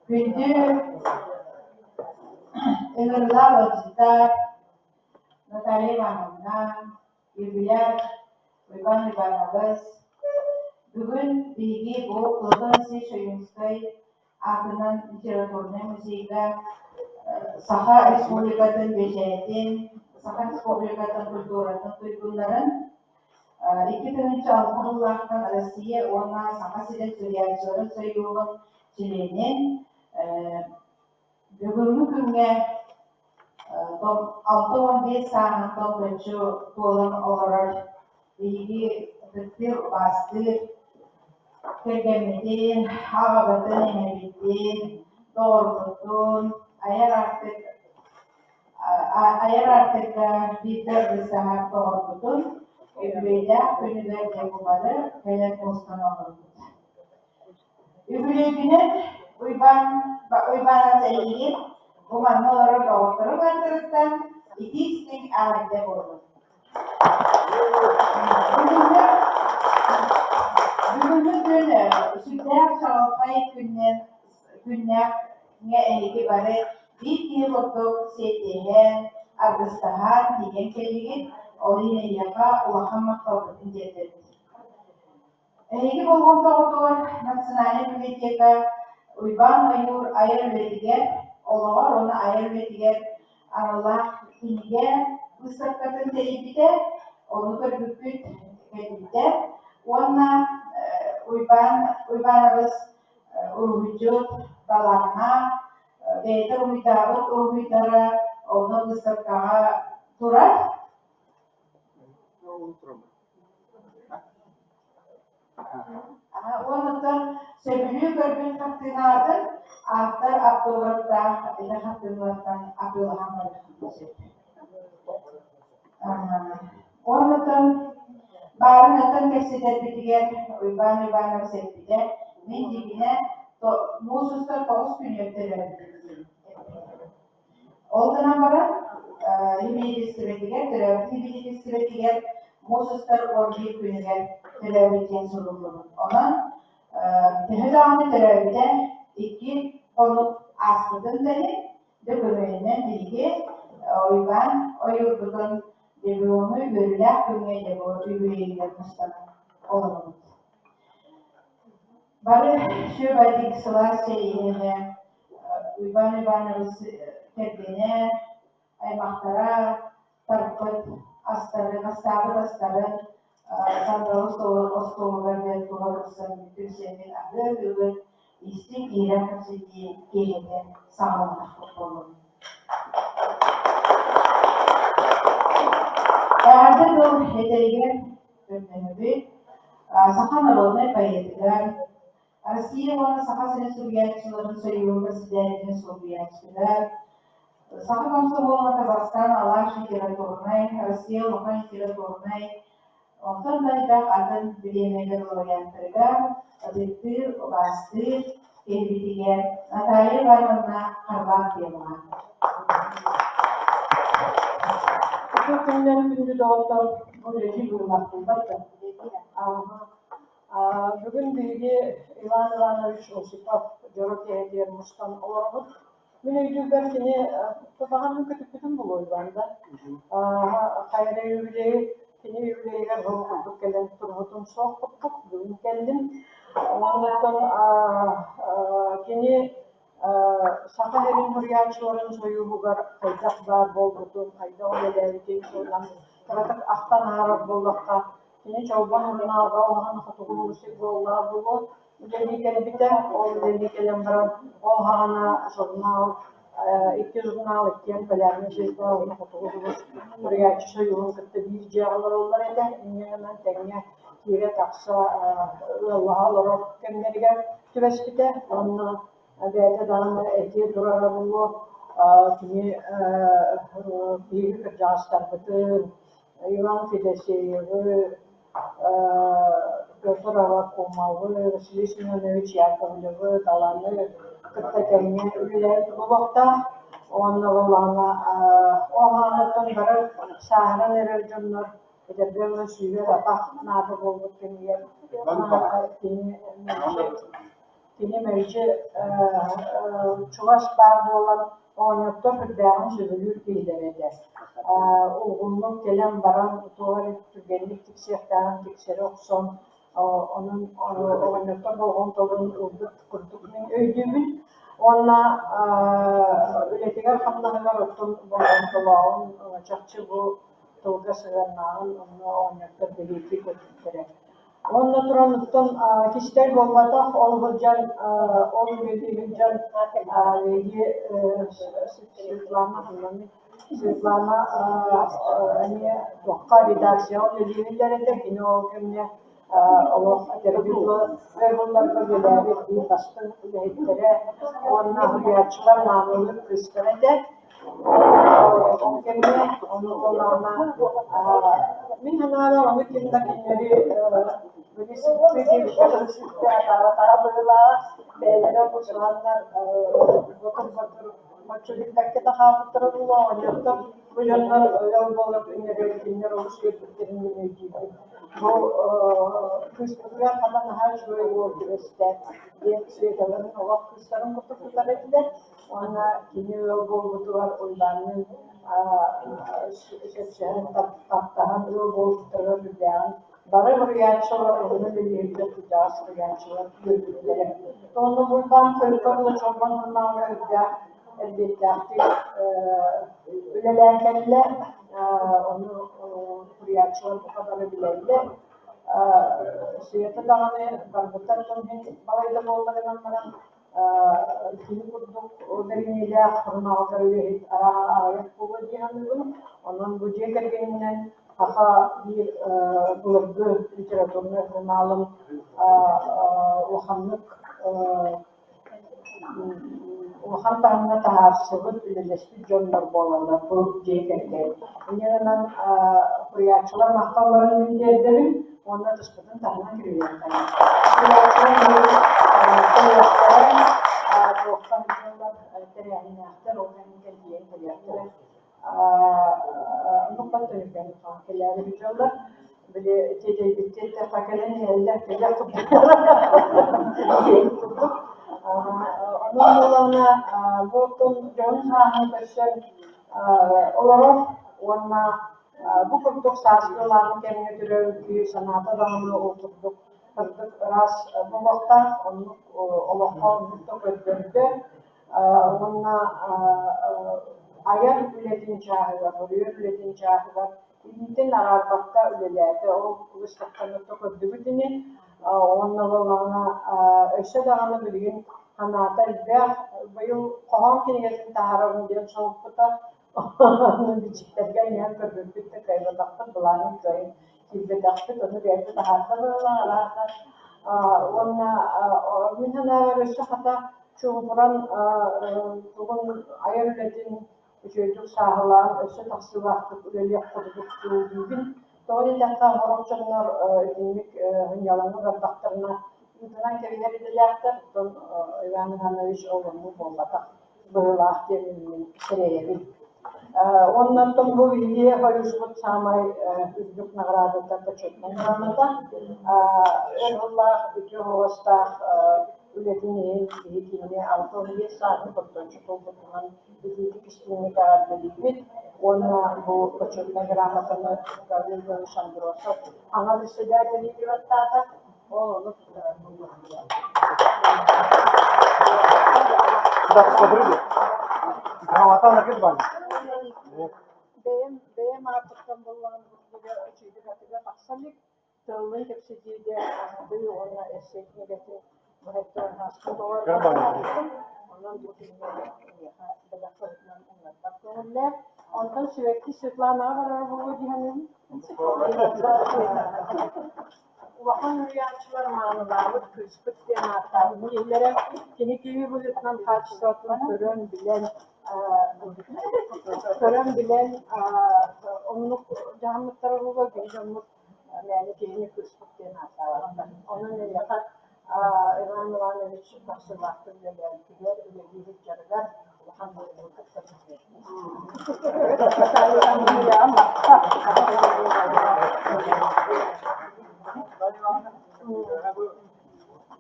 Күндү ыҥырыылаах ыалдьыттар Наталья Ивановна, юбиляр Иван Иванович, бүгүн биһиги бу Платон Алексеевич Ойуунскай аатынан литературнай музейга Саха Республикатын бэчээтин, Саха Республикатын культуратын туйгуннарын 2006 сыллаахтан Россия уонна Саха сирин суруйааччыларын сойууһун чилиэнин бүгүҥҥү күҥҥэ 65 сааһын толбоччу туолан олорор биһиги ытыктыыр, убаастыыр кэргэммитин, аҕабытын, эһэбитин, доҕорбутун айар аартык айар аартыкка бииргэ быстаһар доҕорбутун үбүлүөйдээх күнүгэр дьэ бу бары кэлэн мустан олорбут. Үбүлүөйгүнэн Уйбаан Уйбаанас эйигин бу манна олорор доҕотторуҥ ааттарыттан итии-истиҥ эҕэрдэ буоллун. Бүгүҥҥү бүгүҥҥү күн сүрдээх чаҕылхай күннэн күннээх эһиги бары биир киһи курдук сиэттиһэн, аргыстаһан тиийэн кэллигит, ол иһин эһиэхэ улахан махталбытын тиэрдэбит. Эһиги болҕомтоҕутугар Национальнай библиотека Уйбаан Ойуур айар үлэтигэр, олоҕор уонна айар үлэтигэр аналлаах кинигэ быыстапкатын тэрийбитэ, ону көрбүппүт кэлбитэ уонна Уйбаан Уйбаанабыс уруһуйдьут талааннаах, бэйэтэ уруһуйдаабыт уруһуйдара онно быыстапкаҕа турар. Уонуттан сөбүлүү көрбүт хартыынаатын автор автографтаах ити хартыыналартан атыылаһан барыаххытын сөп. Уонуттан баарын атын кэпсэтэрбитигэр Уйбаан Иванович эппитэ, мин дьиҥинэ муус устар 9 күнүгэр төрөөбүтүм диэн эппитэ. Ол гынан баран, сибидиэнистибэтигэр, төрөөбүт сибидиэнистибэтигэр муус устар 11 күнүгэр төрөөбүт диэн суруллубут. Онон төһө даҕаны төрөөбүтэ икки хонук ааспытын да иһин, дөкүмүөнүнэн биһиги Уйбаан ойуурбутун дебюну үөрүүлээх күҥҥэ дебю үбүлүөйүгэр мустан олоробут. Бары сүөбэйдик сылаас чэй иһэ Уйбаан Иванович кэргэнэ, аймахтара тарпыт астарын, астаабыт астарын сандалы остуолугар диэн тула көрсөн түмсэммит аһыы-аһыыбыт, истиҥ иһирэх кэпсэтии киэһэтэ саҕаланнахпыт буоллун. Эҕэрдэ тыл этэригэр көрдөһөбүт. Саха народнай поэтыгар, Россия уонна Саха сирин суруйааччыларын сойууһун председателин солбуйааччытыгар, Саха комсомола Казахстан Алаш литературнай, Россия улахан литературнай, онтон да элбэх атын бириэмийэлэр лауреаттарыгар ытыктыыр, убаастыыр киһибитигэр Наталья Ивановна Харлампьеваҕа. Үтүө күннэр күндү доҕоттор, бу үлэлии быһыылаахтыйбат да. Бүгүн биһиги Иван Иванович Осипов дьоро киэһэтигэр мустан олоробут. Мин өйдүүрбэр кини тутаҕан мин көтүппүтүм буолуо Иван да. Хайа эрэ юбилейы кини юбилейыгар бу курдук кэлэн турбутум суох курдук бүгүн кэллим. Уоннаттан кини Саха сирин суруйааччыларын сойууһугар хайдах баар буолбутун, хайдах үлэлээбитин туһунан кыратык ахтан ааһар буоллахха, кини Чолбон сурунаалга улахан хотугу мусик буоллаҕа буолуо үлэлии кэлбитэ. Ол үлэлии кэлэн баран, ол саҕана журнал икки журнал иккиэн Полярный звезда уонна Хотугу сулус суруйааччы сойууһун кытта биир дьиэҕэ олороллор этэ. Инньэ гынан тэҥҥэ киирэ-тахса ыаллаһа олорор кэмнэригэр түбэспитэ уонна бэйэтэ даҕаны этиэ турара буолуо кини биһиги кырдьаҕастарбытын Иван Федосеевы, Петр Аввакумовы, Василий Семенович Яковлевы, Даланы кытта тэҥҥэ үлэлээбит буолуохтаах. Уонна буоллаҕына ол аанаттан бары сааһыран эрэр дьоннор эдэргэ дылы сүүрэр атах наада буолбут кэмигэр кини Кини мэлдьи чугас баар буолан оҕонньоттор сүрдээҕин сөбүлүүр киһилэрэ этэ. Улгумнук кэлэн баран туох эрэ түргэнник тиксиэхтээҕин тиксэрэ охсон, онон оҕонньоттор болҕомтолорун ылбыт курдук мин өйдүүбүн. Уонна үлэтигэр-хамнаһыгар оттон болҕомтолооҕун чахчы бу тылга сыһыаннааҕын онно оҕонньоттор бэлиэтии көрбүттэрэ. Уонна туран оттон кистэл буолбатах, ол сылдьан, ол үлэлии сылдьан биһиги Светлана Светлана эмиэ туохха редакцияҕа үлэлииллэр этэ, кини ол кэмҥэ олох этэргэ үлэлээбит биир бастыҥ үлэһиттэрэ уонна суруйааччылар маанылыыр кыыстара этэ. Ол кэмҥэ ону буоллаҕына мин санаабар ону ким да кинилэри били сүппүт сүппүт атаҕа быһыылааҕа бэйэлэрэ бу суһаннар ботур-ботур оччо билбэккэ да хаалбыттара буолуо оҕонньоттор бу дьоннор ыал буолар күннэригэр кинилэр олус үөрбүттэрин мин өйдүүбүн. Бу кыыспытыгар хата наһаа үчүгэй уол түбэстэ диэн Светаларын олох кыыстарын курдук тутар этилэр. Уонна кини ыал буолбутугар Уйбаанныын сөпсөһөн, таптаһан ыал буолбуттарыгар сүрдээҕин бары суруйааччылар, уһуну билиһиргэ кырдьаҕас суруйааччылар үөрбүттэрэ. Онно Уйбаан Хойукка дылы Чолбон сурунаалга үрдээх элбиэттээхтик үлэлээн кэллэ. Ону суруйааччылар бука бары билэллэр. Света даҕаны барбыттар дьон иһин балайда буолла гынан баран кини курдук бэриниилээх сурунаалга үлэһит арааһа аҕыйах буолуо дии саныыбын. Онон бу дьиэ кэргэнинэн саха биир былыргы литературнай сурунаалын улаханнык улахан таһымҥа таһаарсыбыт, үлэлэспит дьоннор буолаллар бу дьиэ кэргэн. Инньэ гынан суруйааччылар махталларын мин тиэрдэбин уонна ытыспытын таһынан кирилиэххэ. Суруйааччылар туохха сылдьаллар тэрээһиннээхтэр, ол кэнниттэн тиийэн кэлиэхтэрэ. Оннук түмүккэ кэлээри сылдьаллар. Били тиэтэйбиттии эттэххэ кэлэн иһэллэр, кэлиэх курдук. Онон буоллаҕына бу оттон дьоһун сааһын көрсөн олорор уонна бу курдук сааскы ылааҥы кэмҥэ төрөөбүт киһи санаата даҕаны ол курдук сырдык ыраас буолуохтаах, оннук олоххо оннук да көрдөрдө уонна айар үлэтин чааһыгар, суруйар үлэтин чааһыгар илиитин араарбакка үлэлээтэ. Ол выставканы то көрдүбүт ини. Уонна буоллаҕына өссө даҕаны билигин санаата элбэх. Быйыл хоһоон кинигэтин таһаарабын диэн соһуппута. Бичиктэргэ иһэн көрбүппүт да кыайбатахпыт, былаанын кыайан киирбэтэхпит, ону бэйэтэ таһаарда быһыылаах араата. Уонна мин санаабар өссө хата чуумпуран тугун айар үлэтин үчүгэйдик сааһылаан өссө тахсыылаахтык үлэлиэх курдук диибин. Тоҕо диэтэххэ, сорох дьоннор итинник сынньалаҥҥа бардахтарына ыытынан кэбиһэр идэлээхтэр, оттон Иван Иванович ол оннук буолбатах быһыылаах диэн мин сэрэйэбин. Уонна оттон бу биһиги Союзпут саамай үрдүк наҕараадата почетнай грамота. Өр сыллаах үтүө суобастаах үлэтин иһин биһи кинини 65 сааһын хоточчу туолбутунан итиитик истиҥник эҕэрдэлиибит уонна бу почетнай грамотаны Гаврил Иванович Андросов аҥа председатель баттаата. Ол ону туттарар буолуохтара. Грамота накид бар. Бэйэм бэйэм ааппыттан буоллаҕына үчүгэйдик атыга тахсан илик тыллын кэпсэтиигэ аһатыы уонна эссе кинигэтин быһайдыан ааспыт Онон бу кинигэни миэхэ бэлэх быһыытынан умнарбат көҥүллээх. Онтон Сибэкки Светланаҕа барара буолуо дии саныыбын. Улахан уһуйааччылар маанылаабыт кыыспыт диэн ааттаабыт киһилэрэ кини киһи быһыытынан хаачыстыбатын көрөн, билэн, көрөн билэн оннук дьаһаммыттара буолуо, кини дьоммут мээнэ киһини кыыспыт диэн ааттаабаттар. Онон эйиэхэ Иван Иванович тахсыылаахтык үлэлээбитигэр, үлэлии сылдьарыгар улахан буолуу кытта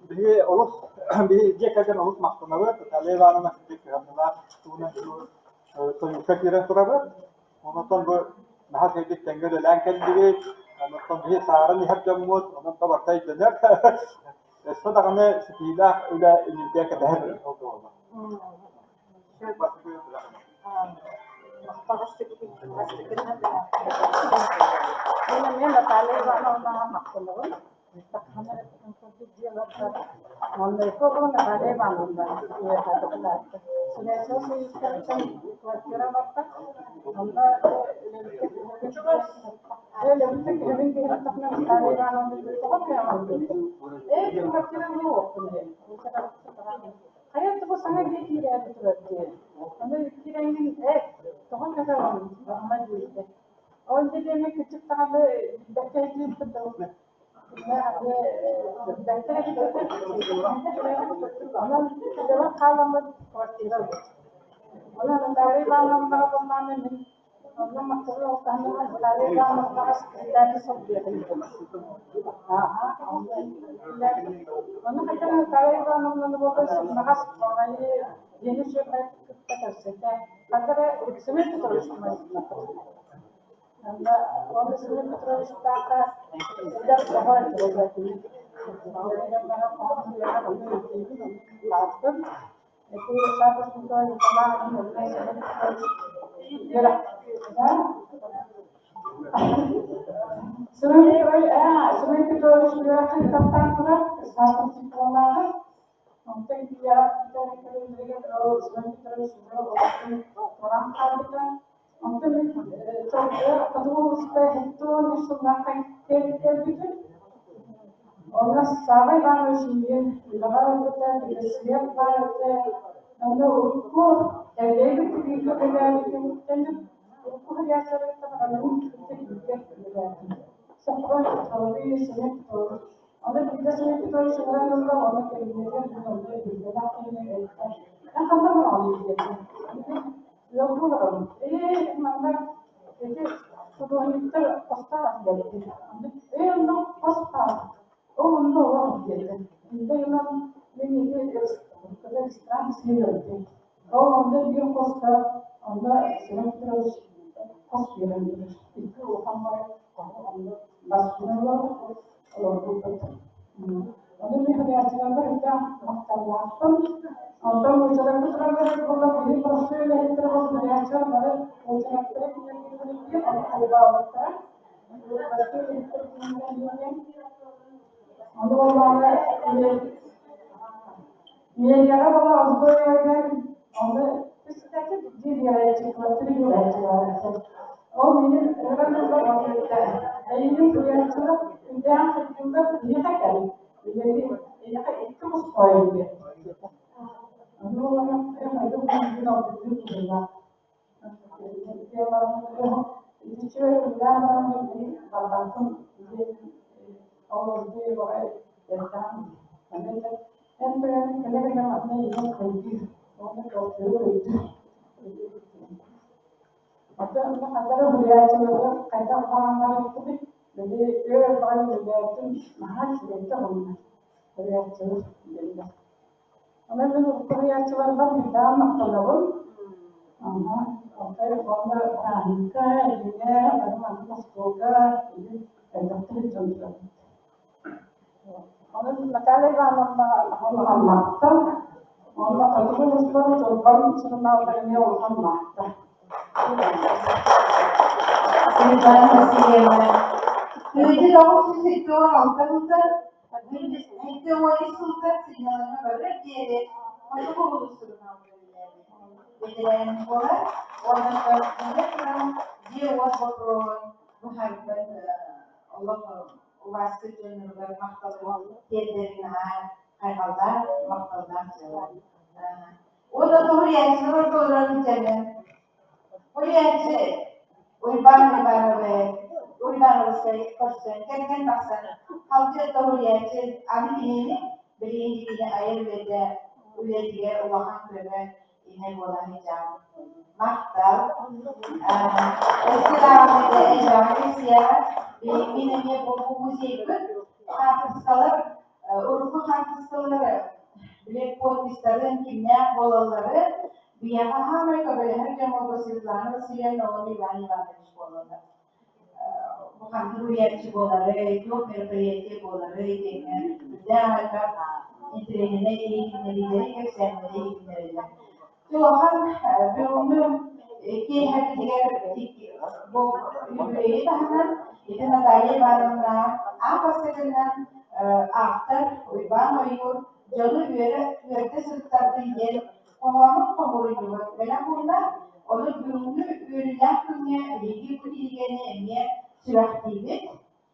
Биһиги олус Биһи дьиэ кэргэн олус махтанабыт. Наталья Ивановна кырдьык кыһамньылаах туһунан сойууска киирэн турабыт. Онтон бу наһаа үчүгэйдик тэҥҥэ үлэлээн кэллибит. Онтон биһи сааран иһэр дьоммут, онон да барыта өйдөнөр. Өссө даҕаны ситиһиилээх үлэ иннинэ кэтэһэр ол буолла. Мин эмиэ Наталья Ивановнаҕа махтанабын. Наталья Ивановна квартира барта. Онно Хайа тугу саҥа дьиэ киирээри турар дии. Аны киирэҥҥин ээ, тоҕо кэтэҕин баҕана диэбитэ. Ол диэми кыччык даҕаны билбэккэ иһиттим да билбэттэр эбит Онон үлэбэр хааламмыт квартира ылбыт. Онон Наталья Ивановнаҕа буоллаҕына мин онно махталы алтаһыннаран Наталья Ивановнаҕа секретарь солбуйатын Ону хотя Наталья Ивановнаны буоллар сымнаҕас баҕайы дьиэни үчүгэй кытта көрсөтө. Хата эрэ Семен Петрович Онно уонна Семен Петровичтаахха эдэр оҕо этэ Семен Петрович үөрэххин таптаан турар, саатар Онтон Семен Петрович туран хаалбыта. Онтон мин хотугу улууска 73 сыллаахха кэлбитим. Онно Савва Иванович миигин үлэҕэ ылбыта, свет баар этэ. Онно урукку Эллэйбит бииргэ үлэлээбитим. Урукку суруйааччыларыттан аҕаларым кытта бииргэ үлэлээбитим. Софрон Петрович, Семен Петрович. Онно биирдэ Семен Петрович ыҥыран ылла, уонна кэбиниэтигэр мин онно билбэтэх киһини эттэ. Эн ханна олороҕун диэтэ. Ыалга олоробун. Ээ, манна ити худуоһунньуктар хостоох диэбит. Ээ, онно хос баар. Ол онно олох диэтэ. Инде ылан мин ити ресторан сиэбэппин. Ол онно биир хоско онно Семен Петрович хос биэрэн биэрэр. Икки улахан бары хоһу онно баспынан олорбуппут. Ону мин суруйааччыларбар элбэх махталлаахпын. Онтон уочаракка тураллар буолла биһи простой үлэһиттэр суруйааччылар бары уочараттара кинилэргэ ону хайбаабыттара. Простой үлэһиттэр кинилэргэ Ону буоллаҕына Миэдэҕэ буола Озгоевыгар ону председатель биэрээччи, квартира биэрээччи баар этэ. Ол миигин ыҥыран ылла уонна эттэ, эйигин суруйааччылар күүдээн хайдыыллар миэхэ кэл, үлэни эйиэхэ икки хос хоойун диэтэ. Ону буоллаҕына хайдах буолбутун албынныыр быһыылаах. Итиччэ үлэлээн баран барбаккын диэн ол Озгоеваҕа эттэҕим Аны эн бэйэҥ кэлэ-кэлэ манна ийэм хайгыыр уонна квартира өйдүүр. Аты онно ханна уһуйааччыларга хайдах баҕаннар эппитий? Били өр баҕайы үлэлээтим, наһаа үчүгэйдик уһунна уһуйааччылар дииллэр. Онон мин урукку уһуйааччыларбар үрдээн махтанабын. Ага, оттон уонна бырааһынньыкка, илиҥҥэ, бары маннык остуолга элбэхтик дьон турабыт. Онон Наталья Ивановна улахан махтал. Уонна хотугу улууспар Чолбон сурунаалга эмиэ улахан махтал. Светлана Васильевна, Тыйды 976 сылтан 73 сылтан сынньалаҥҥа барыар диэри хотугу улуус сурунаалга үлэлээбит. Бэтэрээн буолар уонна туран дьиэ-уот боппуруоһун быһаарбыт олох убаастыыр дьонноругар махталбын тиэрдэрин наһаа хайҕаллаах, махталлаах дьыала. Уонна тоһуйааччылар ортолорун кэлэн Уйааччы Уйбаан Уйбаанабы Уйбаанабыскай көрсөн кэргэн тахсан халгы тоһуйааччы аны кинини билигин кини айар үлэтэ үлэтигэр улахан көмө иһэ буола сылдьаҕын. Махтал. Өссө даҕаны элбэҕи кэпсиэҕэ. Мин эмиэ бу музейбыт хаартыскалар, урукку хаартыскалар. Били подпистарын кимнээх буолаллары биһиэхэ саамай көмөлөһөр дьоммут Светлана Васильевна уонна Иван Иванович буолаллар. Бу ханнык уруйааччы буоларый, туох мероприятие буоларый диэҥҥэ үрдээх элбэх интэриэһинэй иһитиннэриилэри, кэпсээннэри иһитиннэрэллэр. Улахан бүгүҥҥү киэһэбитигэр бу юбилейи таһынан ити Наталья Ивановна аан бастакынан автор Уйбаан Ойуур дьону үөрэ үөрдэ сырыттардын диэн хоһоонун хомуруйдубут бэлэх уунна. Ону бүгүҥҥү үөрүүлээх күҥҥэ биһиги бу кинигэни эмиэ сүрэхтиибит.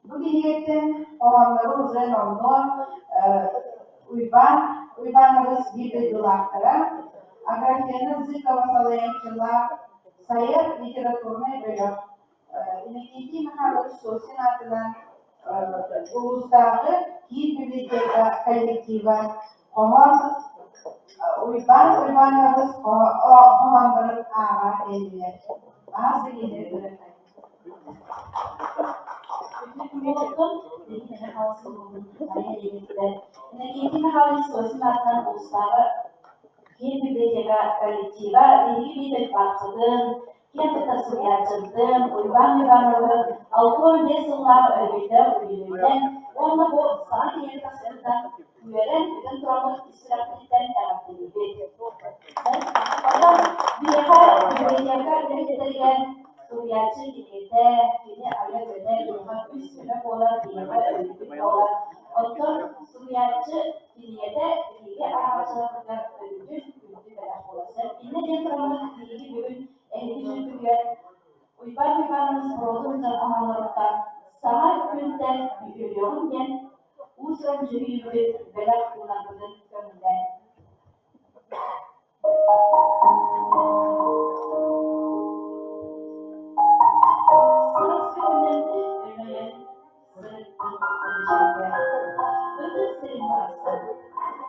Бу кинигэттэн хоһооннору уже номнуо Уйбаан Уйбаанабыс биир дойдулаахтара Аграфена Зыкова салайааччылаах Сайар литературнай бөлөх Иннокентий Михайлович Сосин аатынан улуустааҕы киин библиотека коллектива хоһоон Уйбаан Уйбаанабыс хоһооннорун ааҕа кэллилэр. Аһас билиилэри Иннокентий Михайлович Сосин аатынан улуустааҕы киин библиотека коллектива биһиги биир дойдулаахпытын, киэн туттар суруйааччыбытын Уйбаан Ивановы 65 сыллаах өрөбүлдээх үбүлүөйүнэн уонна бу саҥа кинигэ тахсарыттан үөрэн-көтөн тураммыт ис сүрэхпититтэн эҕэрдэлиибит. Оттон биһиэхэ библиотека үлэһиттэригэр суруйааччы кинигэтэ, кини айар үлэтэ биһиэхэ үс сүмэ буолар, биһиэхэ өрүүтүк буолар. Оттон суруйааччы кинигэтэ биһиги ааҕааччыларбытыгар өрүүтүн күндү бэлэх буолар. Сөп. Иннэ диэн тураммыт биһиги бүгүн эһиги дьүлгүтүгэр Уйбаан Иванович Боруотун дьон хоһоонноруттан саҥа күнтэн үөрүөҕүҥ диэн уус-уран дьүһүйүүбүтүн бэлэх уунарбытын көҥүллээн. Саас күнүнэн өҥөйөн сырыттым өрүсүгэ, ытык сирин барахсан,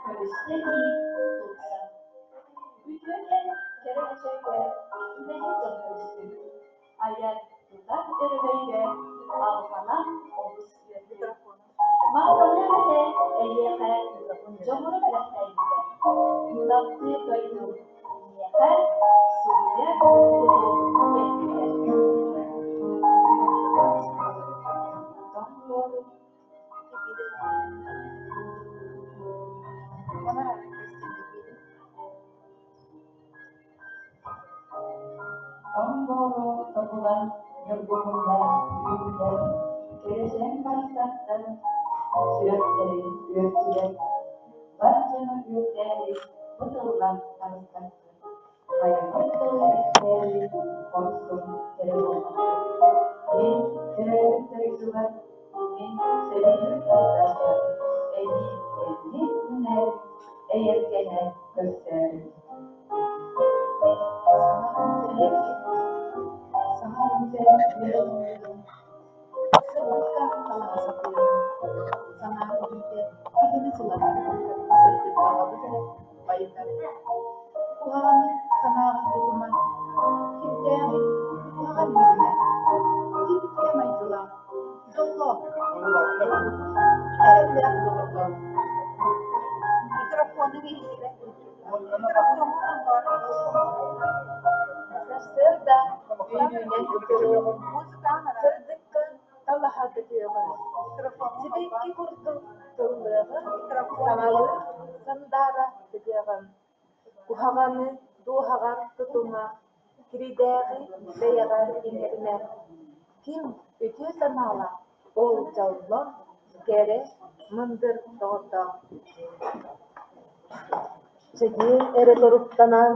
көрүстэ дии тупсан. Үтүөкэн кэрэ эчэйгэ үлэһит дьон көрүстүбүт, айар тутар өрөгөйгө алҕанан олус үөрдүм. Махтаныам этэ эйиэхэ дьоһуну бэлэхтээбиккэр, таптыыр дойдум миэхэ суруйар кутум биэрбиккэр. Тоҥ-буору тобулан ньургуһуннар үүннүлэр, кэрэчээн барахсаттар сүрэхтэрин үөртүлэр, бар дьону үөрдээри бу тыллар харыстаттар, хайабыт тылы истээри хорсун кэрэ буолбаккын. Мин төрөөбүт дойдубар, мин сөбүлүүр тапталбар эбии эбии үүнэр эйэргэнэ көрсөөрү. Саҥа күнтэн үөрэ оҥоһугун, сырдыкка талаһа сатыырын, санаа түһүүтэ киһини сылатар, сырдык баҕабыт эрэ байытар. Куһаҕаны санааҕар тутума, кирдээҕи куһаҕан диэмэ, ким үтүө майгылаах, дьоллоох, эрэллээх доҕордоох. Микрофону иһиллибэт. Микрофону Сарсыарда үүнүүнэн көрүөҕүм, сырдыкка талаһа көтүөҕүм, сибэкки курдук тыллыаҕым, саҥалыы сандаара тыгыаҕым. Куһаҕаны дууһаҕар тутума, киридээҕи бэйэҕэр иҥэримэ. Ким үтүө санаалаах, ол дьоллоох, кэрэ, мындыр доҕордоох. Чэгиэн эрэ туруктанан,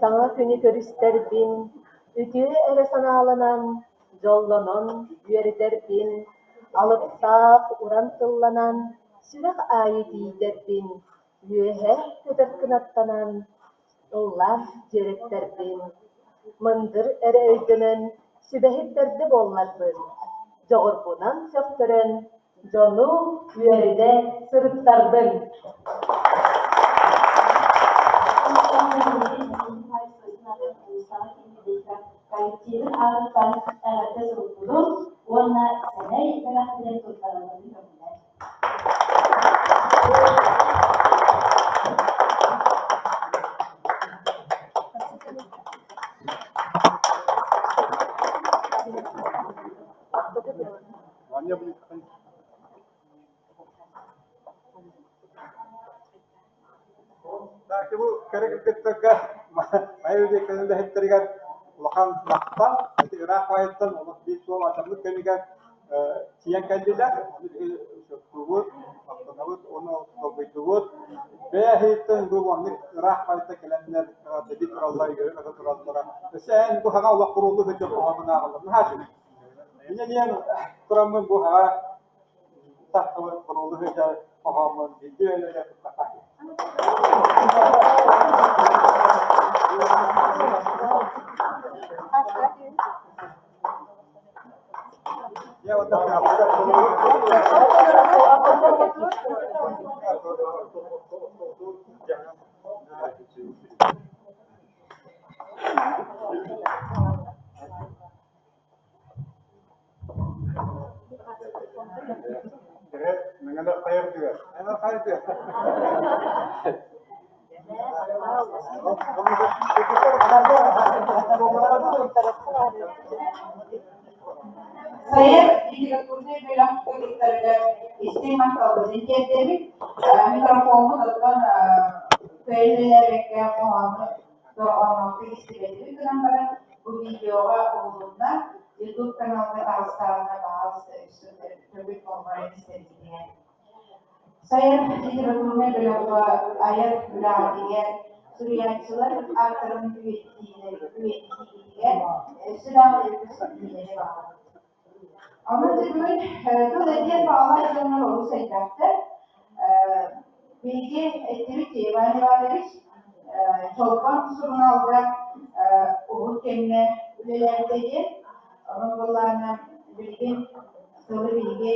саҥа күнү көрүстэрбин, үтүө эрэ санааланан, дьоллонон үөрдэрбин, алыптаах уран тылланан, сүрэх аайы тиийдэрбин, үөһэ көтөр кынаттанан, ыллаан дьиэрэттэрбин, мындыр эрэ өйдөнөн, сүбэһит бэрдэ буолларбын, дьоҕурбунан сөхтөрөн, дьону үөрдэ сырыттарбын. Коллективын аатыттан эҕэрдэ сурукпутун уонна сэмэй бэлэхпитин туттарарбытын көҥүллээн. Ити бу кэрэ кыргыттарга Майа библиотекатын үлэһиттэригэр улахан махтал. Ити ыраах байыттан олох биир суол атаммыт кэмигэр тиийэн кэллилэр. Ону биһи учуоттуубут, махтанабыт, уонна долгуйдубут. Бэйэ иһиттэн бу маннык ыраах байытта кэлэннэр эҕэрдэлии тураллар, үөрэ-көтө тураллара. Өссө эн бу хаҥа олох куруоллуу сылдьар хоһоонун ааҕаллар. Наһаа үчүгэй. Инньэ диэн тураммын бу хаҥа тахсыбыт куруоллуу сылдьар хоһооммун биирдии бэйэлэрэ туттахха. Сайар литературнай бөлөх кыргыттарыгар истиҥ махталбытын тиэрдэбит. Микрофоммут оттон кыайан үлэлээбэккэ хоһоону дорҕоонноохтук истибэтибит гынан баран, бу видеоҕа уһулунна. YouTube каналга таҕыстаҕына баҕаласта өссө төгүл болҕойон истэргитигэр. Сайар литературнай бөлөххө айар үлэҕитигэр суруйааччылар ааттарын үйэтитиитигэр өссө даҕаны үгүс ситиһиилэри баҕарабыт. Онон бүгүн тыл этиэн баҕалаах дьоннор олус элбэхтэр. Биһиги эттибит Иван Иванович Чолбон сурунаалга уһун кэмҥэ үлэлээбитэ диэн. Онон буоллаҕына билигин тылы биһиги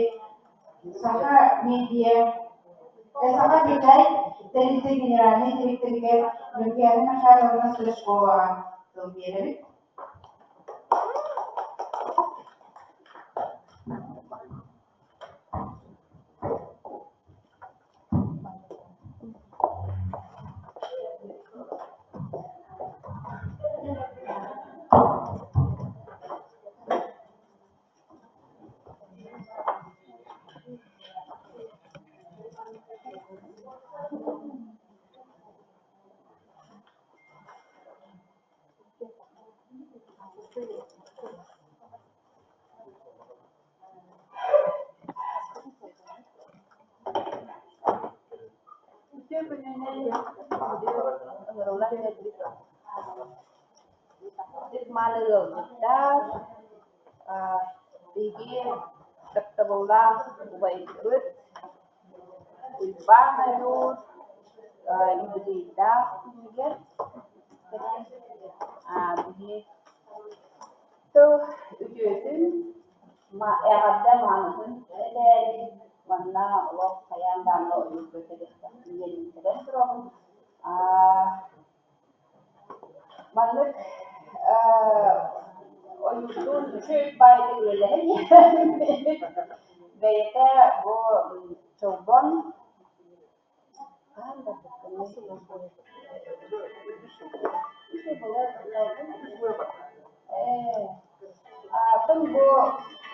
Саха медиа Саха Печать тэрилтэ генеральнай дириэктэригэр Ньургуйаана Михайловна Стручковаҕа тыл биэрэбит. Үтүө күнүнэн ыҥырыллан кэлбит Ытык-мааны ыалдьыттар, биһиги таптабыллаах убайбыт Уйбаан Ойуур юбилейдаах күнүгэр биһи тыл үтүөтүн, эҕэрдэ маанытын этээри манна олох хайаан даҕаны ойуурга кэлиэхтээхпин диэн этэн турабын. Маннык ойуурдуун үчүгэй баайдык үлэлэһэн бэйэтэ бу Чолбон хаһан барбыккыный? Ээ, атын бу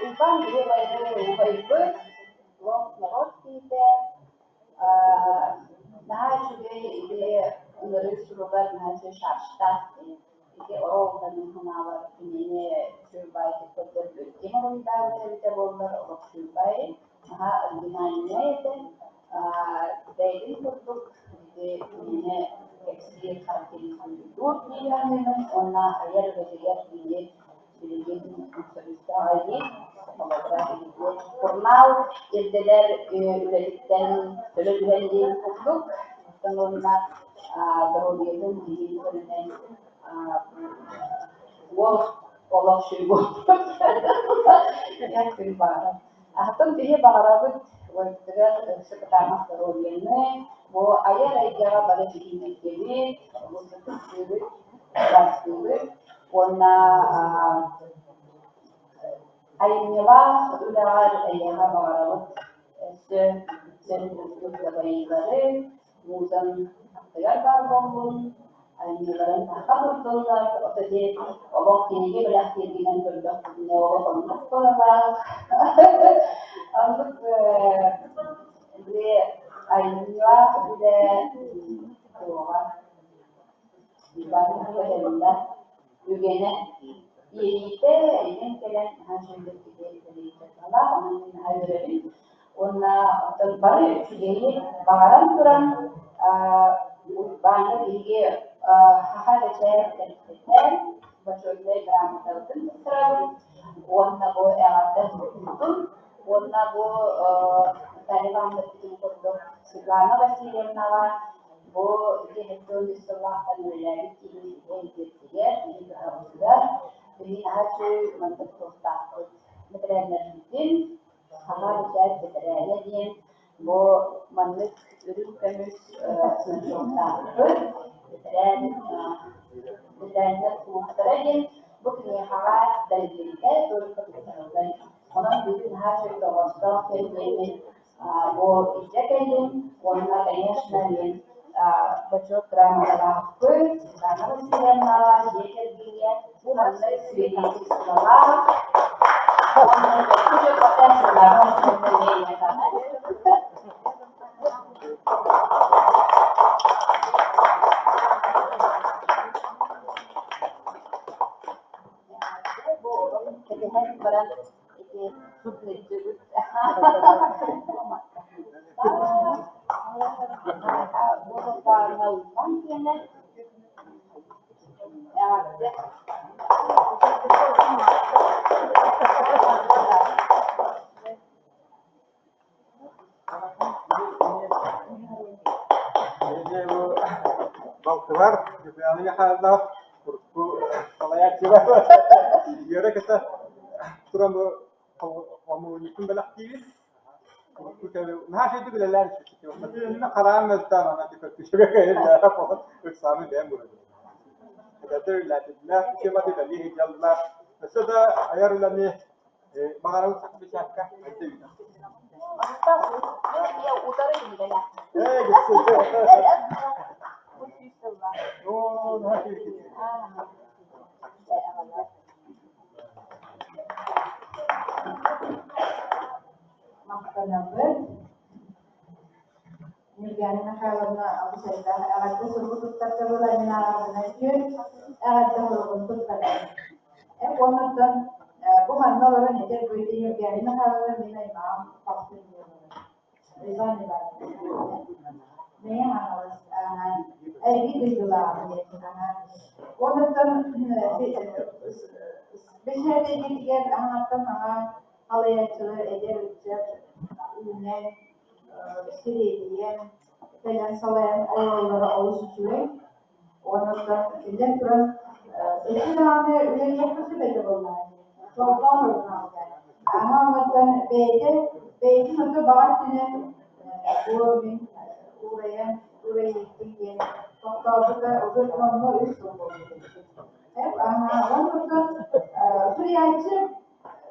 Уйбаан убайбыт олох норуот киһитэ Наһаа үчүгэй ити ыҥырыы суругар наһаа үчүгэй шаржтаах дии. Ити оруолларын санаабар кинини Сюрбайдык көрдөрбүт. Ким уруйдаабыта эбитэ буоллар олох Сюрбай наһаа оригинальнай этэ. Бэйэтин курдук ити кинини кэпсиир характеристикалыыр дии саныыбын уонна айар үлэтигэр кини билигин союзтааҕы холобура биһиги сурунаал ирдэнэр үлэтиттэн төлө түһэн диэн курдук оттон уонна доруобуйатын биһиги көрүнэн уол олох күн баҕарар. Атын киһи баҕарабыт уолбутугар өссө кытаанах доруобуйаны, бу айар эйгэҕэ бары ситиһиилэрбит, олус ытыктыыбыт, убаастыыбыт уонна айымньылаах үлэҕэр эйиэхэ баҕарабыт өссө сен үрдүк дабайыылары, музан аттыгар баар буоллун, айымньыларын саха курдуннар, ото ити олох кинигэ бэлэхтииргинэн көрдөхпүтүнэ олох оннук быһыылаах. Оннук били айымньылаах үлэ туоҕа. Уйбаан кэллэ үгэнэ иэйиитэ иҥэн кэлэн наһаа үчүгэйдик киһи онон мин наһаа үөрэбин уонна оттон бары үчүгэйи баҕаран туран Уйбааҥҥа биһиги Саха бэчээт тэрилтэтэ бочуотунай грамотабытын туттарабыт уонна бу эҕэрдэ сурукпутун уонна бу Наталья Ивановна эппитин курдук Светлана Васильевнаҕа бу 2003 сыллаахтан үлэлээбит киһи эйгэтигэр, киһи кыһабытыгар биһиги наһаа үчүгэй маннык туохтаахпыт бэтэрээннэрбитин Саха бэчээт бэтэрээнэ диэн бу маннык үрүҥ көмүс значоктаахпыт бэтэрээн бэтэрээннэр кулууптара диэн бу киниэхэҕэ бэриллибитэ только туттарыллар. Онон бүгүн наһаа үчүгэй тоҕоостоох кэм диэммин бу илдьэ кэллим уонна конечно мин бочуот грамоталаахпыт Светлана Васильевнаҕа дьиэ кэргэҥҥэ бу маннык свидетельстволаах уонна Светлана Васильевна Кэтэһэн баран ити сылдьыбыт Балтыбар Татьяна Михайловна урукку салайааччылар үөрэ-көтө туран бу хомуурунньукпун бэлэхтиибин. Наһаа үчүгэйдик үлэлээн испит. Хараан мөлтөөн ана ыксааны бэйэм булабын. Эдэрдэр үлэлээтиннэр, тематы үлэлии сылдьаллар. Өссө да айар үлэни баҕарабын саха бэчээккэ айда үүнэр. Мин эмиэ утары кинигэлээх. Ээ, Оо, наһаа үчүгэй. Махтанабыт. Ньургуйаана Михайловна алгыс элбэх эҕэрдэ суругу туттарда буолан ааҕарбынан үтүө эҕэрдэ суругун туттарабын. Уоннаттан бу манна олорон этэр быйыл Ньургуйаана Михайловна мин аймаҕым тахсын диэн Иван Иванович. Мэйэ Хаҥалас эйги дойдулааҕым диэн Уоннаттан бэчээт эйгэтигэр аҥааттан аҥа халайааччылар эдэр ыччат үүнэн сириэдийэн, кэлэн салайан олороллоро олус үчүгэй. Уонна биллэн туран, өссө даҕаны үлэлиэххэ сөп этэ буоллаҕа дии. Чолбон сурунаалга. Ама оннуттан бэйэтэ бэйэтин ото баҕа өттүнэн бу мин уурайан уурайыахпын диэн тохтообута уже номнуо үс сыл буолбут эбит. Оннуттан суруйааччы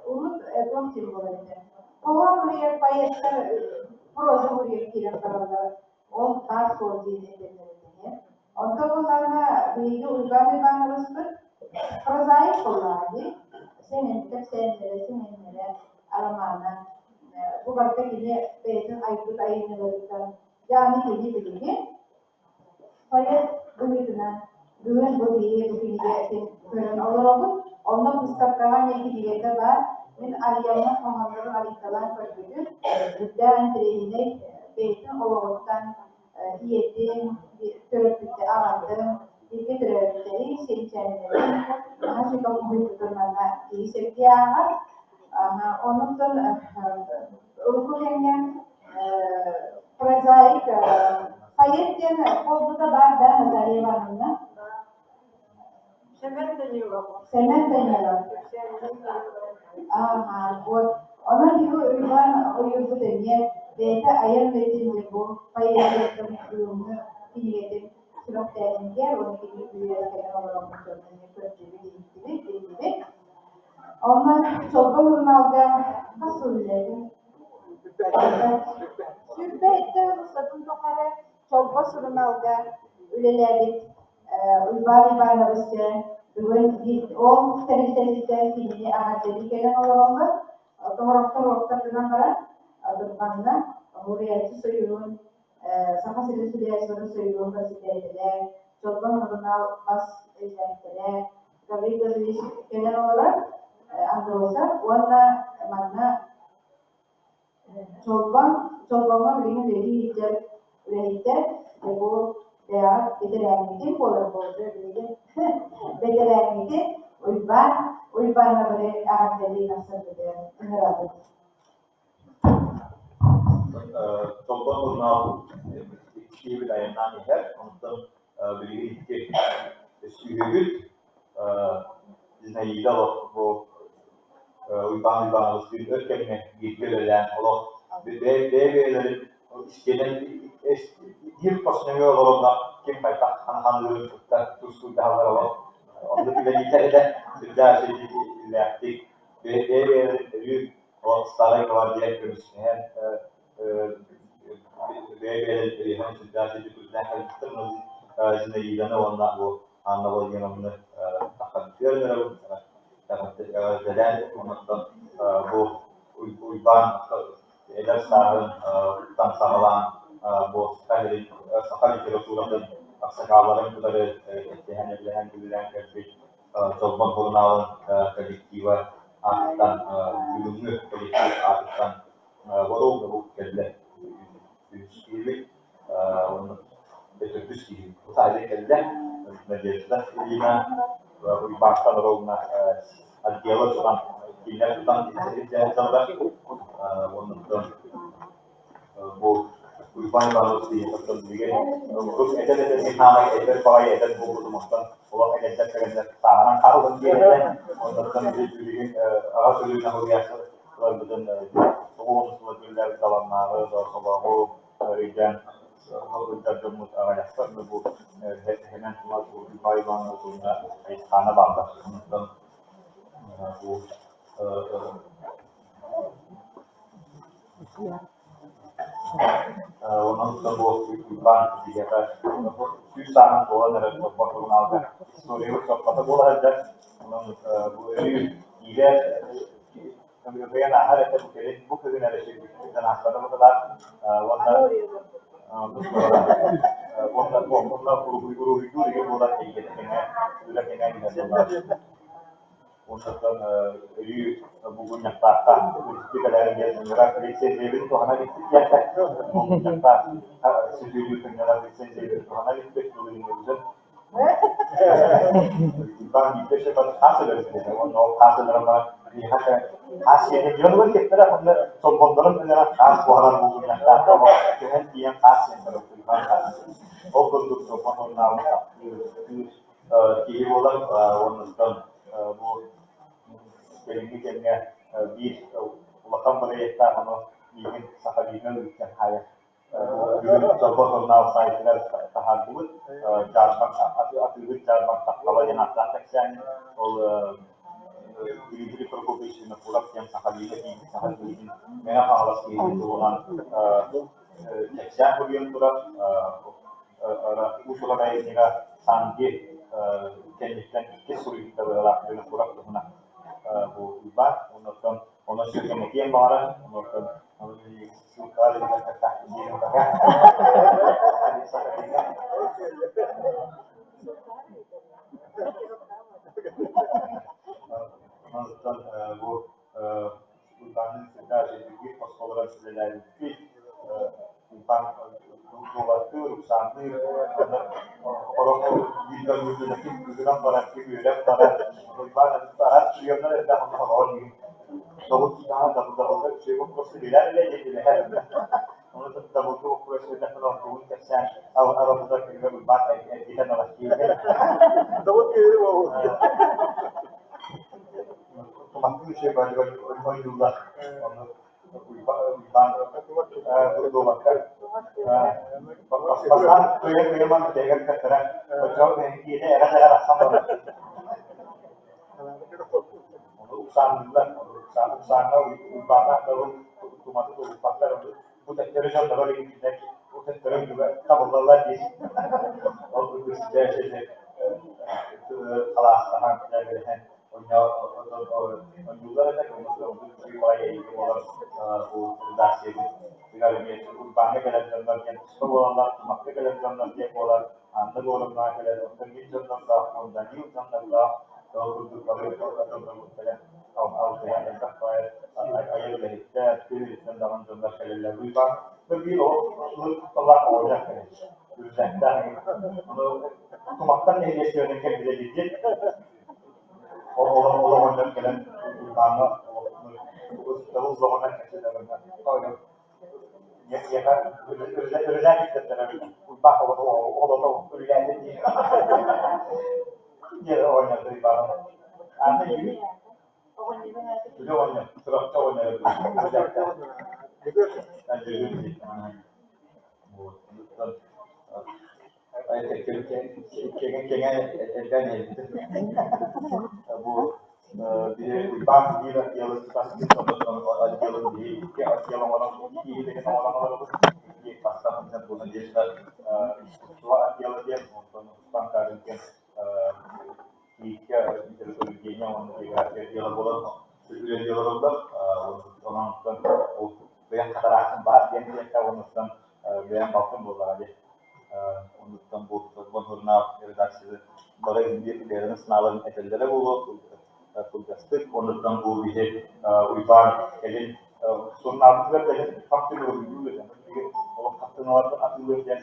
Урут туох диэн буолар этэ, хоһоон уруйар поэттар проза уруйар киирэн бараллара, ол баар суол диэн этэллэр этэ. Онтон буоллаҕына биһиги Уйбаан Ивановичпыт прозаик буоллаҕа дии, Сэмэн кэпсээннэрэ, Сэмэннэрэ, романа бу барыта кини бэйэтин айбыт айымньыларыттан дьэ аны кини билигин Поэт быһыытынан бүгүн бу биһиги бу кинигэтин көрөн олоробут. Онно быыстапкаҕа эмиэ кинигэтэ баар. Мин Арыйаҥҥа хоһооннору арыйталаан көрбүтүм. Үрдээх интэриэһинэй бэйэтин олоҕуттан ийэтин, төрөппүттэ аҕатын, бииргэ төрөөбүттэрин, сиэнчээннэрин наһаа үчүгэй уһуйбутун манна киһи сэргии ааҕар. Онуттан урукку кэмҥэ Прозаик, поэт диэн холбута баар да Наталья Ивановна? Сэмэн Данилов. Сэмэн Данилов. Ааха, вот. Онон биһиги Уйбаан ойуурбут эмиэ бэйэтэ айан үлэтин бу поэзиятын бүгүҥҥү кинигэтин сүрэхтээһинигэр уонна кини үөрэ кэлэн олороммут дьон эмиэ көрдүбүт, иһиттибит, биллибит. Онно Чолбон сурунаалга хас сыл үлэлээтиҥ? 27 устатын тухары Чолбон сурунаалга үлэлээбит Уйбаан Иванович бүгүн ол тэрилтэтиттэн кинини эҕэрдэлии кэлэн олороллор. Тоһорохтор уоттар гынан баран, Дурбаҥҥа Уруйааччы Сойууһун Саха сирин суруйааччыларын Сойууһун председателэ Чолбон сурунаал сурунаал бас эрэдээктэрэ Гаврил Гаврильевич кэлэн олорор, Андросов уонна манна Чолбон, Чолбоҥҥо билигин үлэлии сылдьар үлэһиттэр бу бэйэҕит бэтэрээнньитин буолар буолла билигин бэтэрээнньитин Уйбаан Уйбаанабыны эҕэрдэлии тахсаргытыгар ыҥырабыт. Чолбон сурунаал иккиэбит айаннаан иһэр, онтон билигин икки үһүбүт Зинаида олох бу Уйбаан Уйбаанабыстыын өр кэмҥэ бииргэ үлэлээн олох бэйэ-бэйэлэрин истиэнэн биир хос нөҥүө олороннор ким хайдах ханыырын кытта тустуудаһаллар олох оннук үлэлииллэр этэ сүрдээх иллээхтик бэйэ-бэйэлэрин өрүү олох старай гвардия көмүскэһэн бэйэ-бэйэлэрин өйөһөн сүрдээх үчүгэйдик кэлбиттэр Зинаиданы уонна бу Анна Владимировнаны таххарытыар ыҥырабын эҕэрдэлээн онтон бу Уйбаан эдэр сааһын саҕалаан бу саха литературатын аксакаалларын кытары кэпсэһэн үлэлэһэн үлэлээн кэлбит Чолбон сурунаалын коллектива аатыттан бүгүҥҥү коллектив аатыттан боруок кэллэ үһүс киһибит уонна төрдүс киһи Италия кэллэ Надежда Ильина Уйбаантан Ровно отдела тутан кинилэр тутан илдьэ уонна бу Уйбаан Иванович киһиэхэттэн билигин урут эдэр эдэр хаамай эдэр баҕайы эдэр буолбутум онтон олох эдэрдэр кэлэннэр сааһынан хааллым диэн онтон билигин аҕа көлүөнэ суруйааччыларбытын тоҕуон сыла күллээбит таланнааҕы солооҕу өйдөөн сылдьар дьоммут аҕыйахтар да бу Һэмэн Тумат Уйбаан Иванович уонна Айысхаана бааллар онтон бу Онон бу Уйбаан биһиэхэ 100 сааһын туолан эрэр Чолбон сурунаалга историябыт соппото буола сылдьар. Онон бу өрүү киирэр өҥөйөн ааһар этэ бу кэлин бу күһүн эрэ сирбититтэн ааспата быһыылаах. Уонна уонна уонна уруһуйдуур игэ буолар эйгэтэ тэҥэ үлэ тэҥэ иһэр буолар. Онтон өрүү булгунньахтаахха республикаларын диэн ыҥырар лицензиябин туһана иликпит диэххэ. Булгунньахтаах сүтүүлүү сынньанар лицензиябин туһана иликпит бүгүҥҥүбүтүн. Уйбаан биирдэ сөбөн хаас өлөрбүт уонна ол хаас өлөрөн баран биһиэхэ хаас сиэнэ дьонугар киэптэрэ уонна чолбондорун ыҥыран хаас буһаран булгунньахтаахха көһөн тиийэн хаас сиэн барар Уйбаан хаас. Ол курдук чолбон уоннаабыт таптыыр киһи буолар уонна бу кэлиҥҥи кэмҥэ биир улахан бырайыактаах ону миигин Сахалиҥҥа ыытан хаайар. Бүгүн Чолбон сурунаал сайтыгар таһаардыбыт. Дьаарбаҥ атыыһыт дьаарбаҥ таптала диэн ааттаах кэпсээн. Ол Дмитрий Прокопьевич Винокуров диэн Сахалиҥҥа тиийбит саха киһитин Мэҥэ Хаҥалас киһитин туһунан кэпсээн суруйан турар. Уус-уран айымньыга Санги кэнниттэн иккис суруйбута быһыылаах Винокуров туһунан бу Уйбаан. Оннуттан онон сүргэнэтиэн баҕарар. Оннуттан Оннуттан бу Уйбаанныын даже биир хоско олорон үлэлээбиппит. Уйбаан дуобаттыыр, уксаанныыр, орох биир дойдутун ким кыыһыран барар, ким үөрэн барар. Уйбаан араас приемнар элбэх онно олоҕор иһин добут киһиэхэ дабылга үчүгэй боппуруоска билэр элэ диэн билэһэр. Ону дабылга боппуруос үөтэххин онтугун кэпсээн арабытар күнүгэр Уйбаан эргитэн ылар киһи. Добут киһи буолуо. Туматтыы үчүгэй ойуулар. Ону Уйбаан дуобакка бастаан кыайан-кыайан бүтэйгэр кэттэрэ оччоҕо киһитэ эрэ-эрэ тахсан барар. Ону уксаанныыллар. Уксааҥҥа Уйбааннаах дабыл туматы тулуппаттар. Бу төттөрү дьонноро илигиннэр бу төттөрү табыллаллар дии. Ол курдук халаастаһан дьээбэлэһэн Ойуулар этэ буолар бу редакциябыт урбааҥҥа кэлэр дьоннор диэн туспа буолаллар, тумакка кэлэр дьоннор диэн буолар. Анда Анна Горовна кэлэн, оттон мин дьоннордоох, Данил дьоннордоох, ол курдук бары дьоннорбут кэлэн алтыһан элбэх баай айар үлэһиттэр, күн даҕаны дьоннор кэлэллэр. Уйбаан биир ол ылык оҕонньор кэлэр. Үрдэттээх. Ону туматтан нэһилиэстибэнэн кэлбитэ диир. Ол оҕонньор кэлэн Уйбааҥҥа ыллаҕына кэпсэтэ Миэхэ үрүлээн истэрдэрэ Уйбаан оҕолото үрүлээтин дии. Диэн оҕонньор Уйбаан. Аны Юрий Үлэ оҕонньор, Чурапчы оҕонньор Кэҥэ элбээн иһэбит. Бу биһи Уйбаан биир отделы отделын биһи икки отдел оҥорон киһи оҥорон олоробут. Икки тахсан сылдьар буолан Надежда искусство отдела диэн, онтон Руслан Карин диэн кииккэ литературоведение уонна география отдела буолан үлэ отделлар Онон ол бэйэм хатараахпын баар диэн диэххэ уонуттан бэйэм балтым буоллаҕа дии. Оннуттан бу Бонһурнаах редакцияны бары бэйэлэрин санааларын этэллэрэ буолуо кылгастык. Оннуттан бу биһи Уйбаан кэлин сурунаалбытыгар кэлин хам-түм уруһуйдуур этэ. Олох хартыыналарбын атыылыыр диэн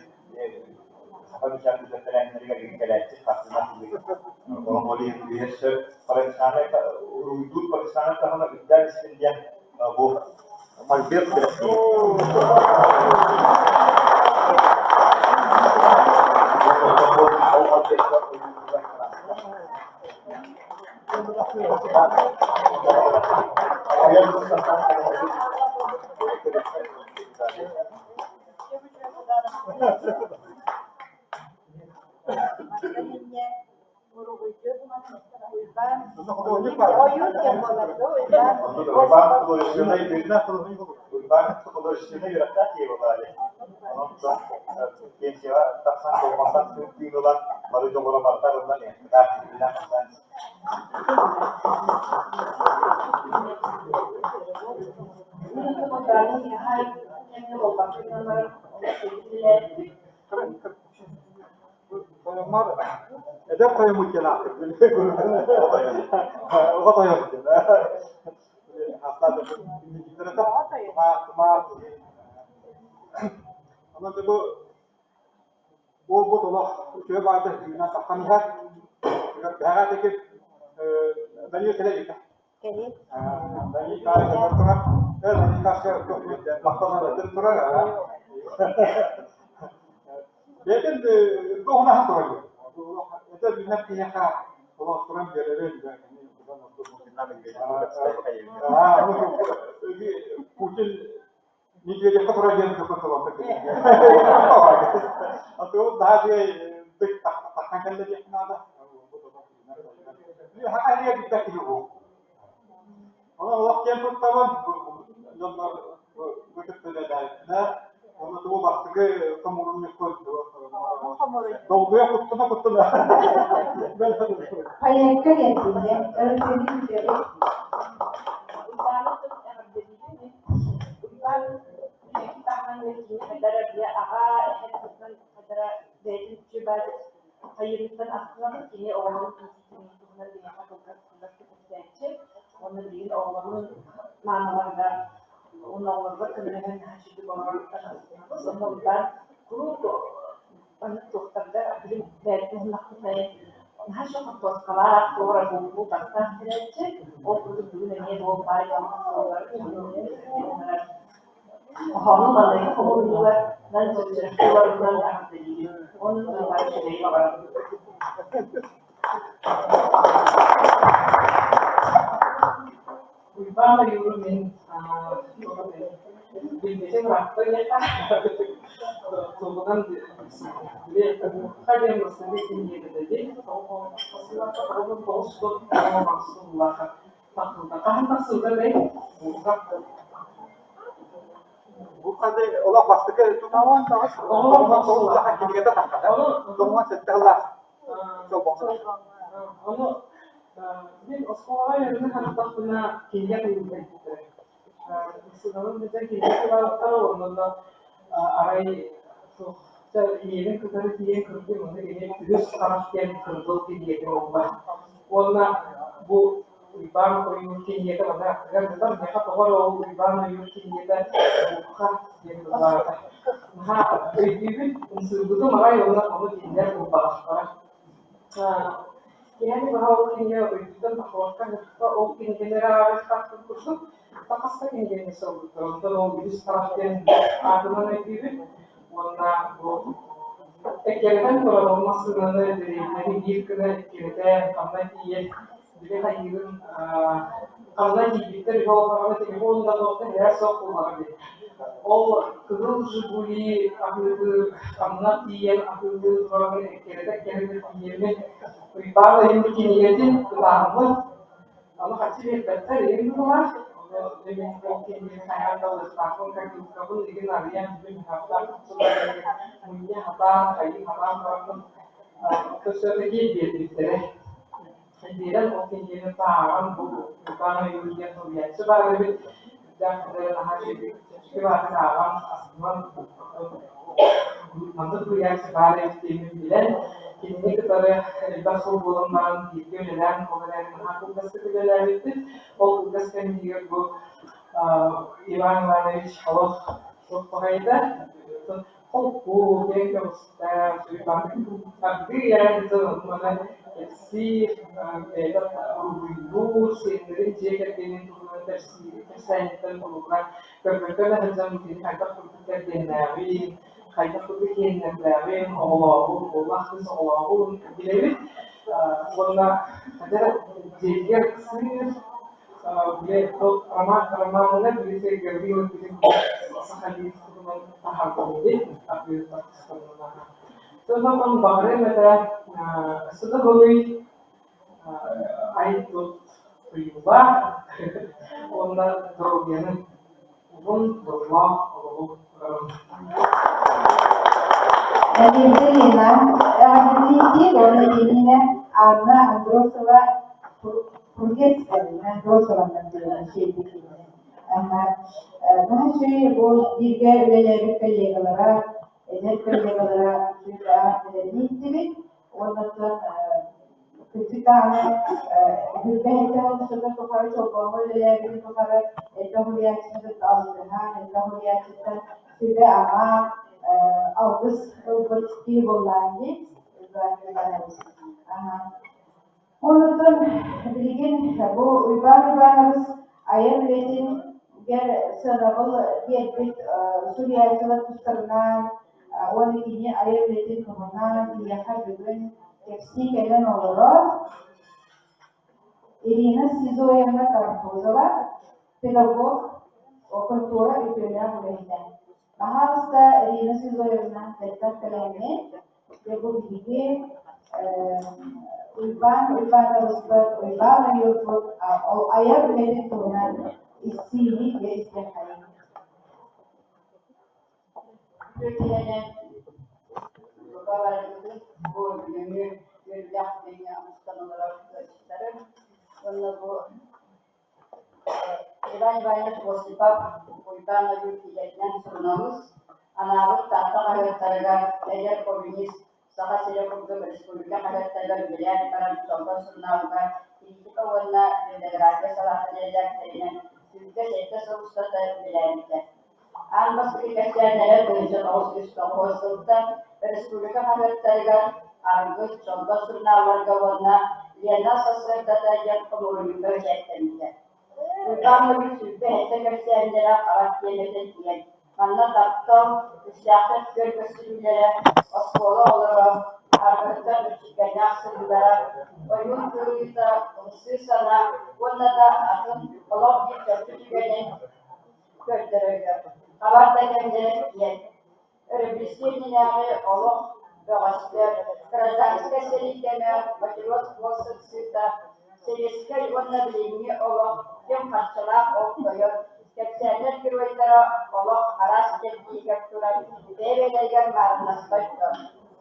саха бэчээтин тэрээһиннэригэр игин кэлээччи хартыына атыылыыр. Онон ол иһин биһи өссө профессиональнай уруһуйдуур профессиональнай таһыма үрдээн истин диэн бу мольберт Тойоммор эдэр тойоммут диэн ааттык оҕо тойон диэн Онон бу буолбут олох үтүө баата үүнэн тахсан иһэр. Бэҕэһээ таки Данил кэлэ илик. Кэлин. Данил каайса турар. Данил каайса махтанар турар. Бэйэтин туоһунаһан турар. Это билинэр киһиэхэ олох туран биэрэрин Путин Медведевка турар диэн көкөр турар. А то наһаа үчүгэй таххан кэллэ диэххэ наада. Хаһа билбэт киһи бу. Онон олох киэн туттабын дьоннор бу кытта Оны тугу бастакы хомуурунньукпут долгуйа куттана куттана Поэкка кэлбинэ, өрүтүнүн Уйбаан таһынан кини аҕа эһэтин бэйэтин Хайырыттан астынабын, кини оҕолорун иитиитин туһунан биһиэхэ кылгас кылгастык кэпсээччи. Уонна билигин оҕолорун маамаларыгар уонна оҕолоругар көмөлөһөн наһаа олороруттан астынабын. Онно Уйбаан куруук маннык туохтарга билим бэйэтин уһуннахпытына наһаа үчүгэй хортуоскалаах, туох эрэ булбут астаах кэлээччи. Ол курдук бүгүн эмиэ буол баай Хоһоону маҥнайгы хомуурунньугар нан чөччөрүнэн эҕэрдэлиибин уонна тылбар үчүгэйи баҕарабын. Уйбаан ойууру мин билбитим ырааппа диэххэ туһунан били диэн бастакы кинигэбит эбит. 1999 Тахсыбыта. Хаһан тахсыбыта бэй? Бу ханы олох бастакы 99 кинигэтэ таххата. 97 сыллаах Чолбоҥҥо. Ону мин оскуолаҕа үөрэнэ сырыттахпына кинигэ атыылыыр Сыналым бүтэн кинигэ атыылаабыттара уонна арай суох. Чэ, ийэбин кытары тиийэн көрдүм, ону кини үһүс харах диэн кыргыл кинигэтин ылла. Уонна бу Уйбаан ойуур кинигэтэ манна аттыгар сытар, миэхэ тоҕо эрэ ол Уйбаан ойуур кинигэтэ Буухха диэн тыллаата. Наһаа өйдүүбүн, ымсыырбытым аҕай уонна ону кинилэр ылбатахтара. Киһини быһа ол кинигэ өйдүттэн тахсыбакка кытта ол кинигэни эрэ ааҕыахтаахпыт курдук хас да кинигэни сылдьыбыттар. Онтон ол үһүс харах диэн аатынан өйдүүбүн уонна бу эккирэтэн туран ол массыынаны дэриэбинэни биир гына эккирэтэн ханна тиийэн били хайыырын ханна тиийбиттэр үһү ол саҕана телефон да туох да иһэр суох буоллаҕа дии. Ол кыһыл Жигули аһыылыыр ханна тиийэн аһыылыы турарын эккирэтэ-эккирэтэ тиийэммин Уйбаан айымньы кинигэтин ытааммын аны харчы биэрбэттэр игин быһыылаах. Ону мин ол кинигэни хайаан да ылыахтаахпын, копилкабын игин арыйан бүтүн хаптаах мунньа сатаан, хайыы сатаан бараммын все-таки биэрбиттэрэ. Биэрэн ол кинигэни тааҕан бу Уйбаан Ойуун диэн суруйааччы баар эбит. Үрдээх кытары наһаа үчүгэйдик чэпчэки баҕайытык ааҕан астынан маннык суруйааччы баар эбит диэммин билэн, кинини кытары элбэх сыл буолан баран бииргэ үлэлээн, ол эрээри наһаа кылгастык үлэлээбиппит. Ол кылгас кэм иһигэр бу Иван Иванович олох туох баҕайыта холку, киэҥ көҕүстээх, ардыы маны кэпсиир, бэйэтэ уруһуйдуур, сиэннэрин дьиэ кэргэнин туһунан кэпсээниттэн холобура көрбөккө да сылдьан кини хайдах курдук кэргэннээҕин, хайдах курдук сиэннэрдээҕин, оҕолооҕун, уоллаах кыыс оҕолооҕун билэбит. Уонна дьиэтигэр сыыр, били романынан били Гаврилов билин сахалыы туһунан таһаарбыт атыыр Соннон баҕарыам этэ сыта-былый ай-тут туйуулаах уонна доруобуйаны уһун дьоллоох олоҕу тутарым. Надежда Ильина, эҕэрдэлиирдии уонна итиэннэ Анна Андросова Кругецкая Андросованан диэн сиэйбитинэ. Наһаа үчүгэй бу бииргэ үлэлээбит коллегалара, эдэр коллегалара үчүгэй үлэлии иттибит. Уонна кырдьык даҕаны үрбэһиттэн устата тухары чолбоҥҥо үлэлээбитин тухары элбэх уһуйааччыны кытта алтыһан, элбэх уһуйааччыттан сүбэ-ама, алгыс ылбыт киһи буоллаҕа дии. Онтон билигин бу Уйбаан Уйбаанабыс айар үлэтигэр сыанабыл биэрбит суруйааччылар тустарынан уонна кини айар үлэтин туһунан биһиэхэ бүгүн кэпсии кэлэн олорор Ирина Сизоевна Карпузова, педагог, культура үтүөлээх үлэһитэ. Баһаалыста, Ирина Сизоевна, элбэх кэлээҥҥин. Дьэ бу биһиги Уйбаан Уйбаанабыспыт, Уйбаан Ойуурбут ол айар үлэтин туһунан истиини дьэ истиэххэйиҥ. Үтүө киһинэн бука барыгытын бу бүгүҥҥү үөрүүлээх күҥҥэ мустан олорор ыалдьыттарым уонна бу Иван Иванович Осипов Уйбаан Ойуур идэтинэн суруналыыс, анаабыт Таатта хаһыаттарыгар эдэр коммунист, Саха сирэ курдук республика хаһыаттарыгар үлэлээн баран Чолбон сурунаалга критика уонна библиография салаатын эрэдээктэринэн 107 сыл устата үлэлээбитэ. Аан бастакы кэпсээннэрэ 1909 сылтан республика хаһыаттарыгар Аргыс, Чолбон сурунаалларга уонна Лена сарсыардата диэн хомуурунньукка бэчээттэммитэ. Уйбаан Ойуун 27 кэпсээннэрэ харах тиэмэтин тиийэн, манна таптал, үстээхтэр күөн көрсүһүүлэрэ, оскуола оҕолоро, аргыһыттар мүччүргэннээх сырыылара, ойуун кыайыыта, ымсыы санаа уонна да атын олох биир чопчу түгэнин көрдөрөллөр. Хабар да кэмнэрэ тиийэн, Өрөбүлүссүйэ иннинээҕи олох бөҕөстөр, гражданскай сэрии кэмэ, матрос уол сырсыыта, сэбиэскэй уонна билиҥҥи олох, ким харчылаах ол тойон, кэпсээннэр геройдара олох араас кэрдиигэр туран бэйэ-бэйэлэригэр маарыннаспат дьон.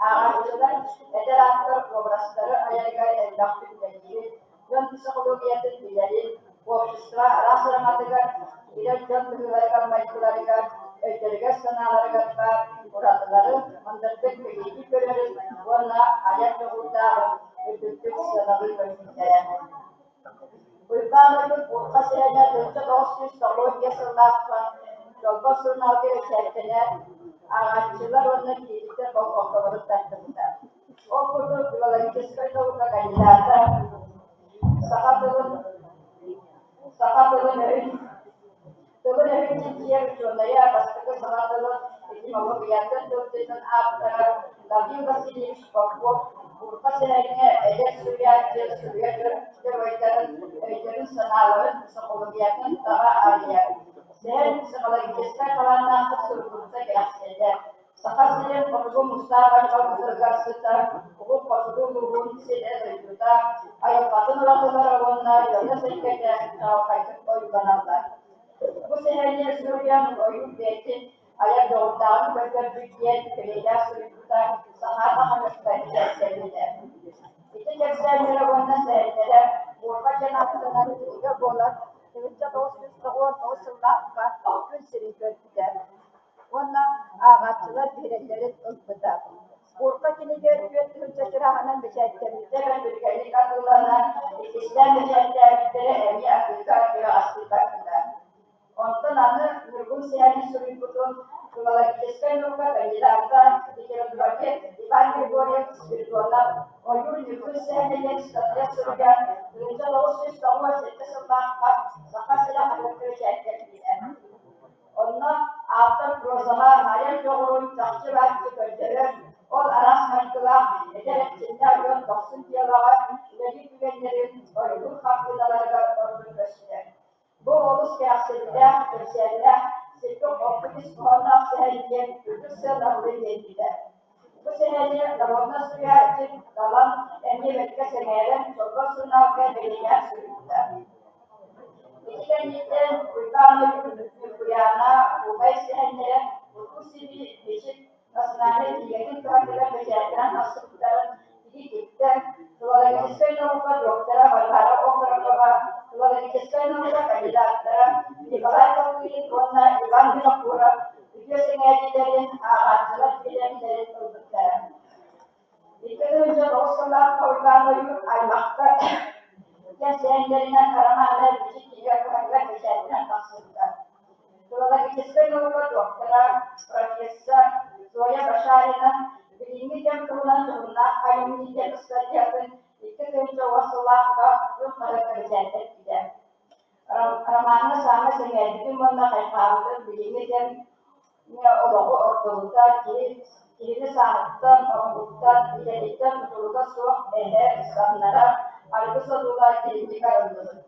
Ааҕааччылар эдэр ааптар образтары айарыгар элбэхтик үлэлиирин, дьон психологиятын билэрин, общество араас араҥатыгар киирэр дьон быһыыларыгар-майгыларыгар өйдөрүгэр-санааларыгар баар уратылары мындырдык бэлиэтии көрөрүн уонна айар дьоҕурдааҕын үрдүктүк сыаналыы көрбүттэрэ. Уйбаан Ойуун Буурҕа сэһэнэ 1995 сыллаахха Чолбон сурунаалга бэчээттэнэр, ааҕааччылар уонна киирбиттэр болҕомтолорун тардыбыта. Ол курдук филологическай наука кандидата, саха тылын саха тылын өһүн тылын өһүн чинчийэр учуонайа, бастакы саха тылын этимологиятын тылдьытын ааптара Гаврил Васильевич Попов Буурҕа сэһэҥҥэ эдэр суруйааччы суруйар дьоруойдарын өйдөрүн-санааларын психологиятын таба арыйар. Сэһэн психологическай талааннаахтык суруллубута кэрэхсэтэр. Саха сирин хотугу муустаах айылҕа кытылыгар сытар Уһук Хотугу улууһун сирэ-дойдута, айылҕатын уратылара уонна дьоно-сэргэтэ чаҕылхайдык ойууланаллар. Бу сэһэни суруйан ойуун бэйэтин айар дьоҕурдааҕын көрдөрбүт диэн кэлиилээх суруйбута Сахаар Махамыска бэчээттэммитэ. Ити кэпсээннэрэ уонна сэһэннэрэ Буурҕа диэн ааттанар кинигэ буолан 1999 сыллаахха күн сирин көрбүтэ уонна ааҕааччылар биһирэллэрин ылбыта. Буурҕа кинигэ 4000 тираһынан бэчээттэммитэ, түргэнник атыыланан, иккистээн бэчээттээбиттэрэ эмиэ атыыга кыаҕастыы барбыта. Онтон аны Ньургун сэһэнин суруйбутун филологическай наука кандидата, литературовед Иван Григорьев Спиридонов Ойуур Ньургун сэһэнэ диэн ыстатыйа суруйан, 1997 сыллаахха Саха сирэ хаһыакка бэчээттэммитэ. Онно ааптар прозаҕа айар дьоҕурун чахчы-бааччы көрдөрөр, ол араас майгылаах, эдэр эрчимнээх дьон дохсун дьыалаҕа үлэлиир түгэннэрин ойуулуур хартыыналарыгар ордук көстөр. Бу олус кэрэхсэбиллээх, кэпсээннээх, сиргэ-окко ис хоһоонноох сэһэн диэн үрдүк сыанабылы биэрбитэ. Бу сэһэни народнай суруйааччы Далан эмиэ бэркэ сэҥээрэн, Чолбон сурунаалга бэлиэтээн суруйбута. Ити кэнниттэн Уйбаан Ойуун Ньургуйаана Куобай сэһэннэрэ Улуу Сиби Бичик национальнай кинигэтин кыһатыгар бэчээттэнэн тахсыбыттарын киһи филологическай наука доктора Варвара Окорокова, филологическай наука кандидаттара Николай Толкин уонна Иван Винокуров үтүө сэҥээриилэрин ааҕааччылар биһирэбиллэрин ылбыттара. 2009 сыллаахха Уйбаан Ойуур аймахтар кэпсээннэринэн романа Бичик кинигэ кыһатыгар бэчээттэнэн тахсыбыта. Филологическай наука доктора, профессор Зоя Башарина билиҥҥи кэм туһунан дьоһуннаах айымньы диэн ыстатыйатын 2010 сыллаахха күн хаһыакка бэчээттэппитэ. Ромаҥҥа саамай сэҥээрбитим уонна хайҕаабытым билиҥҥи кэм олоҕу ордубута, киһи киһини сааһыттан, омугуттан, идэтиттэн тутулуга суох эһэ, самнарар, арыгы содула дириҥник арыллыбыт.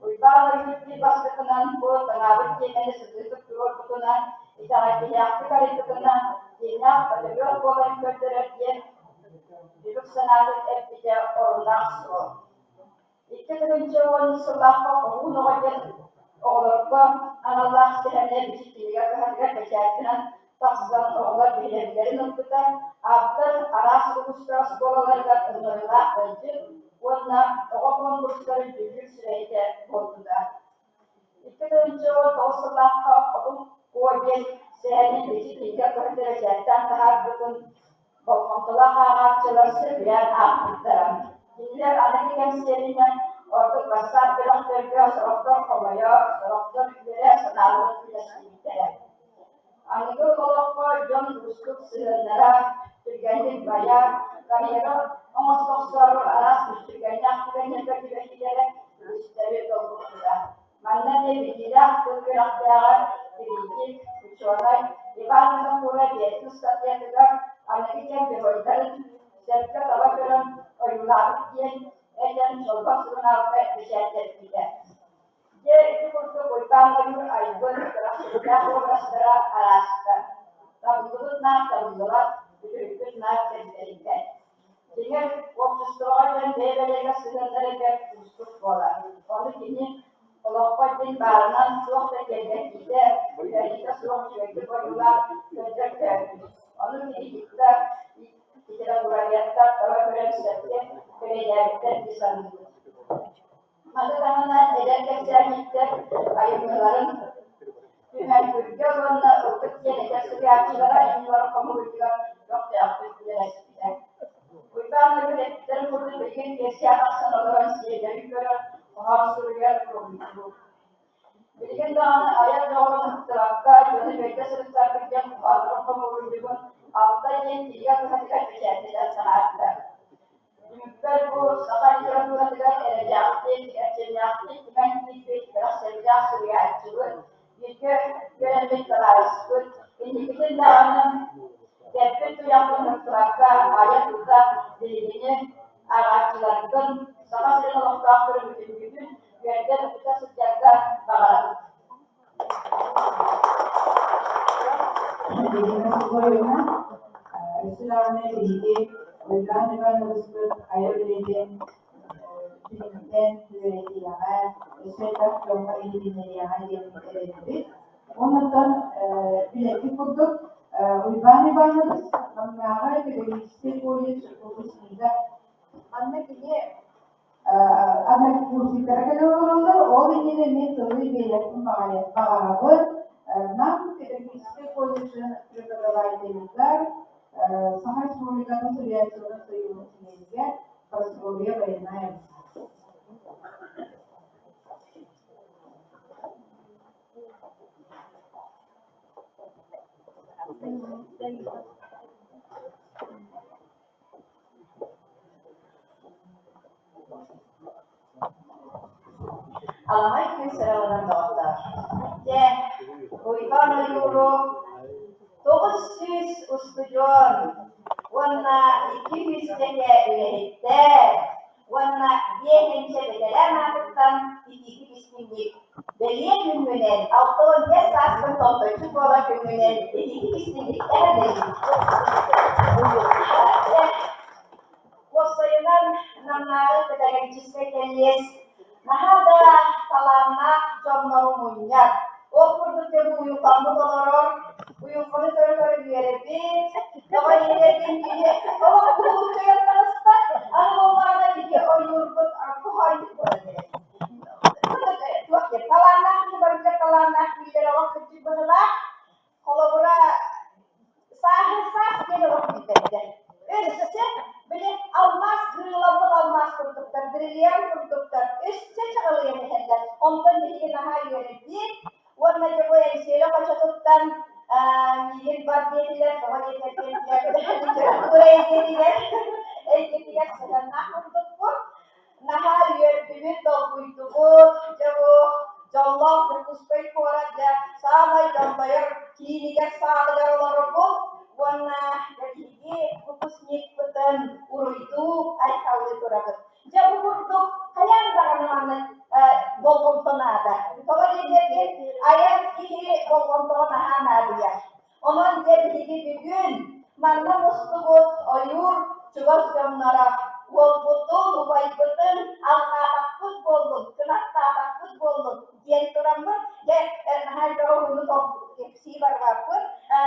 Уйбаан Ойуун биир бастакынан бу таҥаабыт тиэмэни сытыытык туруорбутунан, итэҕэйбиһээхтик арыйбытынан, дьиҥнээх патриот буоларын көрдөрөр диэн бүлүк санаатын эппитэ оруннаах суол. 2010 сыллаахха Хоһуун оҕо диэн оҕолорго аналлаах сэһэнэ Бичик кинигэ кыһатыгар бэчээттэнэн тахсан оҕолор биһирэбиллэрин ылбыта. Ааптар араас улуустар оскуолаларыгар ыҥырыылаах ыалдьыт уонна оҕо конкурстарын дьүүллүүр сүбэһитэ буолбута. 2019 сыллаахха Хотун Куо диэн сэһэнин Бичик кинигэ кыһатыгар бэчээттээн таһаарбытын Болҕомтолоох ааҕааччылар сөбүлээн аахпыттара. Кинилэр аныгы кэм сиэринэн ордук бассаап бөлөхтөргө сорохтор хомойо, сорохтор үөрэ санааларын үллэстибиттэрэ. Аныгы олоххо дьон уустук сыһыаннара түргэнник байа, карьера оҥосто охсоору араас мүччүргэннээх түгэннэргэ түбэһиилэрэ үгүстэри долгуппута. Манна эмиэ биллиилээх тыл үөрэхтээҕэ, критик, учуонай Иван Винокуров бэйэтин ыстатыйатыгар аныгы кэм геройдарын сөпкө таба көрөн ойуулаабыт диэн этэн Чолбон сурунаалга бэчээттэппитэ. Дьэ, ити курдук Уйбаан Ойуур айбыт кэрэхсэбиллээх уобарастара араастар. Табыллыбыт наар табыллыбат, үтүрүппүт наар кэлтэйбэт. Дьиҥэр, уопсастыбаҕа дьон бэйэ-бэйэлэригэр сыһыаннара бэрт уустук буолар. Ону кини олоххо дьиҥ баарынан туох да киэргэтиитэ, үөрүүтэ суох үчүгэйдик ойуулаан көрдөртөөбүт. Ону критиктэр, литературоведтар таба көрөн сөпкө кэрэйдээбиттэр дии саныыбын. Маны таһынан эдэр кэпсээнньиттэр айымньыларын түмэн Түмэн Үргэл уонна Ылбыт диэн эдэр суруйааччылара айымньыларын хомуурунньугар көхтөөхтүк үлэлэспитэ. Уйбаан Ойуур эппиттэрин курдук билигин пиэрсийэ тахсан олорон сиэллэрин көрөр, хоһоон суруйар, уруһуйдуур. Билигин даҕаны айар дьоҕурун ыһыктыбакка, дьону үөрдэ сырыттарбыт диэн хоһооннорун хомуурунньугун Алта диэн кинигэ кыһатыгар бэчээттэтэн таһаарда. Түмүкпэр бу саха литературатыгар эрэллээхтик, эрчимнээхтик түмэн киирбит кэрэхсэбиллээх суруйааччыбыт, бииргэ үөрэммит табаарыспыт, инникитин даҕаны тэппит туйахпын ыһыктыбакка айа-тута биһигини ааҕааччыларгын, Саха сирин олохтоохторун бүтүннүүтүн үөрдэ-көтүтэ сылдьарга баҕарабыт. Ирина Сухоевна, өссө даҕаны биһиги Уйбаан Ивановичпыт айар үлэтин түмүктэн үөрэтиэҕэ, өссө элбэх дьоҥҥо иһитиннэриэҕэ диэн эрэнэбит. Оннуттан билэргит курдук, Уйбаан Иванович Намнааҕы педагогическай колледж выпускнига. Манна кини Однокурсниктара кэлэ олороллор, ол иннинэ мин тылы биэриэхпин баҕарабын. Нам педагогическай колледжын преподавателигэр Саха Республикатын суруйааччыларын союһун чилиэнигэр Прасковья Военная. Аламай күн сыраланан доҕоттоор, дьэ, Уйбаан ойууру 900 устудьуон уонна 200 үлэһиттэр уонна биэһинчэ бэтэрээн аатыттан итиитик истиҥник бэлиэ күҥҥүнэн 65 сааспын томточчу буолар күҥҥүнэн итиитик истиҥник эҕэрдэлиибин. Уопсайынан, Намнааҕы педагогическай кэллиэс наһаа да талааннаах дьоннору мунньар. Ол курдук дьэ бу уйулҕаммыт олорор, уйулҕаны көрө-көрө үөрэбит, тоҕо диэтэргин кини олох уһулуччуйан таҕыста, аны буоллаҕына биһиги ойуурбут хоһоонньут буолан эрэр. Туох диэн талааннаах киһи барыта талааннаах дииллэр олох кырдьык быһыылаах. Холобура, сааһын саас диэн олох билбэттэр. Өссө, били, алмаас кырыыламмыт алмаас курдуктар, бриллиант курдуктар, өссө чаҕылыйан иһэллэр. Онтон биһиги наһаа үөрдүбүт. Уонна дьэ бу Эҥсиэли хочотуттан миигин бар диэтилэр, тоҕо диэтэргин литература эйгэтигэр эйгэтигэр сыһыаннаах курдукпун. Наһаа үөрдүбүт, долгуйдубут. Дьэ бу дьоллоох Дьокуускай куорат дьэ саамай дьоллойор киинигэр саалыгар олоробут уонна биһиги выпускникпытын уруйдуу, айхаллыы турабыт. Дьэ бу курдук хайаан даҕаны маннык болҕомто наада. Тоҕо диэтэргин айар киһи болҕомтоҕо наһаа наадыйар. Онон дьэ биһиги бүгүн манна мустубут ойуур чугас дьонноро уолбутун, убайбытын алҕаатахпыт буоллун, кынаттаатахпыт буоллун диэн тураммыт, дьэ наһаа элбэх уһуну кэпсии барбаппыт,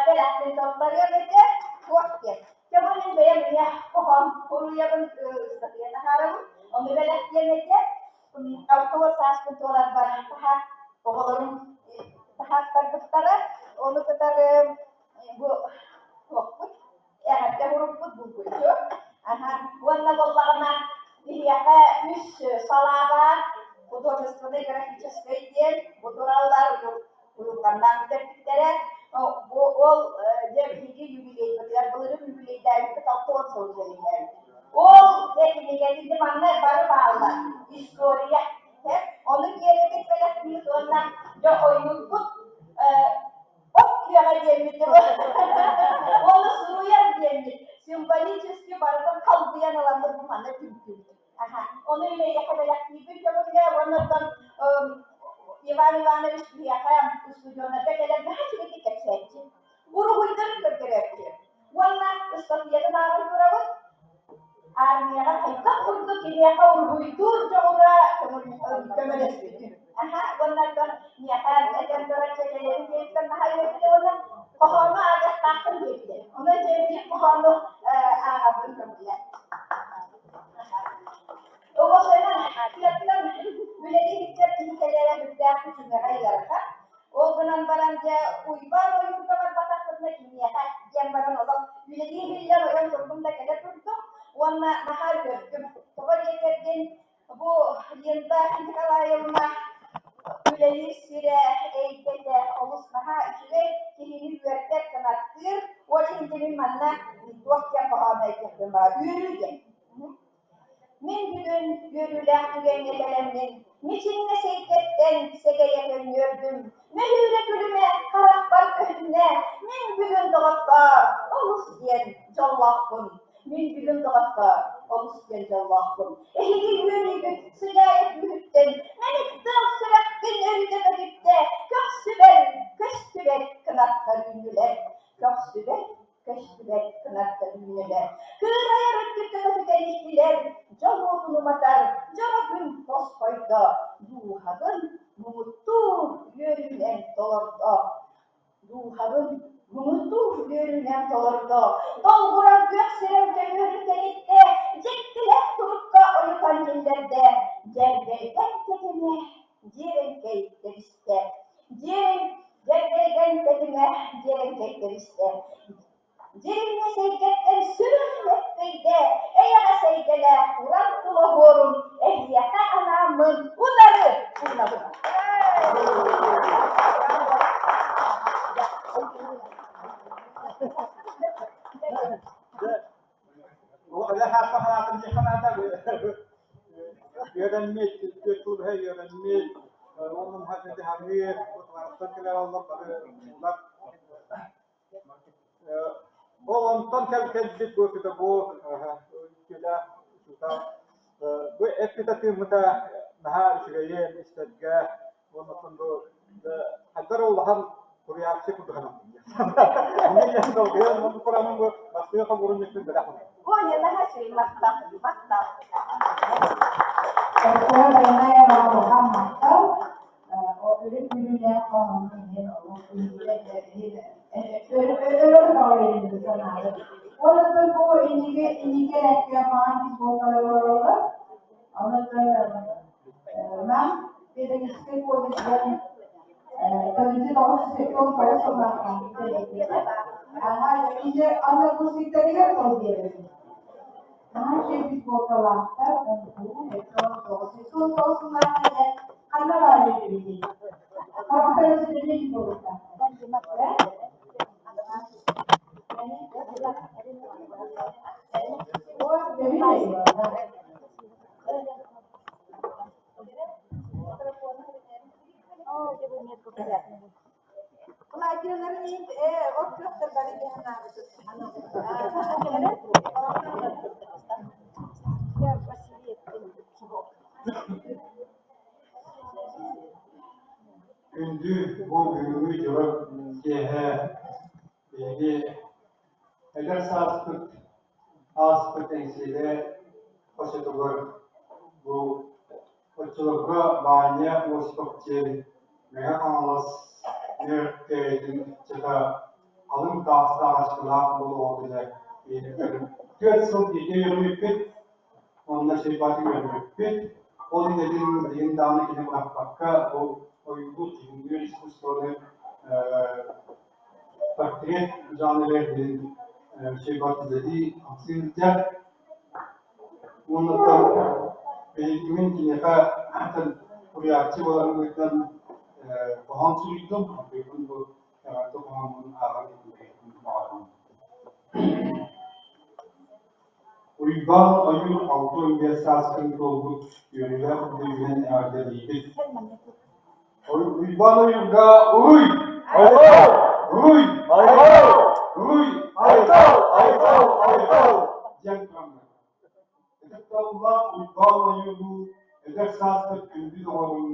бэлэхпин толларыам этэ, туох диэн. Дьэ бу мин бэйэм ийэ хоһоон суруйабын, ыстатыйа таһаарабын, ону бэлэхтиэм этэ. 60 сааспын туоларбар таһаар оҕолорум таһааттарбыттара. Ону кытары бу туохпут, эҕэрдэ урукпут булгуччу. Аха. Уонна буоллаҕына биһиэхэ үс салаа баар. Художественнай графическай диэн бу тураллар уйулҕаннаах бүтэрбиттэрэ. Бу ол дьэ биһиги юбилейбытыгар былырыын юбилейдээбиппит 60 сыл үлэлээбит. Ол дьэ кинигэни манна бары бааллар. История. Ону биэрэбит бэлэхтиибит уонна дьэ ойуурбут от күөҕэ диэммит ону суруйар диэммит символически барытын халбыйан ыламмыт бу манна түмтүбүт. Ону эйиэхэ бэлэхтиибит көҥүлгэ уонна оттон Иван Иванович биһиэхэ устудьуоннарга кэлэн наһаа үчүгэйдик кэпсээччи. Уруһуйдарын көрдөрөөччү. Уонна ыстатыйатын ааҕан турабыт. Армияҕа хайдах курдук киниэхэ уруһуйдуур дьоҕура көмөлөспүтүн. Аха, уонна оттон миэхэ этэн турар чэкэлэрин диэбиттэн наһаа үөрбүтэ уонна хоһоону ааҕыахтааххын диэбитэ. Онон дьэ биир хоһоону ааҕарбын көҥүлэ. Оҕосойунан тыаттан үлэлии сылдьар киһи кэлэрэ сүрдээх күчүмэҕэй ыарахан. Ол гынан баран дьэ эрэ Уйбаан ойуурга барбатахпытына киниэхэ диэн баран олох үлэлии иһиллэр ойон турдум да кэлэ турдум уонна наһаа үөрдүм. Тоҕо диэтэргин бу Линда Николаевна үлэлиир сирэ, эйгэтэ олус наһаа үчүгэй, киһини үөрдэр, кынаттыыр. Ол иһин мин манна туох диэн хоһоонно этиэхпин баҕар үөрүү диэн. Мин бүгүн үөрүүлээх түгэҥҥэ кэлэммин, мичиҥҥэ сэйгэттэн сэгэйэ көнньүөрдүм, мөһүүрэ күлүмэ харахпар көһүннэ, мин бүгүн доҕоттоор, олус диэн дьоллоохпун, мин бүгүн доҕоттоор, олус диэн дьоллоохпун. Эһиги үөрүүгүт сыдьаайа күүһүттэн, мэник тыал сүрэхпин өрүтэ көтүттэ, көхсүбэр көстүбэт кынаттар үүннүлэр, көхсүбэр көстүбэт кынаттар үүннүлэр. Кыырайар өттүккэ көтүтэн истилэр, дьол уотун уматар, дьоро күн тосхойдо, дууһабын муҥутуур үөрүүнэн толордо. Дууһабын муҥутуур үөрүүнэн толордо, долгурар күөх сирэм көмүөрүн тэниттэ, дьиктилээх турукка ойутан киллэрдэ, дьэргэлгэн тэтимэ дьиэрэҥкэй тэбистэ. Дьиэрэҥ дьэргэлгэн тэтимэ дьиэрэҥкэй тэбистэ. Дьириҥҥэ сэйгэттэн сүрүн мөккөйдө, эйэҕэс эйгэлээх уран тыл оһуорун эһиэхэ анааммын утары уунабын. Үөрэммит, түөрт сыл быһа үөрэммит, уонна хаһыы утарыттан кэлэр оллор бары улар. Ол онтон кэл кэлбит бу педагог, үтүөлээх учуутал бу эппитэ тыыммыта наһаа үчүгэйин истэргэ уонна бу хайдах эрэ улахан суруйааччы курдук сананным. Инньэ долгуйан оннук тураммын бу бастакы хомуурунньукпун бэлэх уунабын. Ой, наһаа үчүгэй махтал, махтал. Оскуола Байанаева улахан махтал. Өрүт үөрүүлээх хоһоону иһин олус өрө көҕүлүн санаабыт. Уонна бу инники инники эрэккэ маҕан футболкалар олороллор. Онон Нам педагогическай колледжын 1979 сыллаахха Аны курсиктарыгар тыл биэрэбин. Наһаа үчүгэй бейсболкалаахтар, 1979 сыллаахха ханна баар эбитий? Хапытар сүрүнүн буолуохтаахтар. Күндү бу бүгүҥҥү дьоро киэһэ биһиги эдэр сааспыт ааспыт Эҥсиэлэ хочотугар бу оччолорго Ваня Осипов диэн Мэҥэ Хаҥалас Нөөркөөйүтүн ыччата халыҥ таастаах ачыкылаах буолуоҕа этэ 4 сыл бииргэ үөрэммиппит, онно Чайбаатын үөрэммиппит. Ол идэтин билигин даҕаны кини бырахпакка бу ойуулуур-дьүһүннүүр искусствоны портрет жанрыгар билигин Чайбат үлэлии хамсыы сылдьар. Уонна билигин киниэхэ суруйааччы буоларын быһыытынан хоһоон суруйдум, онтуйбун бу эҕэрдэ хоһооммун ааҕан иһитиннэриэхпин баҕарабын. Уйбаан ойуур 65 сааскын туолбут үөрүүлээх үбүлүөйүнэн эҕэрдэлиибит. Уйбаан ойуурга уруй! Айхал! Уруй! Айхал! Уруй! Айхал! Айхал! Айхал! Диэн тураммыт. Ытыктабыллаах Уйбаан ойууру эдэр сааспыт күндү доҕорун,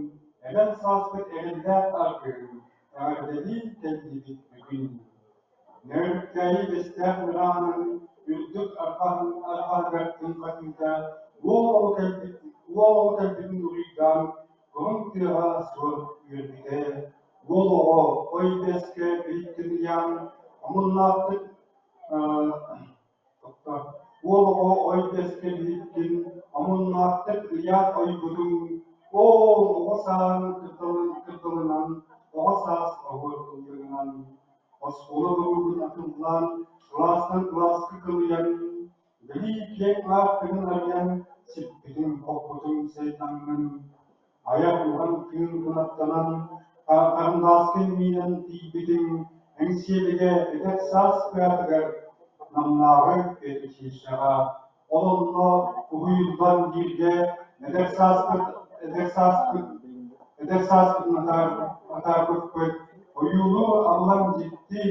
эдэр сааспыт эрэллээх аргыһын эҕэрдэлии кэллибит бүгүн. Нөөрүктээйи бэстээх мыраанын үрдүк арҕаһыгар тыҥ хатыыта уол оҕо кэлбит уол оҕо кэлбитин уруйдаан курун тыаҕа суор үөрбүтэ, уол оҕо ой бэскэ биһиктин ыйаан омуннаахтык Уол оҕо ой бэскэ биһиктин омуннаахтык ыйаат ойбутуҥ, оол оҕо сааһын кырдалынан оҕо саас оһуор ыллыгынан, оскуола боруогун атыллаан, кылаастан кылааска кылыйан, билии киэҥ аартыгын арыйан, сиппитин-хоппутун сайдаҥҥын, айах уһан тыын кынаттанан, харандааскын миинэн тиийбитиҥ, Эҥсиэлигэ эдэр саас кыһатыгар Намнааҕы педучилищеҕа, ол онно уһуйуллан бииргэ эдэр сааспыт эдэр сааспыт эдэр сааспытын атаарбыппыт, ойуулуу абылаҥ дьикти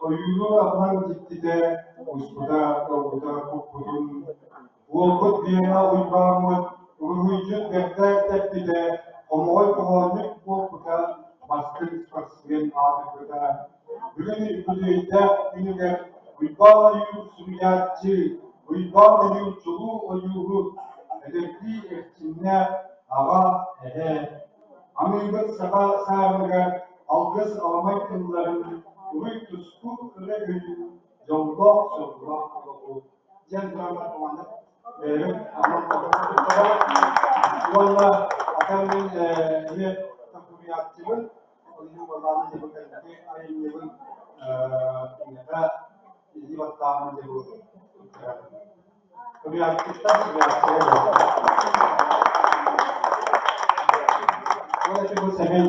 ойуулуу абылаҥ дьиктитэ успута долгута куппутун Уолбут Гена Уйбааммыт уруһуйдьут бэртэ тэппитэ, хомоҕой хоһоонньут буолбута, бастыҥ спортсмен аатырбыта. Бүгүн үбүлүөйдээх күнүгэр Уйбаан Ойуур суруйааччы, Уйбаан Ойуур чулуу ойууһут, эдэрдии эрчимнээх аҕа, эһэ, аныыбыт саха саарыныгар алгыс аламай тылларын уруй-туску ыра өйүү дьоллоох-соргулаах олоҕу диэн тураммар команда бэйэбин анал уонна атын мин эмиэ суруйааччыбын ол иһин буоллаҕына дьэ бу кэлбити айымньыбын киниэхэ илии баттааммын дьэ бу суруйааччыттан суруйааччыга буолла. Ол эти бу сэмэй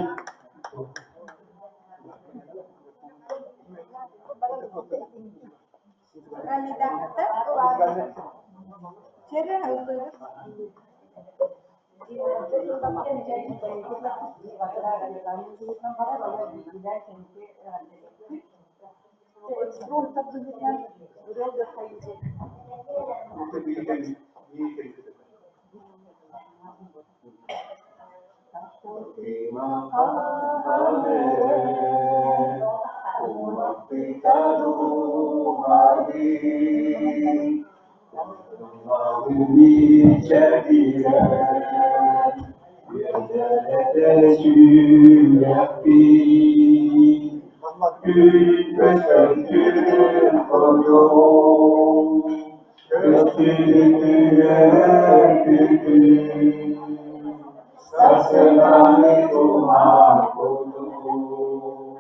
Сарсыҥҥы туман курдук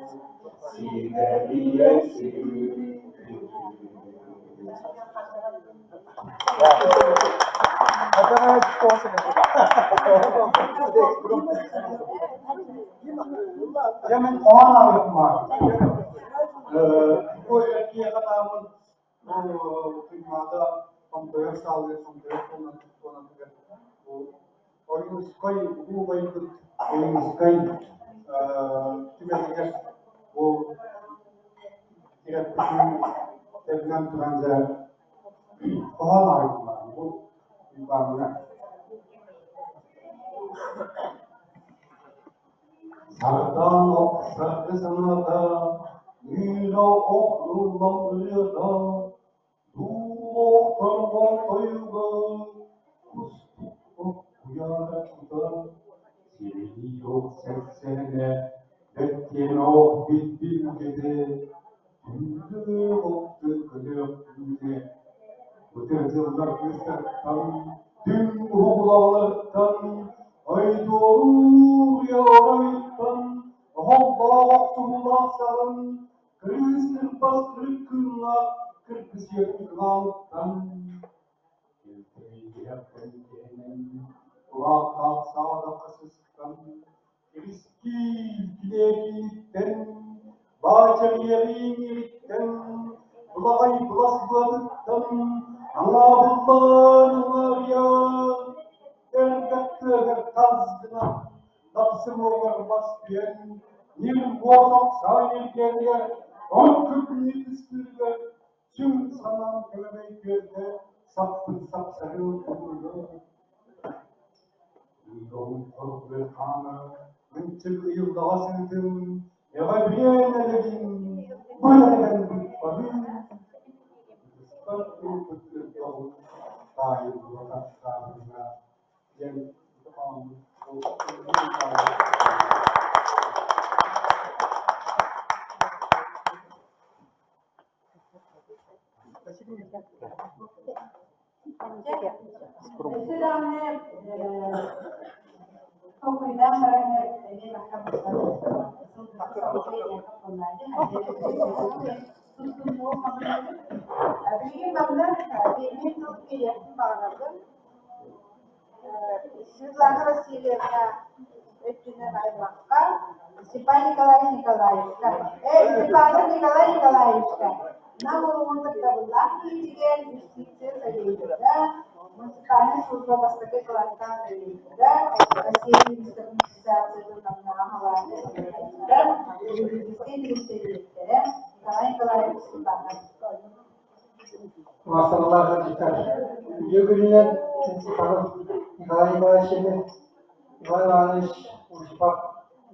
ситэриэ Дьэ мин хоһоон аҕырытмаар. Бу эркиэхэ тааммын Туймаада Томтойор саалыгар Томтойор туонатыгар бу Ойуунускай улуу убайбыт Ойуунускай түмэлигэр бу тирэппитин тэбинэн туран дьэ хоһоон ааҕыйдылар бу Уйбааҥҥа. Сардаан ох саргы санаата, Ыыра ох ыллам ырыата, Дуулаах торбоох тойуга, Кустук ох куйаара кута, Сирилии ох сэксээнэ, Бэттиэмэ ох бит-билгэтэ, Түннүк ох тылгылыах түүтэ, Бытыр дьыллар быыстартан, Түҥ уһугулалартан, Ойдуолуур уйа оройуттан, Оһоллоох охсуһуулаах саҕын, Кырыыс кырбас кырык кыымнаах Кыргысыатын кылаалыттан, Кэлтэйдиһэх кэлтээнэн, Кураахтаах саадахха сыстан, Киристиил килээкииниттэн, Баачарыйарыын ириттэн, Былаҕай былас быатыттан, Аҥаабыллаан аҥаарыйан, Эрбэх тыаһыгар тас гынан, Тапсымыгар бас түһэн, Ньир буосах саай илгээгэр, От күргүнү кыстыырыгар, Сүҥ санаан кэлэмэй күөлгэ Саппыт сапсарыы курдуга Ыйга хаана ынчык ыйыллаҕас ыытын, эҕэ-биэн элэгин, бу эрэн быппабын, ытыспар ылбыт ырбаҕын таайыллыа таптааһыҥҥа диэн Өссө даҕаны Толкуйдаан баран эмиэ бакка мустан Билигин манна биирдии тыл киириэхпин баҕарабын. Светлана Васильевна өттүнэн аймахха Степан Николаевич Николаевка, Степанов Николай Николаевичка Нам улууһун кыттабыллаах киһитигэр юстиция советыгар, муниципальнай служба бастакы кылаастаах советыгар, Россия министрин ассоциациятын Намнааҕы салаатын салайааччыта, юридическай министиэристибэ Николай Николаевич Степанов. Маасалалаах ыалдьыттар, үтүө күнүнэн Степанов Николай Николаевич Иван Иванович Осипов,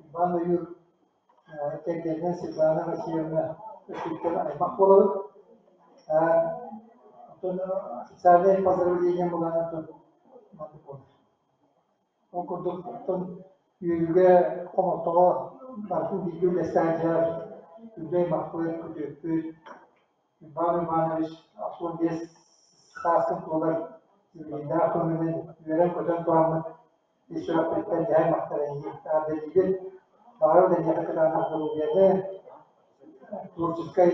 Иван Ойуур кэргэнинэн Светлана Васильевна өттүттэн аймах буолабыт. Оттон официальное поздравление буолан оттон маннык буолар. Ол курдук оттон үөрүүгэ, хомолтоҕо барытын бииргэ үллэстэ сылдьар күндү аймахпыт, күтүөппүт Иван Иванович 85 сааскын туолар үбүлүйдээх көҥүлүн үөрэн-көтөн тураммыт ис сүрэхпиттэн дьэ аймахтар эйигин эҕэрдэлиибин. Баҕарабын эйиэхэ кытаанах доруобуйаны, творческай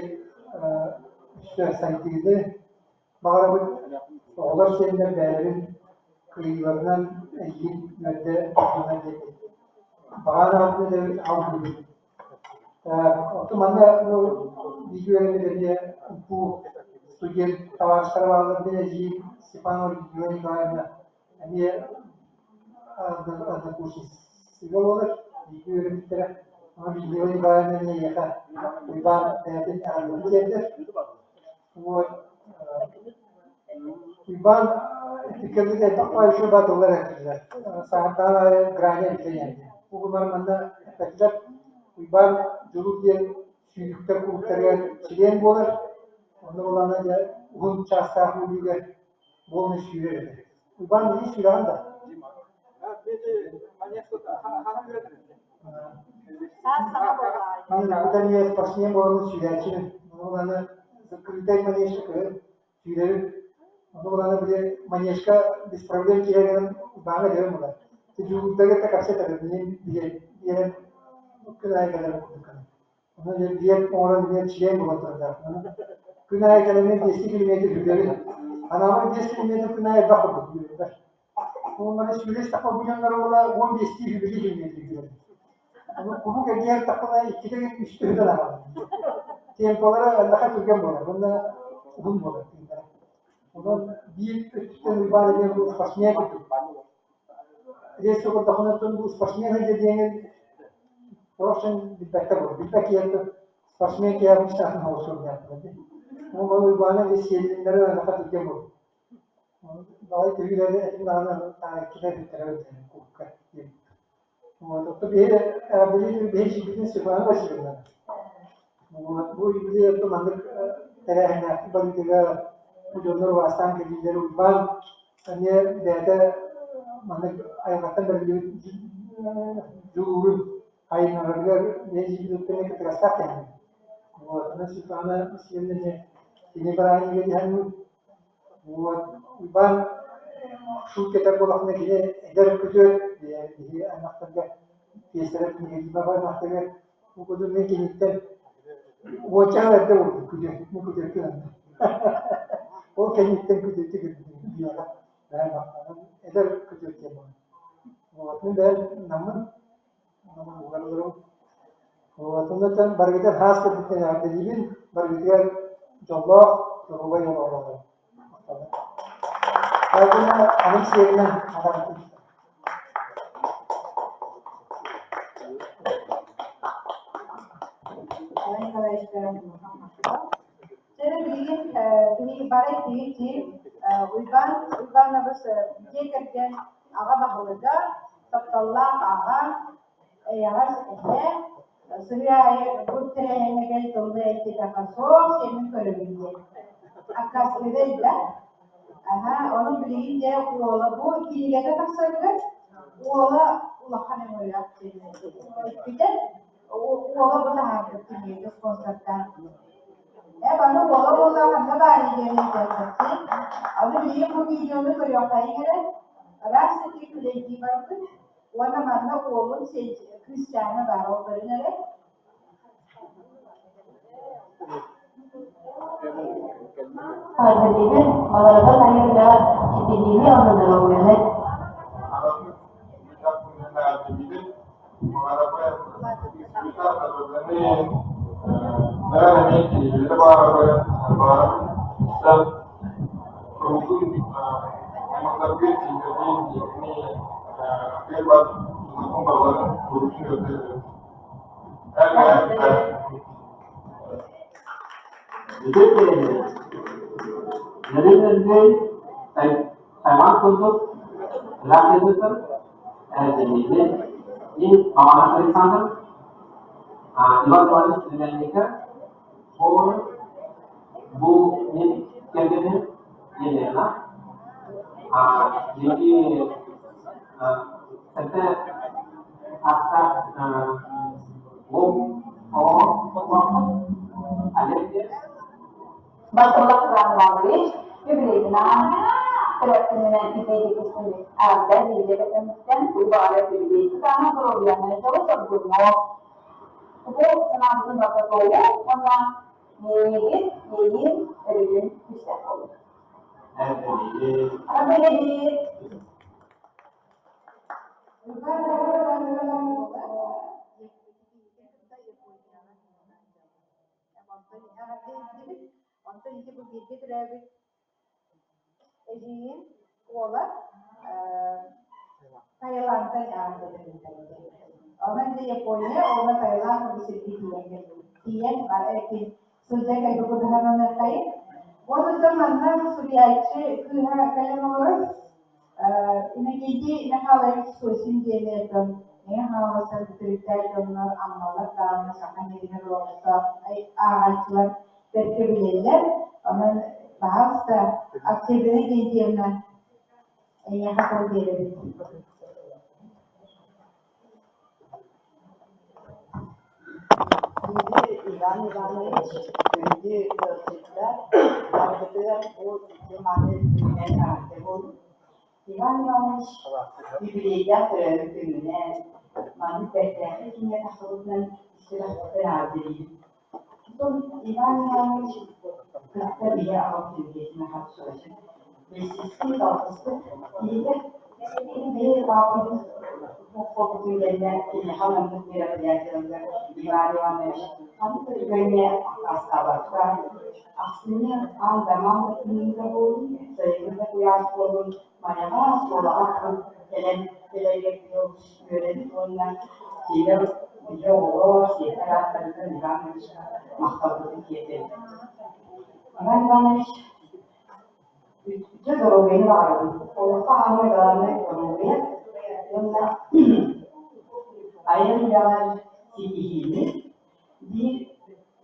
өссө сайдыыны Баҕарабыт оҕолор сиэннэр бэйэлэрин кыайыыларынан эйигин үөрдэ турдуннар диэки. Баҕар эбит алгыыбыт. Оттон манна бу бииргэ үөрэммит эмиэ бу студент табаарыстара бааллар мин эдьиийим Степанова Людмила Николаевна эмиэ однокурсница буолар бииргэ үөрэммиттэрэ. Онон Людмила Николаевна эмиэ эйиэхэ Уйбаан бэйэтин эҕэрдэтин тиэрдэр. Вот. Уйбаан иккилик элбэх баайы баатыллар этилэр. Саһардаан аайы граня эбитэ диэн. Бу гынан манна эппэтилэр. Уйбаан Дьулуур диэн сүүрүктэр кулууптарыгар чилиэн буолар. Онно булаана дьэ уһун чаастаах үүлүүгэ буолан сүүрэр этэ. Уйбаан билии сүүрэҕин да? Манна спортсмен буоламмын сүүрээччибин. Ону закрытай манежка кыһын сүүрэбин. Ону булана били манежка без проблем киирэрин баҕа этэбин буолар. Дьулуурдарга да кэпсэтэрим. Мин биэрэн күн аайы кэлэрим курдук гынан. Ону биэр оҥорон биэр чилиэн буолан турардаах. Күн аайы кэлэммин 200 километр сүүрэбин. Анаабар 5 километр күн аайы элбэх курдук сүүрэрбэр. Уонна сүүрэ истэххэ бу дьоннор буола 15 сүүрбэлии километр сүүрэбин. Ону куруук эргийэн таххына иккитэ үстэ үһү ааҕабын. Темпалара элбэхэ түргэн буолар уонна уһун буолар тыыннара. Онон биир өттүттэн Уйбаан диэн бу спортсмен курдук. Резко көрдөххүнэ оттон бу спортсмен сылдьар диэҥин сорох дьон билбэттэр буолар. Билбэт киһи спортсмен киһи обычно оҕусуон диэн. Ол Уйбааны сиэллиннэрэ элбэхэ түргэн буолар. Баҕай түһүүлэри этин даҕаны иккитэ бүттэрэ кубка диэн. Вот, оттон биһи эҕэрдэлиир биһи сүүрбүтүн Светлана Васильевна. Вот, бу юбилей оттон маннык тэрээһиннээхтик барыытыгар бу дьоннор убаастаан кэлиилэр Уйбаан эмиэ бэйэтэ маннык айылҕаттан бэриллибит дьулуурун айыннарарыгар бэйэ дьиибититтэн кытыгастаах киһи. Вот, онон Светлана Васильевна эмиэ кини бырааһынньыга диһэн Вот, Уйбаан шутка этэр буоллахпына кини эдэр күтүөт, биһи аймахтарга пиэсэлэр кинигэлиибэ аймахтарыгар бу курдук мин киниттэн уонча сыл эрдэ буолбут күтүөт, мин күтүөппүн онно. Ол кэнниттэн күтүөтү көрбүтүм биһиэхэ аймахтарым эдэр күтүөт диэн буолар. Вот, мин бэйэм наммын, угарыларым. Вот, оннуттан барыгытыгар хаас кэлбиттэн эҕэрдэлиибин, барыгытыгар дьоллоох, доруобай олоҕу Поэтому аны сиэринэн атаҕын Николай Николаевич Дьэ, билигин кини бары киһи Уйбаан Уйбаанабыс дьиэ кэргэн аҕа баһылыга, тапталлаах аҕа, эйэҕэс эһэ, сырыы аайы бу тэрээһиҥҥэ кэл тыллыы эттитэххэ суох сиэммин көрөбүн диэн. Аккаастыыра элбэх. Аһа, ону билигин дьэ уола бу кинигэтэ тахсарыгар уола улахан өҥөлөөх диэн эппитэ. Уола бу таһаарбыт кинигэтэ спонсордаан. Ээ, баны уола буолла ханна баарый диэн ыйытыаххытый. Аны билигин бу видеону көрүөххэйиҥ эрэ. Ыраас сытыы күлэйдии барбыт. Уонна манна уолун кыысчаана баар, ол көрүн эрэ. Эҕэрдэлиибин, баҕарабын айар ситиһиини уонна доруобуйаны. Нөрүн-нөргүй аймах курдук ыраах ыйбыттар эрдэлиибин. Мин Баҕанах Александр, Иван Иванович племянника буолабын. Бу мин кэргэним Елена. Биһиги сэттэ астаах уол оҕолоохпут. Олег диэн. Басыллах Иван Иванович юбилейынан төрөппүнүнэн итиитик-истиҥник аҕыйах бииргэ кэтэммиттэн тугу баҕарар үбүлүөй тутаана доруобуйаны дьолу-соргуну бу санаабытын барыта туолуо уонна миигин, миигин өрүтүн күүстээх буолуо. Эҕэрдэлиибит! Онтон эҕэрдэ иһиллибит. Онтон ити бу бииргэ төрөөбүт эдьиийим уола Таиландтан эҕэрдэлэрин Онон дьэ Япония уонна Таиланд бу сиргэ тиийэн кэлбит. Тиийэн сылдьан кэлбит курдук Уонна манна суруйааччы кыыһа кэлэн олорор. Иннокентий Михайлович Сосин диэни дьон Мэҥэ Хаҥаластан төрүттээх дьоннор Аммалар даҕаны саха сиригэр олохтоох ааҕааччылар бэркэ билэллэр. Онон, баһаалыста, Октябрина Геннадьевна, эйиэхэ тыл биэрэбин. Күндү Иван Иванович, күндү ыалдьыттар, барыгытыгар бу үтүө-мааны күнүнэн эҕэрдэ буоллун. Иван Иванович юбилейдаах төрөөбүт күнүнэн, маннык бэртээхэй кинигэ тахсыбытынан сүрэхпиттэн эҕэрдэлиибин. Оттон Иван Иванович кытта биһи аҕам Сергей Михайлович билсиспит, алтыспыт киһитэ. Кини биһи паапабыт боппутун кэннэ киниэхэ маннык мероприятиеларга Иван Иванович ханнык да түгэҥҥэ аккаастаабакка ахсынньы аан дамаан да тымныыта буоллун, сайыҥҥы да куйаас буоллун Майаҕа оскуолаҕа кэлэн кэлэригэр үөрэбит уонна кинилэр биһи оҕолор, сиэттэр ааттарыттан Иван Ивановичка махталбытын тиэрдэбит. Иван Иванович үтүө доруобуйаны баҕарабын. Олоххо аамай главнай доруобуйа уонна айар үлэҕэр ситиһиини биир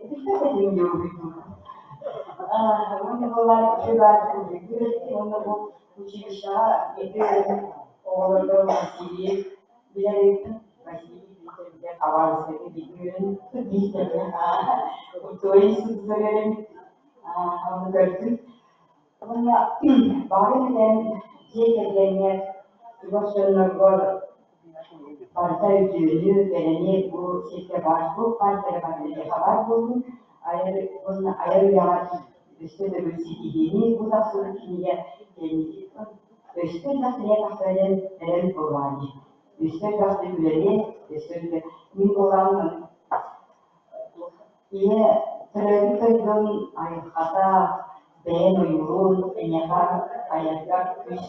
эпиттэн этим диэбиппин. Уонна буоллар үчүгэй баар уонна бу училищеҕа бииргэ үөрэммит оҕолорго Василий билэр эбиппин. Василий Викторович Хабаровскайга бииргэ үөрэммиппит, биир культура института үөрэммиппит. Ону көрдүм. Уонна баҕа этэн дьиэ кэргэҥҥэр, чугас дьонноргор Барыта үтүөнү, кэрэни бу сиргэ баар туох баар кэрэ барыта баар буоллун, айар уонна айар үлэҕэр өссө төгүл ситиһиини бу тахсыбыт кинигэ кэнникиттэн өссө элбэх кинигэ тахсар диэн эрэл буоллаҕа дии. Өссө элбэхтик үлэлиэ, өссө мин буоллаҕым Ийэ төрөөбүт дойдун айылҕата, бэйэҥ ойуурун эйиэхэ айарга күүс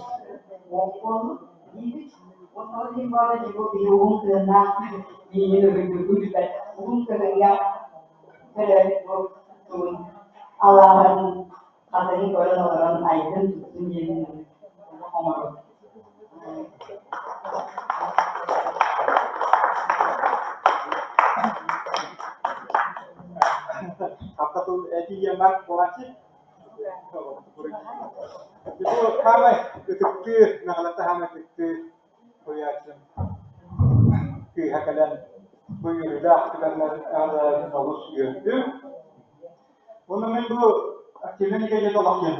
уох буоллун диибит. Уонна ол иһин буолла дьэ бу биһи уһун кыһыннаах биһиги уһуйбуккун билбэт уһун кыһыҥҥа төрөөбүт бу тугун алааһын хатыҥын көрөн олорон айдын туттун диэммин олох оҥоробут. Хапта тыл этиийэммэр буолааччы. Бу хаамай ытыктыыр, наҕылата хаамай ытыктыыр суруйааччым кыыһа кэлэн бу үөрүүлээх түгэннэр олус үөрдүм. Уонна мин бу Активнай Николаевич олох диэн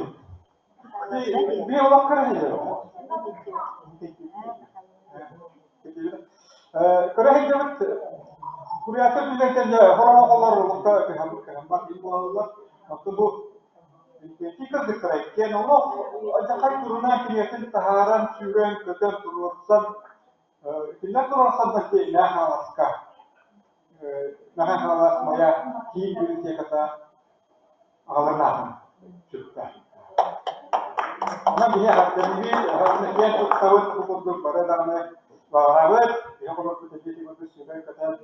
Би олох кыра Көрө сылдьабыт Курятка түгэн кэннэ хороҕолор олохто кыһаммат ии буолаллар. Оттон бу ити кыргыттара иккиэн олох алдьархай турунан кинигэтин таһааран, сүүрэн, көтөн, туруорсан кинилэр туруорсаннар Мэҥэ Хаҥаласка Мэҥэ Хаҥалас Майа киин библиотеката аҕаларын аатын сүктэ. Онон биһи эҕэрдэлиибит, эҕэрдэ киэн туттабыт, бу курдук бары даҕаны баҕарабыт, биһи оҕолорбут эбиэти курдук сүүрэн-көтөн,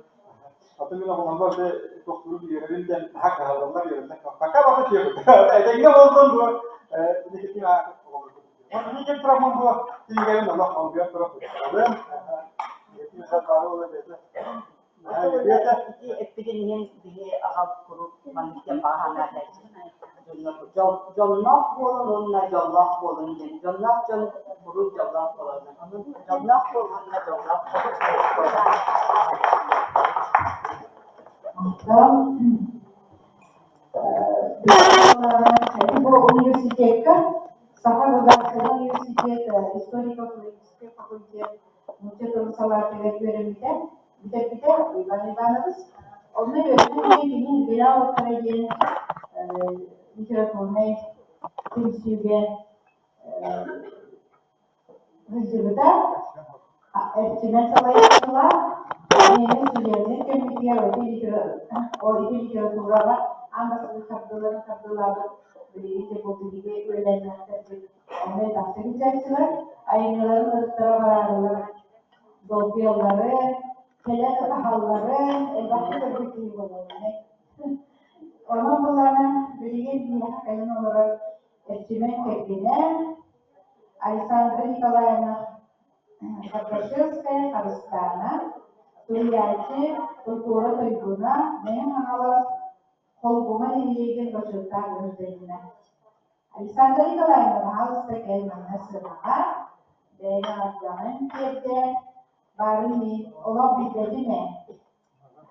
атын мин оҕолорбор да туохтууру биэрэбин диэн наһаа кыһаллаллар, үөрэллэр. Пока бары үтүөбүт. Этэҥҥэ буоллун бу инникитин оҕолорбут. Онон мин тураммын бу тиийгэбин олох олгуйан туран туттарабын. Ити эппитин иһин биһи аҕал куруук маннык диэн баҕа санаа Дьонноох буолун уонна дьоллоох буолун диэн. Дьонноох дьон куруук дьоллоох буолаллар. Онон дьонноох буол уонна дьоллоох буол. Онтон бу университекка Саха государственнай университет историко-филологическай факультет нуучча тылын салаатыгар үөрэммитэ, бүтэрбитэ Иван Иванович. Онно үөрэнэн кини Үгэрээх уоттара диэн литературнай түмсүүгэ сылдьыбыта. Эрчимэн салайааччылаах, кинини студенныы кэммитигэр ол ити литератураҕа аан бастакы хардыыларын хардыылаабыт билигин дьэ бу биһиги үөлээннээхтэрбит Онно тахса сылдьааччылар айымньыларын ырыттара бараарылар долгуйаллары, кэлэн ытаһаллары элбэхтик көрбүт киһи буолаллар. Онон былаана билигин биһиэхэ кэлэн олорор Эрчимэн кэргэнэ Александра Николаевна Кардашевская Харыстаана, суруйааччы, культура туйгуна, Мэҥэ Хаҥалас Холбума нэһилиэгин бочуоттаах гражданина. Александра Николаевна, баһаалыста кэл манна сыанаҕа, бэйэҥ эҕэрдэҕин тиэрдэ, баарын мин олох билбэтим ээ.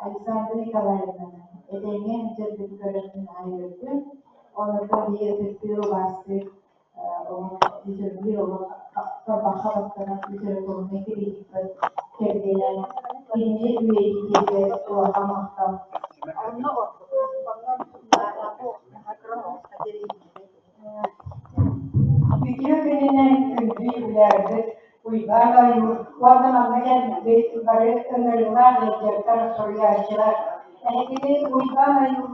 Александра Николаевнаны этэҥҥэ сылдьаргын көрөммүн аһай үөрдүм. Онуоха биһи ытыктыыр, убаастыыр олох литература олох тарбахха баттанар литературнай критикпыт кэргэнэ кинини үйэтитиигэ улахан махтал. Онно ордук. Онно Үтүө күнүнэн күндү үлээрбит Уйбаан Ойуур уонна манна кэлбит бары ыҥырыылаах ыалдьыттар, суруйааччылар. Эһигини Уйбаан Ойуур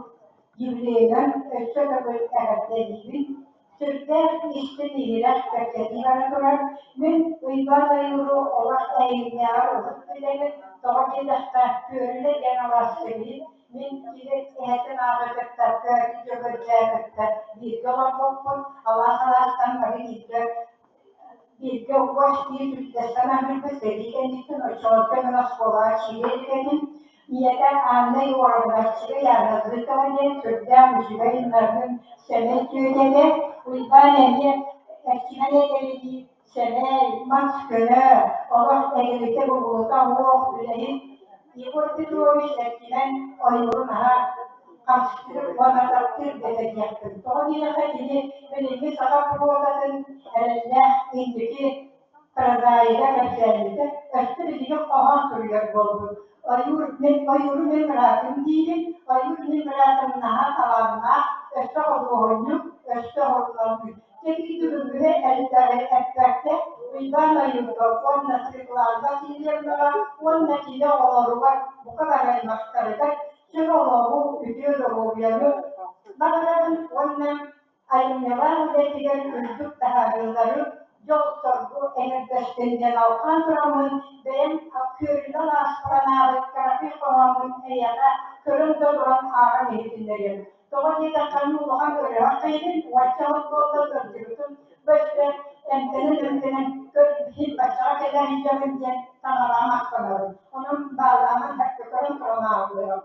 юбилейынан өссө төгүл эҕэрдэлиибин. Сүрдээх истиҥ-иһирэх кэпсэтии бара турар. Мин Уйбаан Ойууру олох эйигиннээҕэр урут билэбин, тоҕо диэтэххэ, Күөрүлэ диэн алааска биир мин кини эһэтин ааҕы кытта Көөтү Дьөгүөрдээ кытта бииргэ олорбуппут, алаас алаастан бары бииргэ бииргэ уос биир үллэстэн аһыырбыт сэрии кэнниттэн оччолорго мин оскуолаҕа киирэ илик этим. Ийэтэ Анна Егоровна Яна Зыкова диэн сүрдээх үчүгэй нарын сэмэй түөтэ этэ. Уйбаан эмиэ эрчимэн этэринии сэмэй, мас көнө, олох эгэлитэ бугулута уох үлэһит Егор Петрович эрчимэн ойуурун аһа харыстыыр уонна таптыыр да диэхпин. Тоҕо диэтэххэ кини билиҥҥи саха прозатын эрэллээх инники прозаига кэпсээбитэ, өссө билигин хоһоон суруйар буолбут. Ойуур мин ойууру мин быраатым диибин, ойуур мин быраатым наһаа талааннаах, өссө худуоһунньук, өссө оһолломмут. Кэлии бүгүҥҥү элбэҕи эппэккэ, Уйбаан Ойуурга уонна Светлана Васильевнаҕа уонна кини оҕолоругар бука бары аймахтарыгар чөл олоҕу, үтүө доруобуйаны баҕарабын уонна айымньылаах үлэтигэр үрдүк таһаарыылары, дьол-соргу эҥэрдэстин диэн алҕаан тураммын, бэйэм күөрүнэн ааспаран аабыт кыракый хоһооммун эйиэхэ көрөн да олорон ааҕан иһитиннэриэм. Тоҕо диэтэххэ, мин улахан ыарыһах киһибин, уонча сыл буолла ыалдьыбытым, бу өссө эмтэнэн-эмтэнэн көр иһин баччаҕа кэлэн илдьэбин диэн таҥараҕа махтанабын. Онон баалааман бэркэ көрөн туран ааҕыаҕым.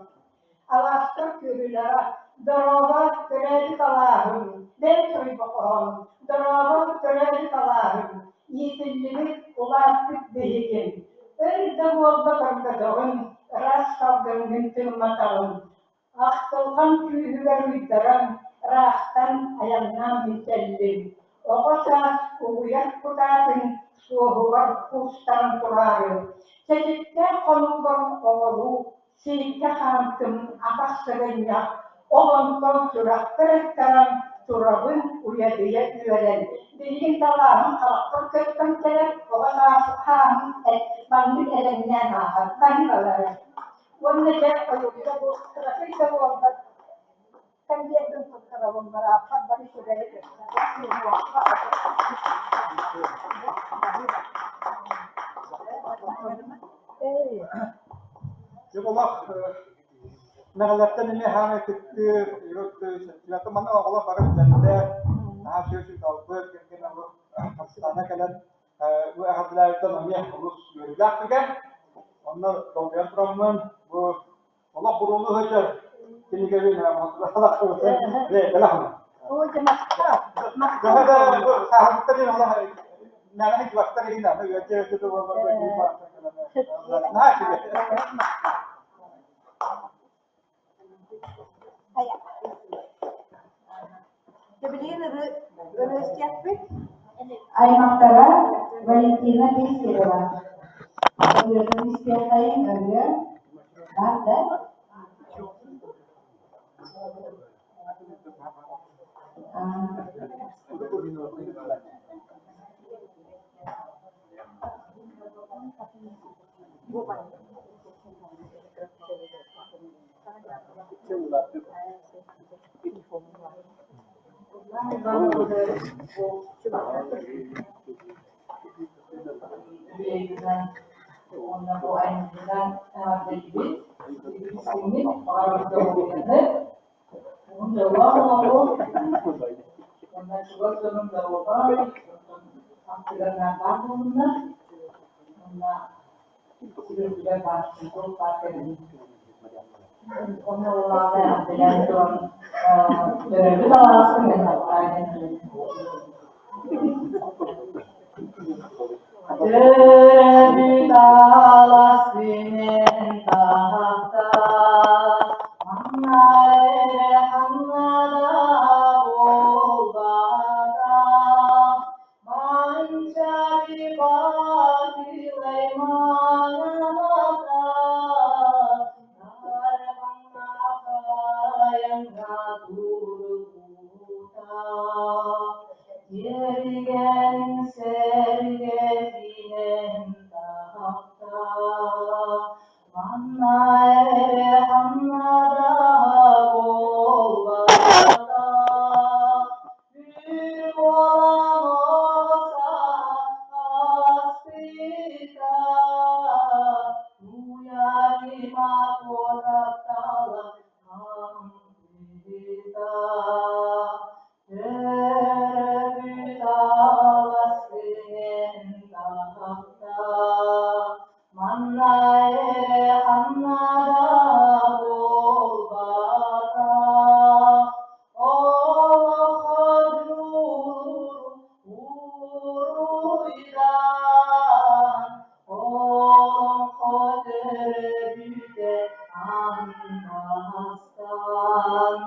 Алаастар күөрүлэҕэ Дорообо, төрөөбүт алааһым, бэл суруйба хоһоонум Дорообо, төрөөбүт алааһым, иитиллибит, улааппыт биһигим. Өр да буолла көрбөтөҕүм, ыраас салгыҥҥын тыымматаҕым. Ахтылҕан күүһүгэр уйдаран, ыраахтан айаннаан мин кэллим. Оҕо саас угуйар кутаатын суоһугар куустаран тураары, чэчиктээх хонуубар оҕолуу сииккэ хаамтым атах сыгынньах, ол онтон сүрэхпэр ыттаран турабын уйадыйа үөрэн. Билигин талааһым харахпар көстөн кэлэр, оҕо саас хааһым маннык элэҥнээн ааһар, баһыыбалара. Уонна дьэ ойууга бу кыракый да буоллар Кэмбиэрбин туттарабын бырааппар бары үчүгэйи Дьэ олох мэҕэлэртэн эмиэ хаамай кыттыыр, сэтинньи манна оҕолор бары билэллэр, наһаа үчүгэй талбыт, кэргэн Хастана кэлэн бу эҕэрдэлээбиттэн эмиэ олус үөрүүлээх түгэн. Онно долгуйан тураммын бу Олох буруолуу сылдьар кинигэбин бэлэх Билигин ырыа Аймахтара Валентина Пестерева. Ырыатын истиэххэйиҥ ырыа баар да? Уонна бу айымньынан эҕэрдэлиибит, истиҥник баҕарабыт доруобуйаны, уһун дьоллоох олоҕу, уонна чугас дьонум доруобай, аттыгар наардаах буоллуннар, уонна сир баар туох баар кэлин. Онно улаата эҕэрдэлээн туран төрөөбүт алааспын мен таптаан Төрөөбүт алаас күнүн таһахтаах, манна эрэ ханна да буолбатах, Манчаары баатылай маанылата, Нарбаҥнаахайаҥҥа турбута. Тиэргэн сэргэтинэн таһахта, Манна эрэ ханна да буолбатах, Үр буолан оҕо ааспыта, Уйарыма куотаттала хаампыта. Төрөөбүт алаас күнүн таһахта, Манна эрэ ханна да буолбатах, Олоххо дьулуур уруйдан, Олоҥхо төрөбүтэ аан бастаан.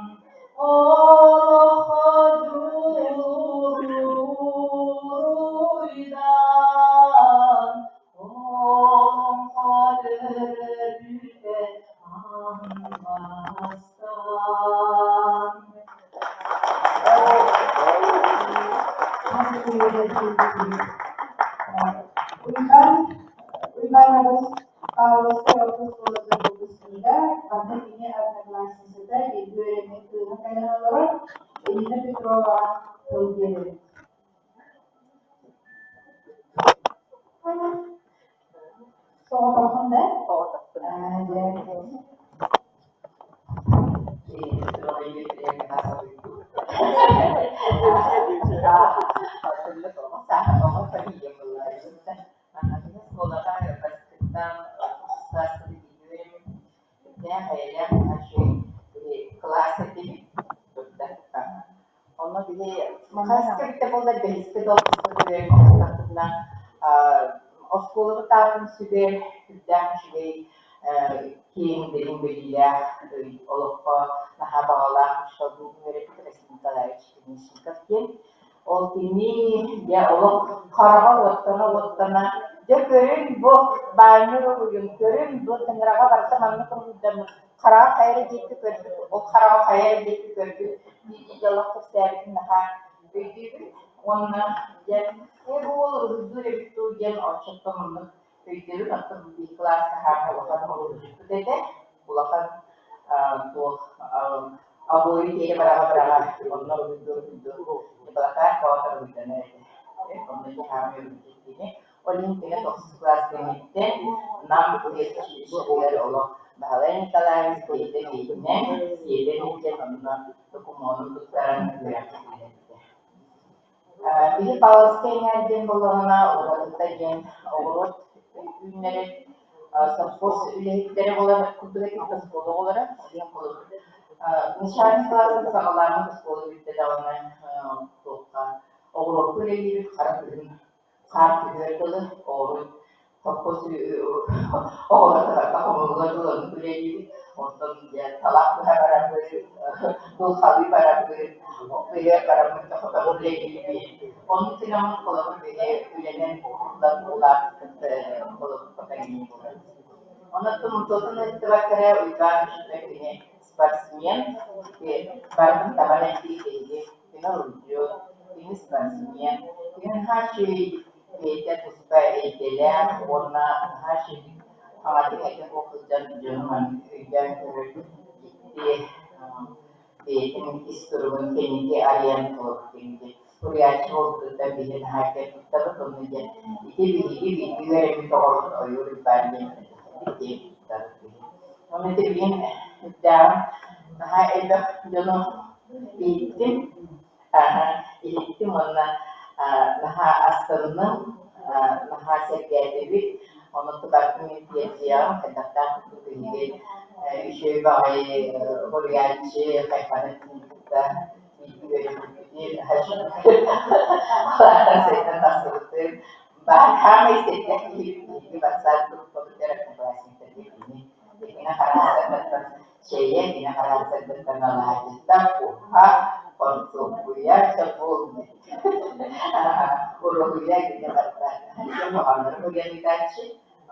Олоххо дьулуур уруйдан, Олоҥхо төрөбүтэ аан бастаан. Уйбаан Уйбаанабыс Павловскай орто оскуолатын выпускнига, манна кини одноклассницата бииргэ үөрэммит кыыһа кэлэн олорор Ирина Петроваҕа тыл биэрэбит. Соҕотоххун да? Соҕотохпун. Аа, дьэ. Онно биһи хаска бүттэ буоллар бэһискэ долгуйан оскуолабыт аатын сүгэр сүрдээх үчүгэй киэҥ дириҥ билиилээх олоххо наһаа баҕалаах учууталбын үөрэппит Василий Николаевич Кирничников диэн. Ол кини дьэ олох хараҕа уоттана-уоттана, дьэ көрүҥ бу баанньар уруйун, көрүҥ бу тыҥыраҕа барыта маннык уруһуйдаммыт, хараҕа хайа эрэ диэки көрбүт, ол хараҕа хайа эрэ диэки көрбүт дии-дии дьоллоох кэпсээбитин наһаа өйдүүбүн. Уонна дьэ ээ бу уол уруһуйдуур эбит дуу диэн оччоттон оннук өйдүүбүн. Оттон биир кылааска хаама улахан уруһуйдьуппут этэ. Улахан туох обои тиэрэ быраҕа-быраҕа онно уруһуйдуу-уруһуйдуу Былакаан тоҕо уруһуйданар этэ. Онно дьаһаамай уруһуйдьут Ол иһин кини тохсус кылаас кэнниттэн Нам училищетыгар олох Баһылай Николаевич бэйэтэ бэйэтинэн сиэтэн илдьэн онно докумуонун туттаран үөрэххэ киллэрбитэ. Биһи Павловскай эҥээр диэн буоллаҕына уратыта диэн оҕуруот үүннэрэр совхоз үлэһиттэрэ буолар курдук этибит оскуола оҕолоро. Диэн холобур начальный кылааска саҕалааммыт оскуола бүттэ даҕаны туохха оҕуруокка үлэлиибит хара күһүн хаар түһүөр дылы оҕуруот совхоз оҕолор хомуллар дылы оннук үлэлиибит. Онтон дьэ талах быһа барабыт, дулҕалыы барабыт, ыйа барабыт, хотоҕу үлэлиибит. Оннук гынаммыт холобур биһи үлэнэн уһуллан улааппыт холобур поколение буолар. Онон тумтуотун ыыттыбакка эрэ Уйбаан үчүгэй кини спортсмен, барытын табан этии биһиги кини уруйдьут, кини спортсмен, кини наһаа үчүгэй бэйэтэ туспа эйгэлээх уонна наһаа үчүгэй хаҥатык этэ буола сылдьан дьону маннык өйдөөн көрөр дьикти бэйэтин ис туругун кэнники арыйан олорбут киһи. Суруйааччы буолбутуттан биһиги наһаа киэн туттабыт уонна диэн ити биһиги бииргэ үөрэммит оҕобут Ойуур Уйбаан диэн киэн туттабыт биһиги. Уонна ити билигин үрдээҕин наһаа элбэх дьону иһиттим, иһиттим уонна наһаа астынным, наһаа сэргээтибит. Онон тутарбын мин тиэрдиэҕим, хайдахтаах курдук биһиги үчүгэй баҕайы суруйааччы хайҕанар киһини кытта Баахаамай сэргэх киһи биһиги ватсап группабытыгар одноклассниктарга кини кини хараастарбыттан чэйэ, кини хараастарбыттан алаадьыта, куһа, хортуоппуйа, чоппуолунай уруһуйа кини барыта хоһооннору суруйан ыытааччы.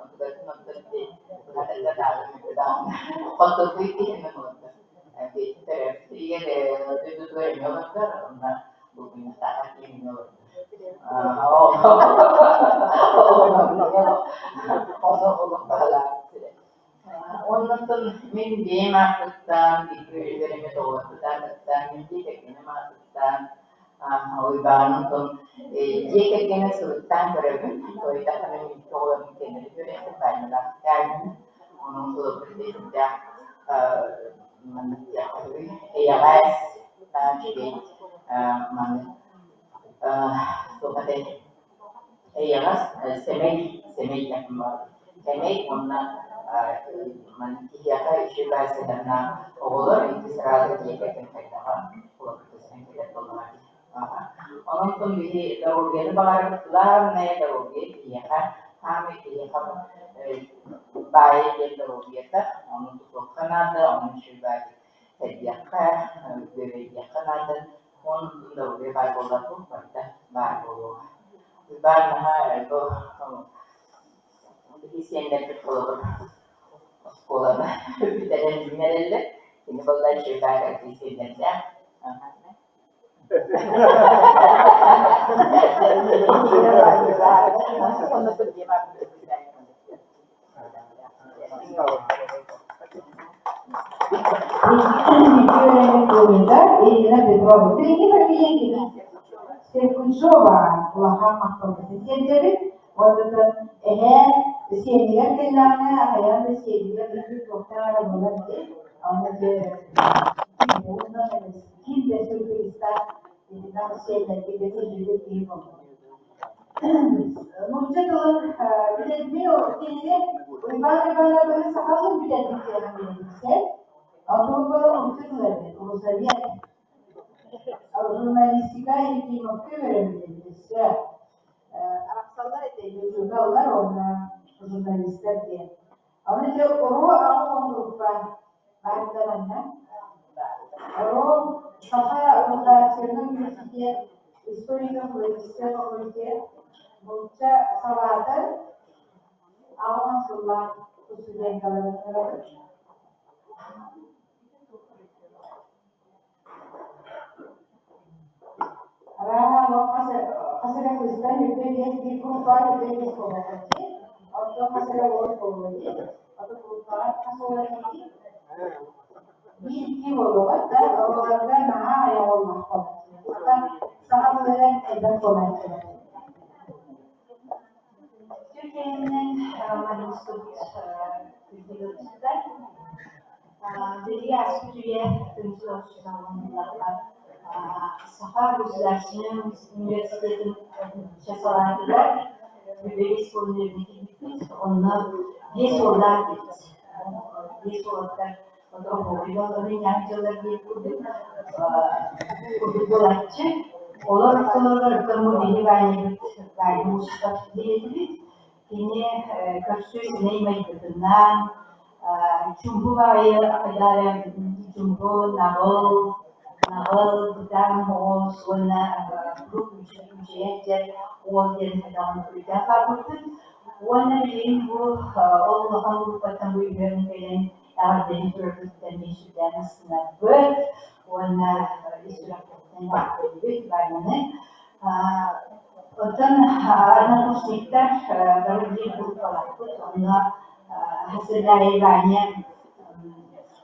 Онтукатын онтон хортуоппуй киһини олордор. Бэйэтин төрөөбүт эмиэ олордор, онно булгунньахтаахха киһи эмиэ олордор. Ону олох баһылаабыт сирэ. Оннуттан мин бэйэм ааппыттан, бииргэ үөрэммит оҕолорбут аатыттан, мин дьиэ кэргэним аатыттан, Уйбаан онтон дьиэ кэргэнин сылыктаан көрөбүн. Туойдахпына мин икки оҕолорум кэнники үөрэхтэн баанньалаахтаанньын. Онон холобур дэһирдээх маннык диэххэ эйэҕэс, үчүгэй маннык туох этэй эйэҕэс, сэмэй, сэмэй диэхпин баҕарабын. Сэмэй уонна маннык киһиэхэ үчүгэй баар сыһыаннаах оҕолор икки сразу дьиэ кэргэн хайдаҕа холобурдасынан кэлэр буоллаҕа дии. Онон биһи доруобуйаны баҕарабыт, главное доруобуйа киһиэхэ, саамай киһиэхэ баайа диэн доруобуйата, ону тутуохха наада, ону үчүгэй тэрийиэххэ, үөрэйиэххэ наада. Онон доруобуйа баар буоллар барыта баар буолуоҕа. Баар наһаа биһи сиэннэрбит холобур оскуоланы бүтэрэн үүнэрэллэр. Кини буолла үчүгэй баар сиэннэрдээх. Ирина Петровна. Перейди фамилия Серкунцова улахан махталбытын тиэрдэбит. Уонна эһээ сиэнигэр кэллэҕинэ хайаан да сиэнигэр үрдүк туохтаах эрэ буолар дии. Онно дьэ ким да сюрпризтаах итиннэх сиэннэргэ бэтэ киһи буолла. Нуучча тылын бүтэрбит кинини Уйбаан Ивановиһы сахалыы бүтэрбит диэн билэбит. Онтон буолан нуучча тыла эбит, Русовед. Журналистика Ефимовка үөрэммит өссө. Арахсаллар этэ, учууталлар уонна журналистар диэн. Аны дьэ оруо аҕа хоннуруппа баардаманна. Оруо Саха государственный университет. Историко-филологическай факультет нуучча салаатын 80 сыллаах студенткаларын ыҥырабыт. Арааһа олох хас эрэ кыыстан 25 биир группаҕа 25 буолуохха дии. Оттон хас эрэ уол буолуо дии. Ото группаҕа хас уол этий? Биир-икки буолуоҕа да, оҕолорго наһаа аҕыйах уоллаах буолааччылар. Саха тылыгар элбэх буолааччылар. Түргэнинэн маннык күндү Биһиги ааспыт үйэ түмсүү охсуһалларга Саха государственнай университетын салаатыгар Бүлүү суолун киирбиппит. Онно биэс уоллаах этибит. Биэс уолаттар дьыллар диир курдук курдук буолааччы. Олор ортолоругар оттон бу биһиги Ванябыт Ваня Мусиков диэтибит. Кини көрсүө сэмэй майгытынан, чуҥку баҕайы хайдах эрэ чуҥку наҕыл, наҕыл, бытаан оҕус уонна куруук мүчүйэн дьэр уол диэн хайдаҕын өйдөөн хаалбыппыт. Уонна билигин бу ол улахан группаттан бу үһүөн кэлэн эҕэрдэлии турарбыттан мин сүрдээх астынарбыт уонна ис сүрэхпиттэн эҕэрдэлиибит Ваняны. Оттон однокурсниктар бары биир группалаахпыт, онно Хасырдаайы Ваня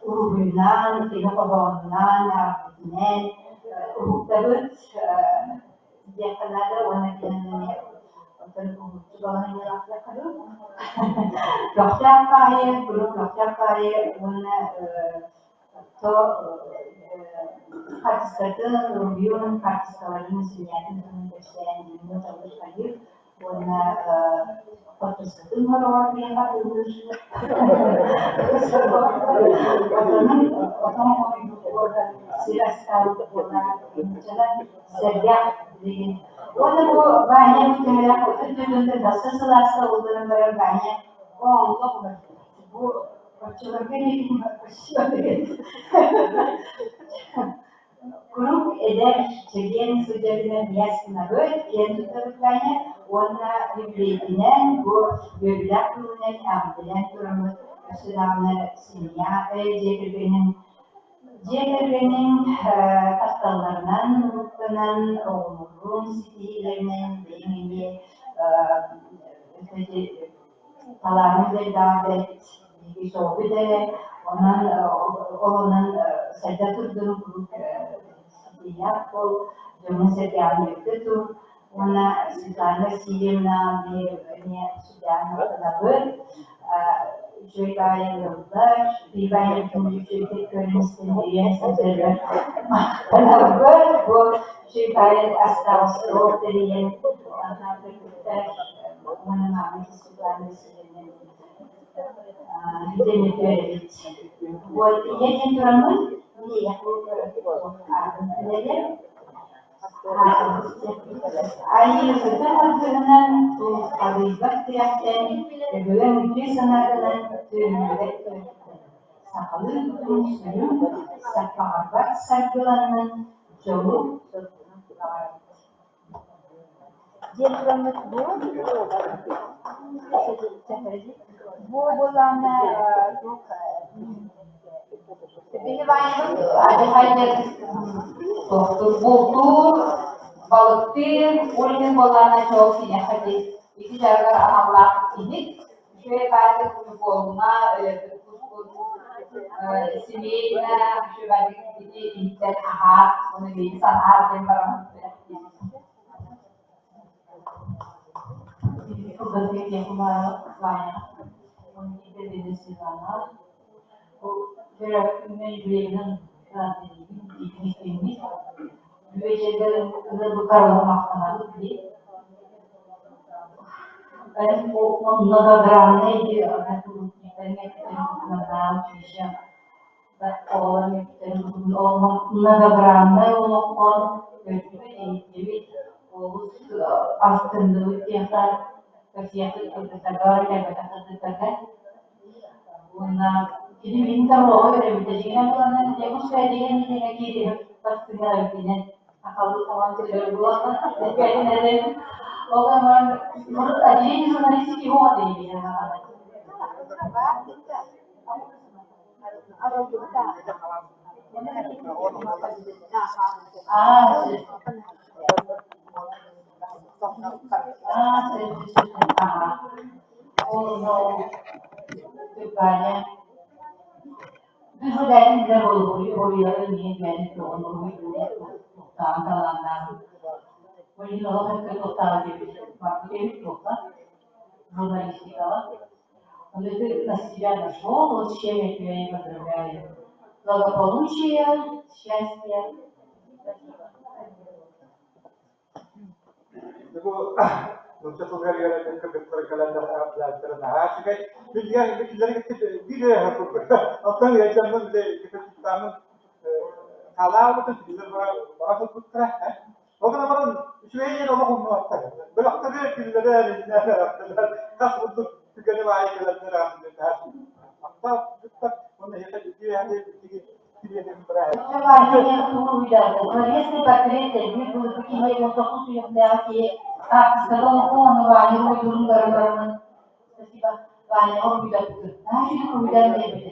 уруһуйунан, кини хоһоонунан, аахпытынан уһуктабыт диэххэ наада уонна кинини эмиэ оттон уһулуччу балаһыанньалаах диэххэ дуу. Көхтөөх баайы, куруук көхтөөх баайы уонна То хаартыскатын, уруһуйун, хаартыскаларын синньээтин туһунан кэпсээн дьоҥҥо талбыт хайыыр уонна хортуускатын хороҕор миэхэ атыылыыр. Отонун отон хомуйбут уота сир астаабыт уонна нууччалар сэргэх билигин. Уонна бу Ваня бу төһөлөөх 34 тахса сылааска улларан баран Ваня ооллох бу Оччолорго миигин Куруук эдэр, чэгиэн сылдьарынан ийэ астынабыт, киэн туттабыт Ваня уонна юбилейдинэн бу үөрүүлээх күнүнэн эҕэрдэлээн тураммыт өссө даҕаны семья дьиэ кэргэнин дьиэ кэргэниҥ тапталларынан угуттанан, оҕолоруҥ ситиһиилэринэн бэйэҥ эмиэ талааны да элбэҕэ бэрт, биһиги сөҕөбүт эрэ, онон ол онон сайда турдун куруук ситиһиилээх буол, дьоҥҥун-сэргэҕин үөрдэ тур уонна Светлана Васильевна эмиэ сүрдээҕин махтанабын, үчүгэй баайы ыаллар, биир баайбытын үчүгэйдик көрөн-истэн өйөөн сылдьарыгар махтанабын, бу үчүгэй баайы астаах остуол тэрийэн кыргыттар уонна маама Светлана Васильевна итинник үөрэбит. Вот ийэ диэн тураммын, мин ийэхпин аатын Айыыһыта аргыһынан, тулхадыйбат тирэхтэн, өбүгэҥ үтүө санаатынан түөрүллүбэт түөртэн, сахалыы кутун-сүрүн саппаҕырбат саргыланнын, дьолу соргуну баҕарабыт. Диэн тураммыт бу бу былаана туох Биһи Ванябыт адьахайдыр туохтур бултуур, балыктыыр, ол иһин буоллаҕына чол киниэхэ ди ити дьарыгар аналлаах иһит үчүгэй баайдык буолуҥа өлөрбүт куспут семейно үчүгэй баайдык ити иһиттэн аһаар уонна биһиги санаар диэн баран Многограннай олоххо көрбүт-иһиттибит, олус астынныбыт диэххэ, көрсүөхпүт кыргыттарга, кэлбэтэх кыргыттарга. Уонна кини мин да оҕо үөрэбитэ дьиҥинэн буоланнар Якутская диэн итинэ киириһэ бастыҥа эбитинэн. сахалыы хоһоон төлөр буолан этэн ол гынан отделение журналистики суох этэ Аа, аа, аха. Ол Ваня Бэйэтин билэр уруйарын иһин бэйэтин туоҕун уруһуйдуур туохтааҕын талааннаах. Ол иһин олох өттө туохтааҕа диэбит барбыт эбит туохха журналистикаҕа. Он это на себя нашел, вот с чем я тебя и поздравляю. Благополучия, счастья. Спасибо. Бу нуучча тылыгар үөрэммит кыргыттар кэлэннэр аҕабдьааттара наһаа үчүгэй. Билигин кинилэри кытта биир өйөһө курдук. Оттон ыалдьаммын кытыттааммын хаалаабытым, кинилэр бара сылдьыбыттара. Ол гынан баран үчүгэй диэн олох умнубаттар. Бөлөхтөрү кинилэри эриннэр, хас курдук түгэни баайы кэлэннэр аҕабдьааттара. Махтал, уонна эһиэхэ үтүө Словесный портрет биир былыргы киһи 19 үйэтээҕи киһи хаартыската олоххо Ваня уруһуйдуурун көрөн бараммын спасибо Ваняҕа уруһуйдаппытым. Наһаа үчүгэй уруһуйдаан биэрбитэ.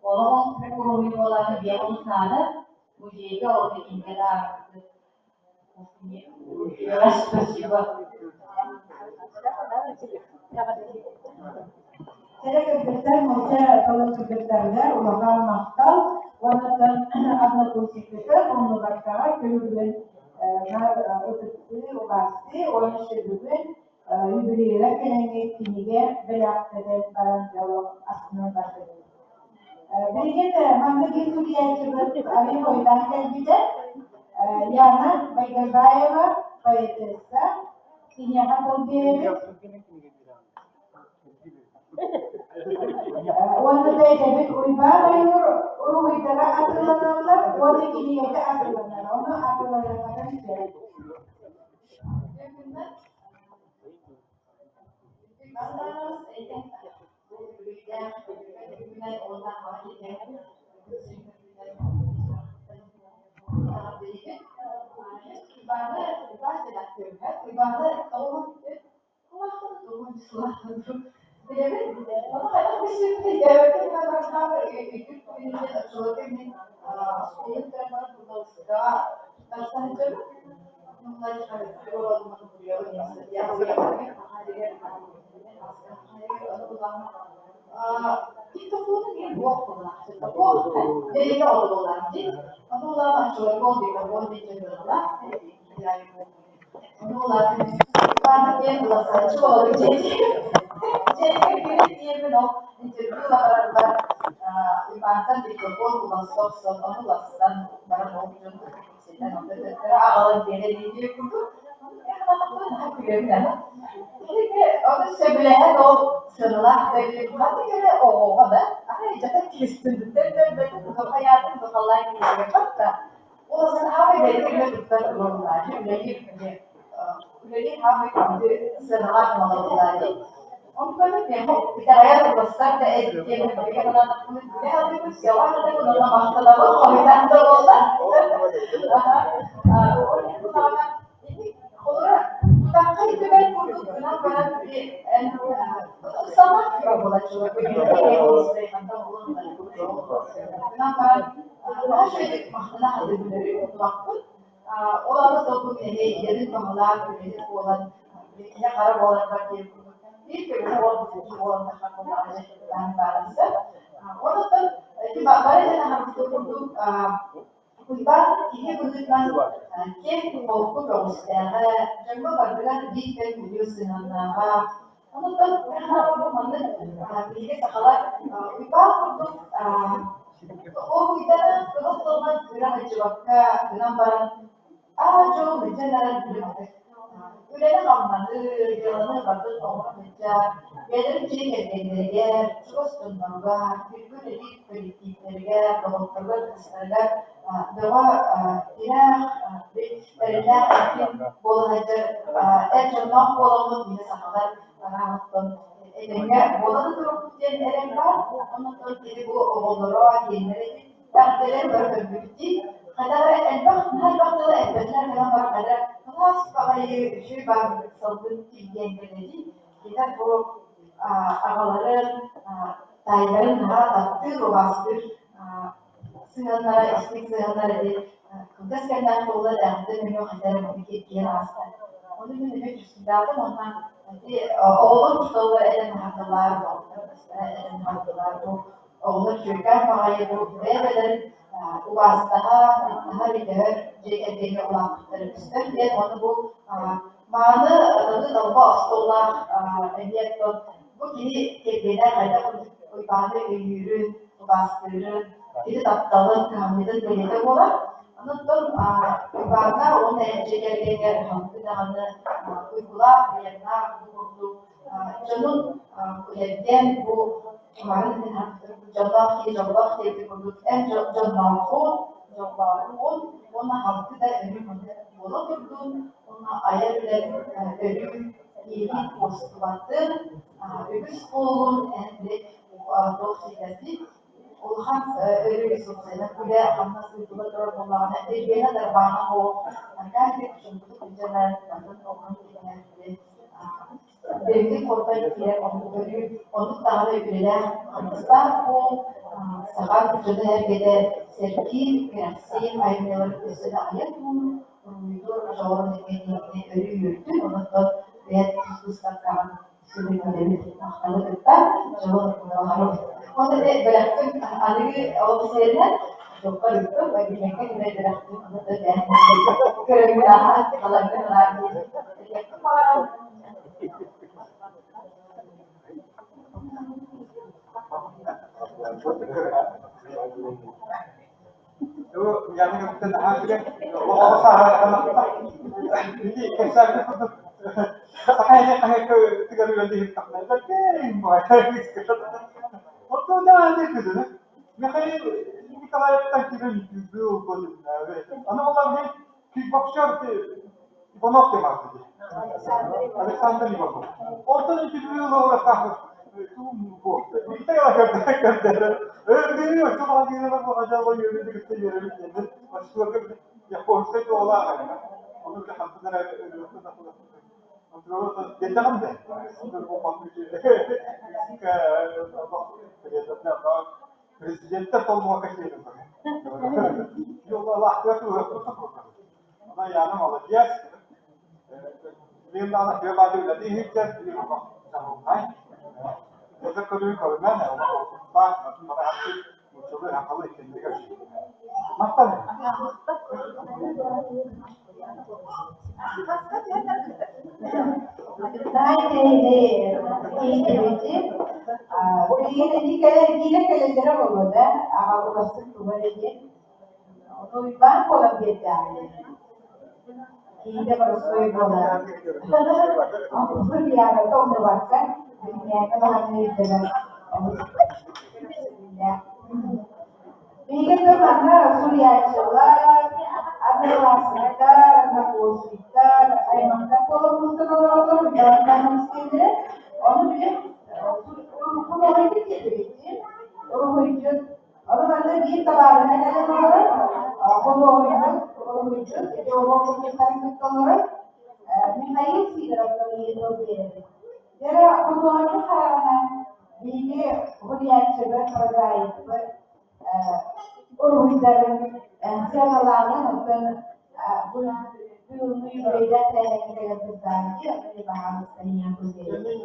Олох ол уруһуй буолаары биэ олус наада. Музейга ол киингэ да ааҕарбыт. Спасибо. Кэрэ кыргыттар нуучча тылын кыргыттарыгар улахан махтал уонна однокурсникпытын умнубаккаҕа күн бүгүн наар ытыктыы, убаастыы уонна сүргүгүн юбилейыгар кэлэҥҥит кинигэ бэлэхтэтэн баран дьолу астынан бардыбыт. Билигин маннык биир суруйааччыбыт арыый хойутаан кэлбитэ. Яна Байгальбаева, поэтесса, киниэхэ тыл биэрэбит. Уонна бэйэбит Уйбаан ойуур уруһуйдара атыыланаллар уонна кинигэтэ атыыланар. Ону атыылаһыаххытын сөп. Хайдах эрэ элбэх, наһаа элбэх тылы эппэтинэр гынан баран хайдах кылаас баҕайы үчүгэй баар салгын килбиэн кэлэдий. Кинилэр бу аҕаларын, таайдарын наһаа таптыыр, убаастыыр сыһыаннара, истиҥ сыһыаннара ити кылгас кэмнээх буолла дэҕтэн нөҥүө хайдах эрэ маннык киирэн ааста. Ону мин эмиэ түсүндээтим уонна ити оҕолор учууталлар этэн аһардылар, доҕоттор этэн аһардылар бу оҕолор үчүгэйкээн баҕайы бу бэйэ-бэйэлэрин убаастаһар, таптаһар, өйдөһөр дьиэ кэргэҥҥэ улааппыттара көстөр диэн уонна бу мааны талба остуоллаах эмиэ бу киһи кэргэнэ хайдах Уйбааны өйүүрүн, убаастыырын, кини тапталын, кыһамньытын бэлиэтэ буолар. Онон Уйбааҥҥа уонна дьиэ кэргэҥҥэ хаһыҥҥы даҕаны уйгулаах, быйаҥнаах бу курдук дьонун кэргэн бу марын дьоллоох киһи дьоллоох диэбит курдук эн дьоннооххун, дьоллооххун уонна халты да өрүү маннык буола турдун уонна айар үлэ өрүү иэйии уостубатын, үгүс буолун эн туох ситэрбит улахан өрүү социальнай үлэ хамнас ыытылла турар буоллаҕына Елена Дарбаана оһох Аркадий Кучумбутук илдьэнэн батын оҕонун китинэн Дириҥник хотон киирэр оннук өрүү оннук даҕаны үлэлээх хамнастаах буол саха дьоно-сэргэтэ сэргиир, кэрэхсиир айымньыларын өссө да айа тур, уруһуйдуур дьоҕурун кэнниттэн өрүү үөрдүн, онон бэйэт тус быыстапкаҕын сүрүннүүрэбит махталы кытта дьолун баҕарабыт. Уонна бэлэхпин аныгы ол сиэринэн дьолбор ыыттым, билиэҥҥэ түбэй бэлэхпин ону да бэйэм көрөҥҥүн аһа баларгын ылаар диэн этиэхпин баҕарабын. Михаил Николаевтан кикбоксер Иванов Александр Иванов. Онтон интервью Президенттэр толлуга Яна молодец. Лена Фемады үлэлии иһиттэр, Это көрүү көрүмэн, Билигин кэлэллэрэ буолуо да, аҕа уларсык туга эрэ диэн. Ону Уйбаан буолан биэрдэҕэ Киһитэ боростуой буолар. Онтубун Яната умнубакка, билиҥҥээҥҥэ даҕаны ирдэнэр олус Биһиги да манна суруйааччылар, одноклассниктар, однокурсниктар, аймахтар буолан мустан олороллор, Уйбаан Иванович Ону били уруһуйдьут диэбит уруһуйдьут. Ону манна биир табаарыһа кэлэн олорор, худуоһунньук, уруһуйдьут, идеолог курдуктарын кытта олорор Михаил Сидоров тыл биэрэбит. Дьэ, худуоһунньук хараҕынан биһиги уһуйааччыбыт, прозаикпыт уруһуйдарын сыаналааҕын, оттон бу бүгүҥҥү юбилейдаах тэрээһиҥҥэ кэлэн кыттааччы, оттон баһаалыста ийэм тыл биэрэбит.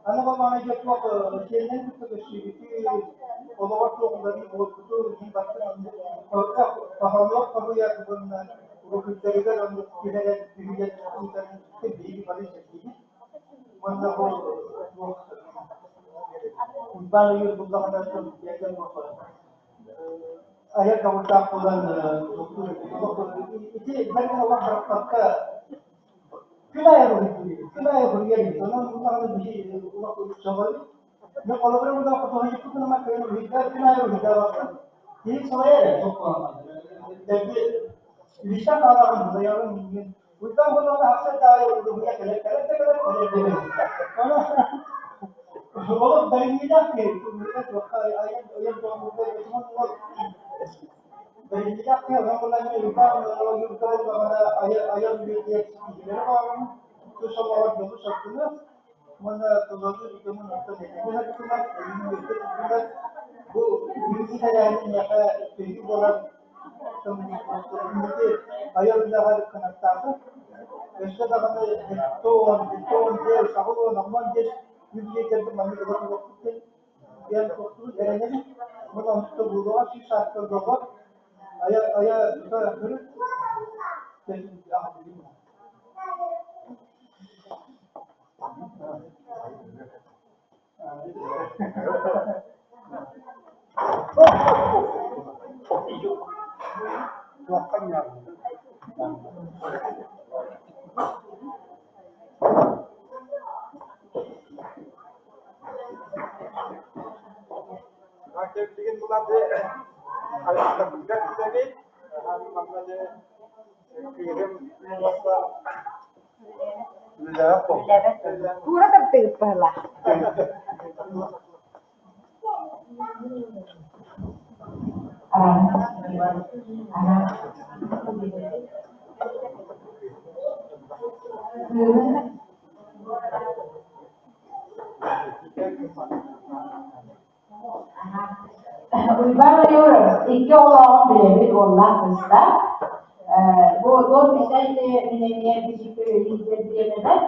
Аны боллаҕына дьэ туох сиэннэрин кытта көрсүбүтүн, олоҕор туох уларыы буолбутун, иһин барытын хоһоонноох хоһуйар уонна уруһуйдарыгар оннук түһэрэн түһүйэн ыытарын биһиги бары сэргиибит. Уонна бу туох Уйбаан Ойуур буллаҕына айар дьоҕурдаах буолан ити бэрт олох бырахпакка күн аайы уруһуйдуур, күн аайы уруһуйар эбит. Онон буллаҕына биһи олох сөҕөбүт. Мен холобура буллаҕа хотуһуйбутун кыайан уруһуйдаа күн аайы уруһуйдаабаппын. Киһи салайар эрэ туох Дэлби лиштэн хаалаҕын булайаҕын миигин. Уйбаан буоллаҕына ахсар да аайы уруһуйа кэлэр кэлэр да кэлэр кэлэр да кэлэр. Онон олох бэриниилээх киһи туохха айан айан бэриниилээх киһи онон булан Уйбаан ойуурга буоллаҕына айан үлэтигэр ситиһиилэри баҕарабын тус олоҕор дьолу-соргуну уонна тулалыыр дьонун оттон этэҥҥэ сырыттылар, эйигин үөрдэ туттулар. Бу бүгүҥҥү тэрээһин миэхэ төһүү буолан инники айар үлэҕэр кынаттаата. Өссө даҕаны 75, 75, 85 юбилейдарбын маннык ылан олохпут диэн диэн туохтугут эрэнэбин. Уонна онтута буолуоҕа сүүс сааскар доҕор айа айа тута сырыт Билигин буларды айылҕабытыгар киирэбит. Манна дьэ кыыһым уоса Тура тартыгыт быһылаах. Уйбаан Ойууров икки оҕолооҕун билэбит, уоллаах кыыстаах. Бу туох писать мин эмиэ бичиккэ үлэлиир бириэмэбэр.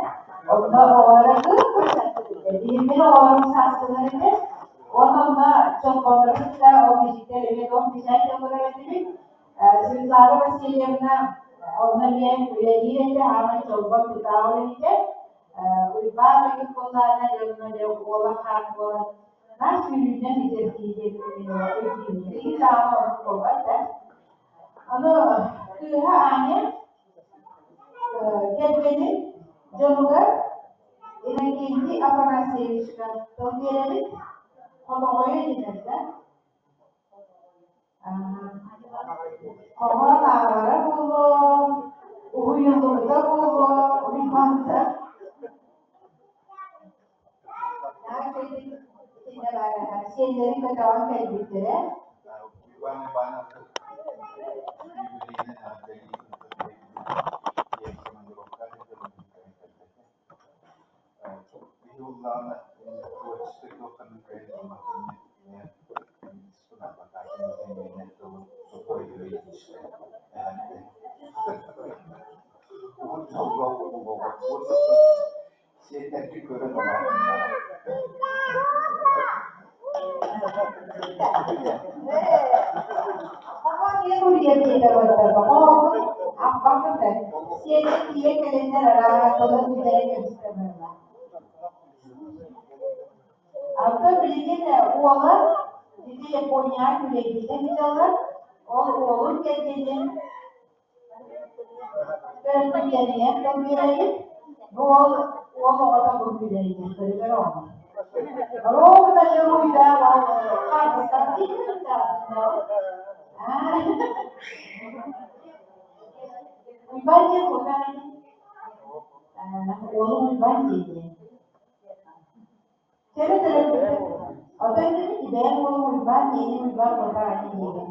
Онно оҕолоро кып-кып Биһиги оҕолорум сааскылар этэ. Уонна онно чолбоннору кытта ол бичиктэр эмиэ туох писать олорор этибит. Светлана Васильевна онно эмиэ үлэлиир этэ, аамай чолбон тутаах үлэһитэ. Уйбаан Ойуун буоллаҕына дьонно дьэ уола хаан буолан наар сүүрүүнэн итэрдии диэбитин мин өйдүүбүн. Билигин даҕаны оннук буолбат да. Аны кыыһа Аня кэргэнин дьонугар Иннокентий Афанасьевичка тыл биэрэбит. Хомоҕойу дэнэр да. Хоһоон ааҕара буолуо, уһуйуллубута буолуо, уйбаанта. Сиэннэрин көтөҕөн кэлбиттэрэ. Иван Иванов юбилейынан эҕэрдэлии командировка Биһи буоллаҕына творчество туохханнык Сиэтэрги көрөн Сиэнэ тиийэ кэлэннэр арааһа тылын бүтэрэн кэбистэ быһыылаах. Оттон билигин уола ити Японияҕа күлэйбитэ сылдьаллар. Ол уолун кэргэнин төрөппүттэригэр тыл биэрэбит. Бу уол уол оҕото бу күлэйдэ, көрүгэр оҕо. Ровно дьоруйдаах ол хаартыскаҕа Уйбаан диэн куотаҕын уолум Уйбаан диэн Төһө төрөппүт Оттон бэйэм уолум Уйбаан диэни Уйбаан куотаҕын диэбин.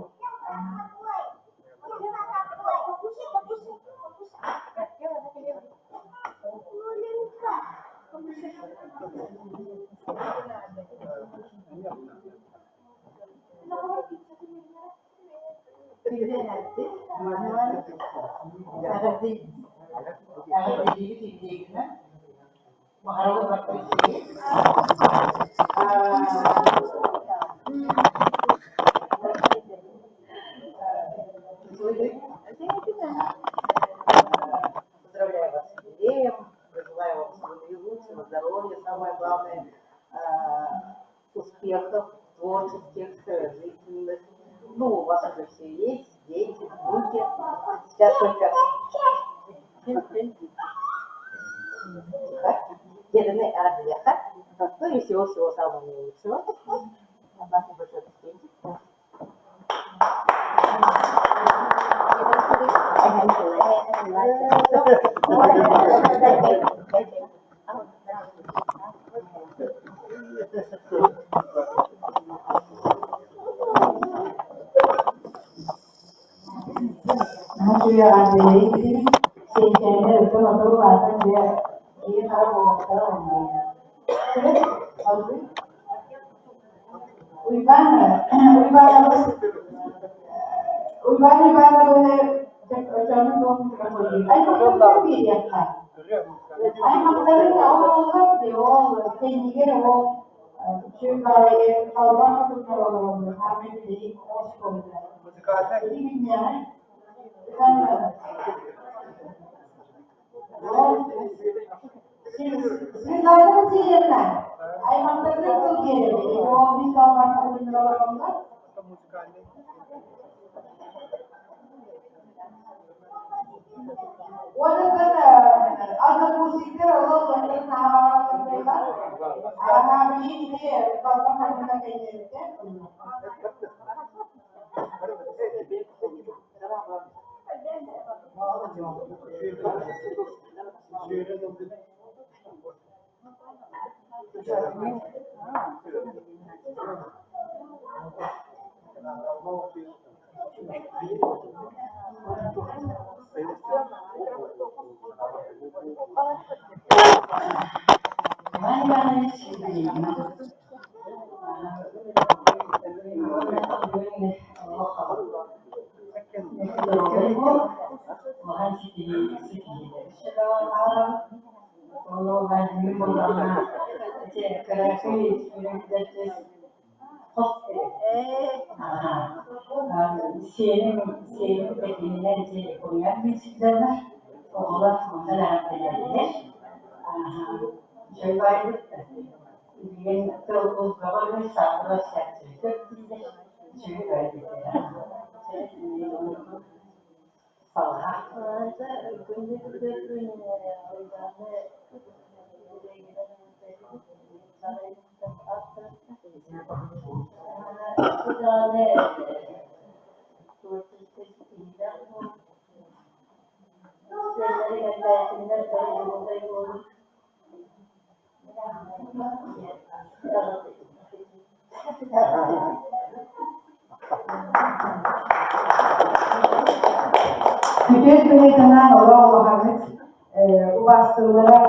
Баҕарабын барта үчүгэйи. Поздравляю вас с юбилеем, желаю вам всего наилучшего, здоровья, самое главное, успехов творческих, жизненных. Ну, у вас уже все есть, дети, внуки. Сейчас только... Тихо. Деданы Адьяха. Ну и всего-всего самого наилучшего. От нас небольшой презентик. Наһаа үчүгэй сиэнчээннэр өтөн оту улаатан дьэ киһи-хара буолуохтара уонна Уйбаан Уйбаанабыс Уйбаан Уйбаанабыһы дьону туох аймахтарын биэриэххэ. Аймахтарын олороллор дии, ол кэннигэр ол үчүгэй баҕайы халбаҥ хотуннар олороллор, хаамай билигин оскуолата. Ити күннээҕи Светлана Васильевна, аймахтаргар тыл биэрэбит, ол мин талбан хотуннар олороллор. Уонна однокурсниктар олох наһаа Аһаа билигин ити балбан хотуннар кэннилэриттэн. Иван Иванович юбилейынан Улахан ситиһиилэри Сиэним кэргэнинэн дьэ Японияҕа сылдьаллар, оҕолор онтон эҕэрдэлэллэр. Үчүгэй баайбыт билигин тыл булгаҕа саатыгар сэргииргэ дииллэр. Үчүгэй баайбыт Салҕаа. Күтүөт быһыытынан олох улаханнык убаастыыллара,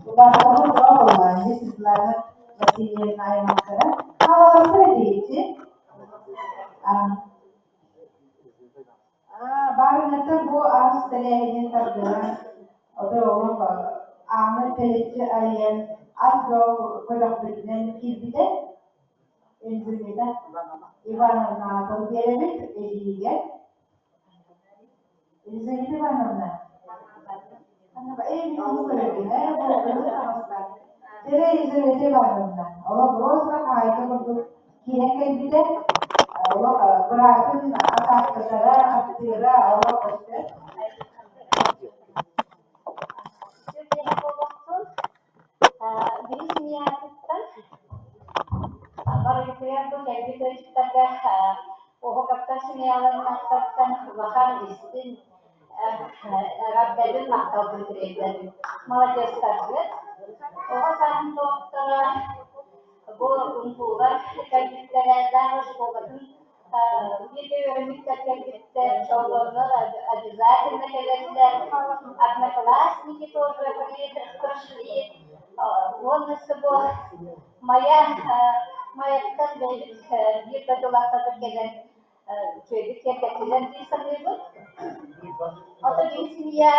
убаастабыл бөҕө буоллаҕа Светлана Васильевна аймахтара. Хаалаласпыт этигит Баарыҥҥыттан бу ас тэрээһинин тардыһан, отой олох ааны тэлэччи арыйан, ас бөҕө көтөхпүтүнэн киирбитэ. Елизавета Ивановна аатын биэрэбит эдьиийигэр. Елизавета Ивановна, ээ, мин ону көрөбүн, ээ, бу таҕыста. Тэрэ Елизавета Ивановна, олох просто хаайка курдук киирэн кэлбитэ, олох быраатын атаахтатара, хаттыыра олох көстөр. Биһи семьятыттан барыгытыгар бу кэлбит ыалдьыттарга Оһукаптар семьяларын аттаттан улахан истин эҕэрдэбин махталбын тириэрдэбин. Маладьыастаргыт. Оҕо сааһын доҕотторо бу унтуулар кэлбиттэрэ даже школатын бииргэ үөрэммиттэр кэлбиттэр, чолбоннор обязательно кэлэллэр, одноклассники тоже пришли. Уонна бу Майа Майаттан бэйэбит биир дойдулаахтарбыт кэлэн үчүгэйдик киэргэттилэр дии саныыбын. Ото биир семья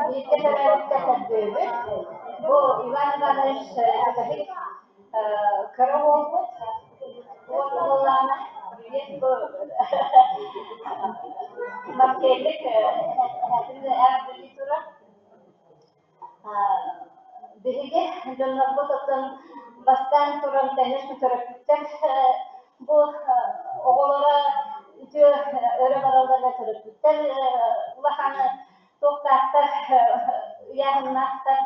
бииргэ төрөөбүттэр төрдүөбүт. Бу Иван Иванович бүтэһик кыра уолбут уонна буоллаҕына билиэт бу Маркеллик эһэтин эҕэрдэлии турар. Биһиги дьоннорбут оттон бастаан туран, конечно, төрөппүттэр бу оҕолоро үтүө өрө бараллара төрөппүттэр улахан туохтаахтар, ыйааһыннаахтар.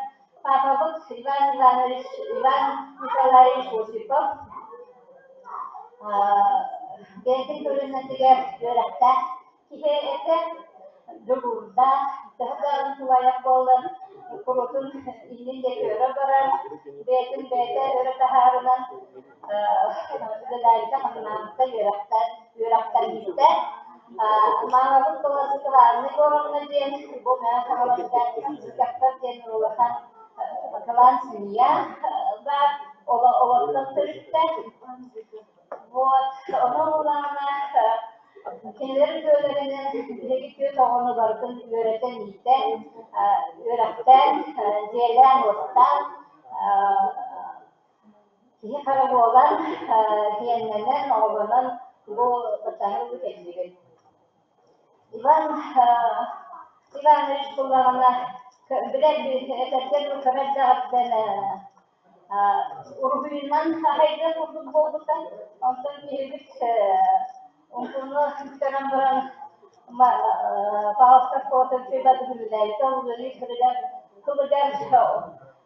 Папабыт Иван Иванович, Иван Николаевич Осипов бэйэтин көлүөнэтигэр үөрэхтээх киһи этэ, дьулуурдаах, төһө даҕаны тулаайах буоллар, курутун иннин диэки өрө барар, бэйэтин бэйэтэ өрө таһаарынан үлэлээбитэ, хамнаабыта, үөрэхтэммитэ. Маамабыт Тула Светлана Егоровна диэн бу Мэҥэ Хаҥаласка Зыкаттар диэн улахан кылаан семья баар, олортон төрүттээх. Вот, онон улаана кинилэр үтүөлэринэн биһиги түөрт оҕону барытын үөрэтэн-иитэн, үөрэхтээн, дьиэлээн-уоттаан, киһи хара буолан, сиэннэнэн, оҕолонон бу баччааҥҥа дылы кэллибит. Иван Иванович буллаҕына, билэр этэргэ дылы кыра эрдэҕиттэн уруһуйунан аһайдыах курдук буолбута. Онтон киһибит умтууну бүтэрэн баран Павловскай оскуолатын үчүгэй үлэлээбитэ, ол үлэлиир сылыгар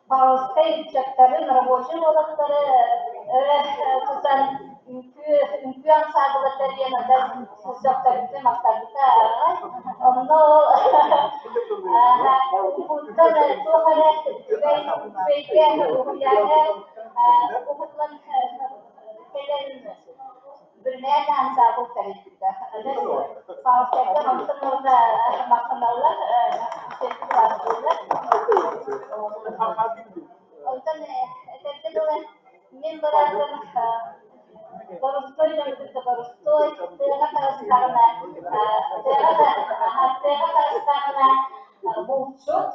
Павловскай ыччаттарын, рабочай уолаттары өрө тутан үҥкүү, үҥкүү ансаабыла тэрийэн ата сөхтөрбүтэ, махтарбыта аҕай. Онно ол уһуттан туох эрэ үчүгэй, үчүгэйгэ, уһуйааҥҥа уһуллан кэлэн Бүрмээн ансаабыл тэрийбитэ. Павловскайтан онтон уонна махтаналлар, сертификаттыыллар. Онтон этэргэ дылы, мин быраатым боростуой дьону кытта боростуой, тыаҕа таҕыстаҕына, тыаҕа тыаҕа таҕыстаҕына булчут,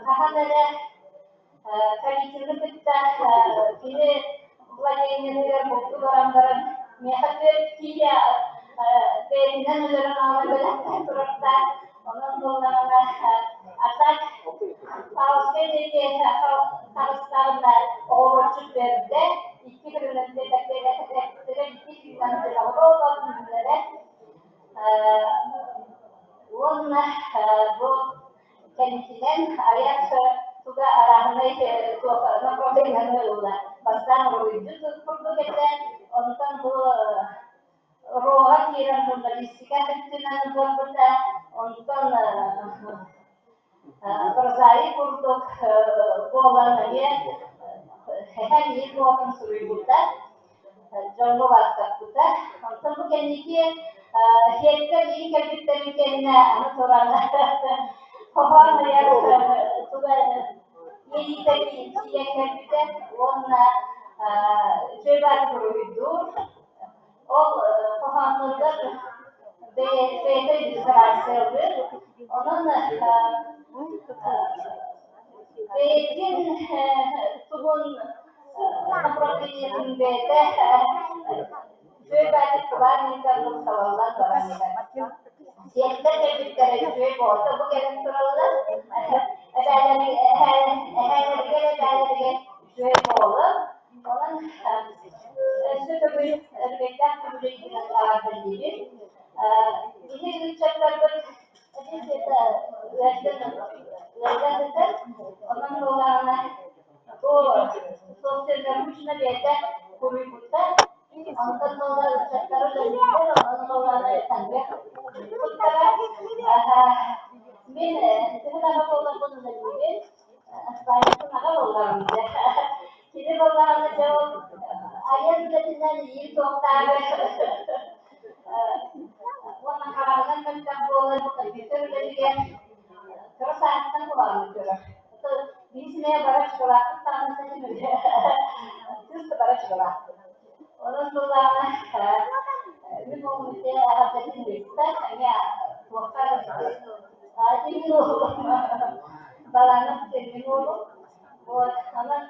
хаһан эрэ Калитины кытта кини владениетыгар бултуу баран баран миэхэ түөрт киилэ бэйэтинэн өлөрөн аҕалан бэлэхтээн турардаах. Онон буоллаҕына, а так Павловскай диэки таҕыстаҕына оҕуруотчут бэрдэ, икки көрүҥүн икки сүүнэн оҕуруот үүннэрэ. Уонна бу Кэнникинэн айар туга арааһынай туох направлениены ылла. Бастаан уруһуйдуу курдук этэ, онтон бу РО-ҕа киирэн журналистика өттүнэн буолбута, онтон прозаик курдук буолан эмиэ хэһэн иир буолан суруйбута, дьоҥҥо бастаппыта. Онтон бу кэнники Сиэттэр иһин кэлбиттэрин кэннэ аны туран хоһоон айар туга иэйиитэ тиийэн кэлбитэ уонна үчүгэй баары буруйдуур. Ол хоһоонноругар бэйэтэ иллюстрациялыыр. Онон бэйэтин тугун направлениетын бэйэтэ үчүгэй баайдык кылаан салаллан баран иһэр. Сиэттэр кэлбиттэрэ үчүгэй буолта бу кэлэн тураллар. Эһээлэригэр эбээлэригэр үчүгэй буолар. Онон өссө төгүл өрүгэйдээх үбүлүөйгүнэн эҕэрдэлиибин. Биһи ыччаттарбыт ыалдьан ыытар. Онон буоллаҕына бу собственноручно бэйэтэ суруйбута. Онтон буолла ыччаттары үлэлииллэр, онон буоллаҕына таҥыах куттара. Мин төһө даҕаны буолларбын үлэлиибин. Аспаайыппын аҕа буоллаҕым дьэ. Кини буоллаҕына дьэ ол айар үлэтинэн иин туохтааҕы уонна хараҕынан мөлтөх буолан компьютер үлэтигэр кыра сааһыттан куһаҕаннык көрөр. Биир симэйэ бара чыкылаахпыт даҕаны кыыс да бара чыкылаахпыт. Онон буоллаҕына мин уолум ити эҕэрдэтин ыытта, эмиэ туохха мин уолум Баланов диэн мин уолум. Вот, онон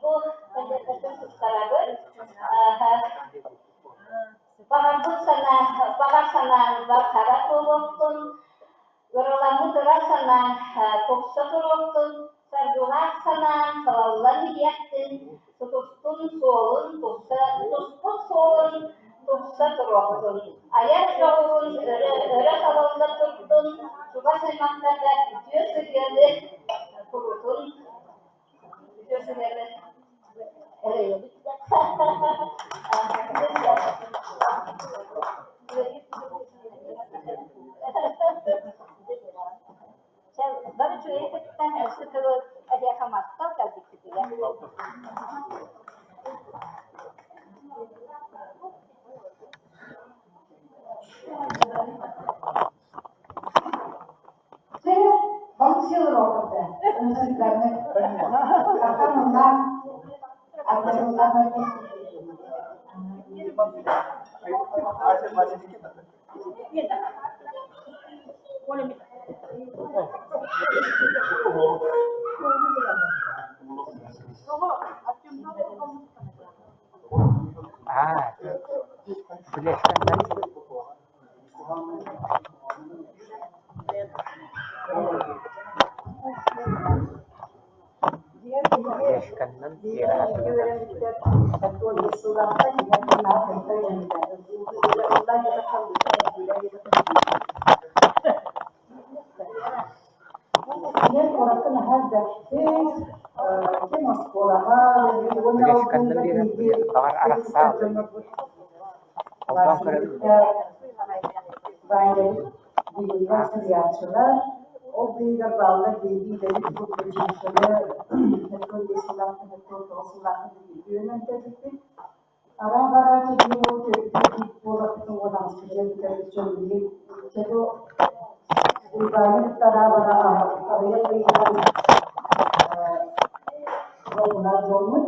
бу конвертатын туттарабын. Баҕарбыт санаа, баҕар санааҥ хара туолуохтун, ыраламмыт ыра санааҥ тупса туруохтун, саргылаах санааҥ салаллан иһиэхтин, тутустун суолун тупса, туспут суолун тупса туруохтун, айар дьоҕурун өрө, өрө салалла турдун, чугас аймахтарга үтүө сыһыаны курутун, үтүө сыһыаны эрэйэбит. Бары үчүгэйи кытта өссө тылы эһиэхэ махтал кэлбиккитигэр. Чэ, балык сиэл уруоккута. Мусуйдарны. Хатан ыллаан, аттарыллаан Аа, флешканнан флешканнан тиэрэ Флешканнан биэрэн баҕар арахсаал Холбоон көрөбүн Ол быыһыгар бааллар биһиги идэбит училищены 45 сыллаахтан 49 сыллаахтан үөрэнэн кэлбиппит. Араа-бараа чэбдик ол төрүппүт буоларбытын уон аҕыспытыгар бүтэрбит дьон билигин чэ бу Уйбааны кытта араа-бараа аҕыйах ыйынан долгунар дьоммут.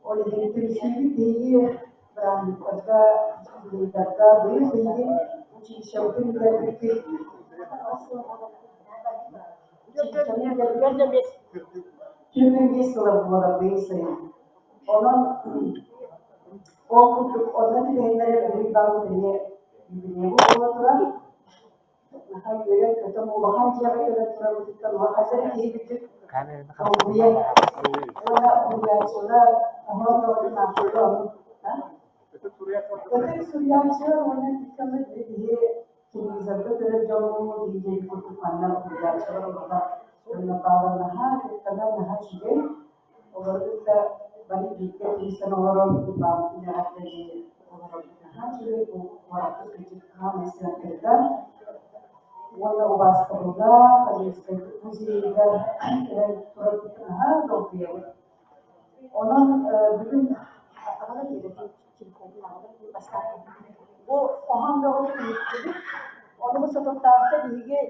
Ол иһин түмсүүбүт биһиги бырааһынньыктарга, юбилейдарга быйыл биһиги училищебытын бүтэрбиппит 45 сыла буолар быйыл сайын. Онон ол курдук онно түбэһиннэрэ билигин баҕар эмиэ юбилейбыт буола турар. Наһаа үөрэн-көтөн улахан дьиэҕэ кэлэн турарбытыттан улахан эрэ киһибитин Камераны долгуйан хамсатан уонна уһуйааччылар оһоон бөҕөтүн аахпыта ону Ытык суруйааччылар уонна икки биһи телевизорга көрөр дьоммут диэн курдук манна уһуйааччылар олорор уонна баалар наһаа кыттанар наһаа үчүгэй. Олору кытта бары бииргэ киирсэн олорон баалбытын эҕэрдэлии олоробут наһаа үчүгэй бу куораппыт кырдьык хаамай сыантырыгар уонна убаастабыллаах Олимпийскай музейыгар кэлэн турарбытын наһаа долгуйабыт. Онон бүгүн аҕала Бу хоһоон бөҕөтүн иһиттибит. Ону бу соторутааҕыта биһиги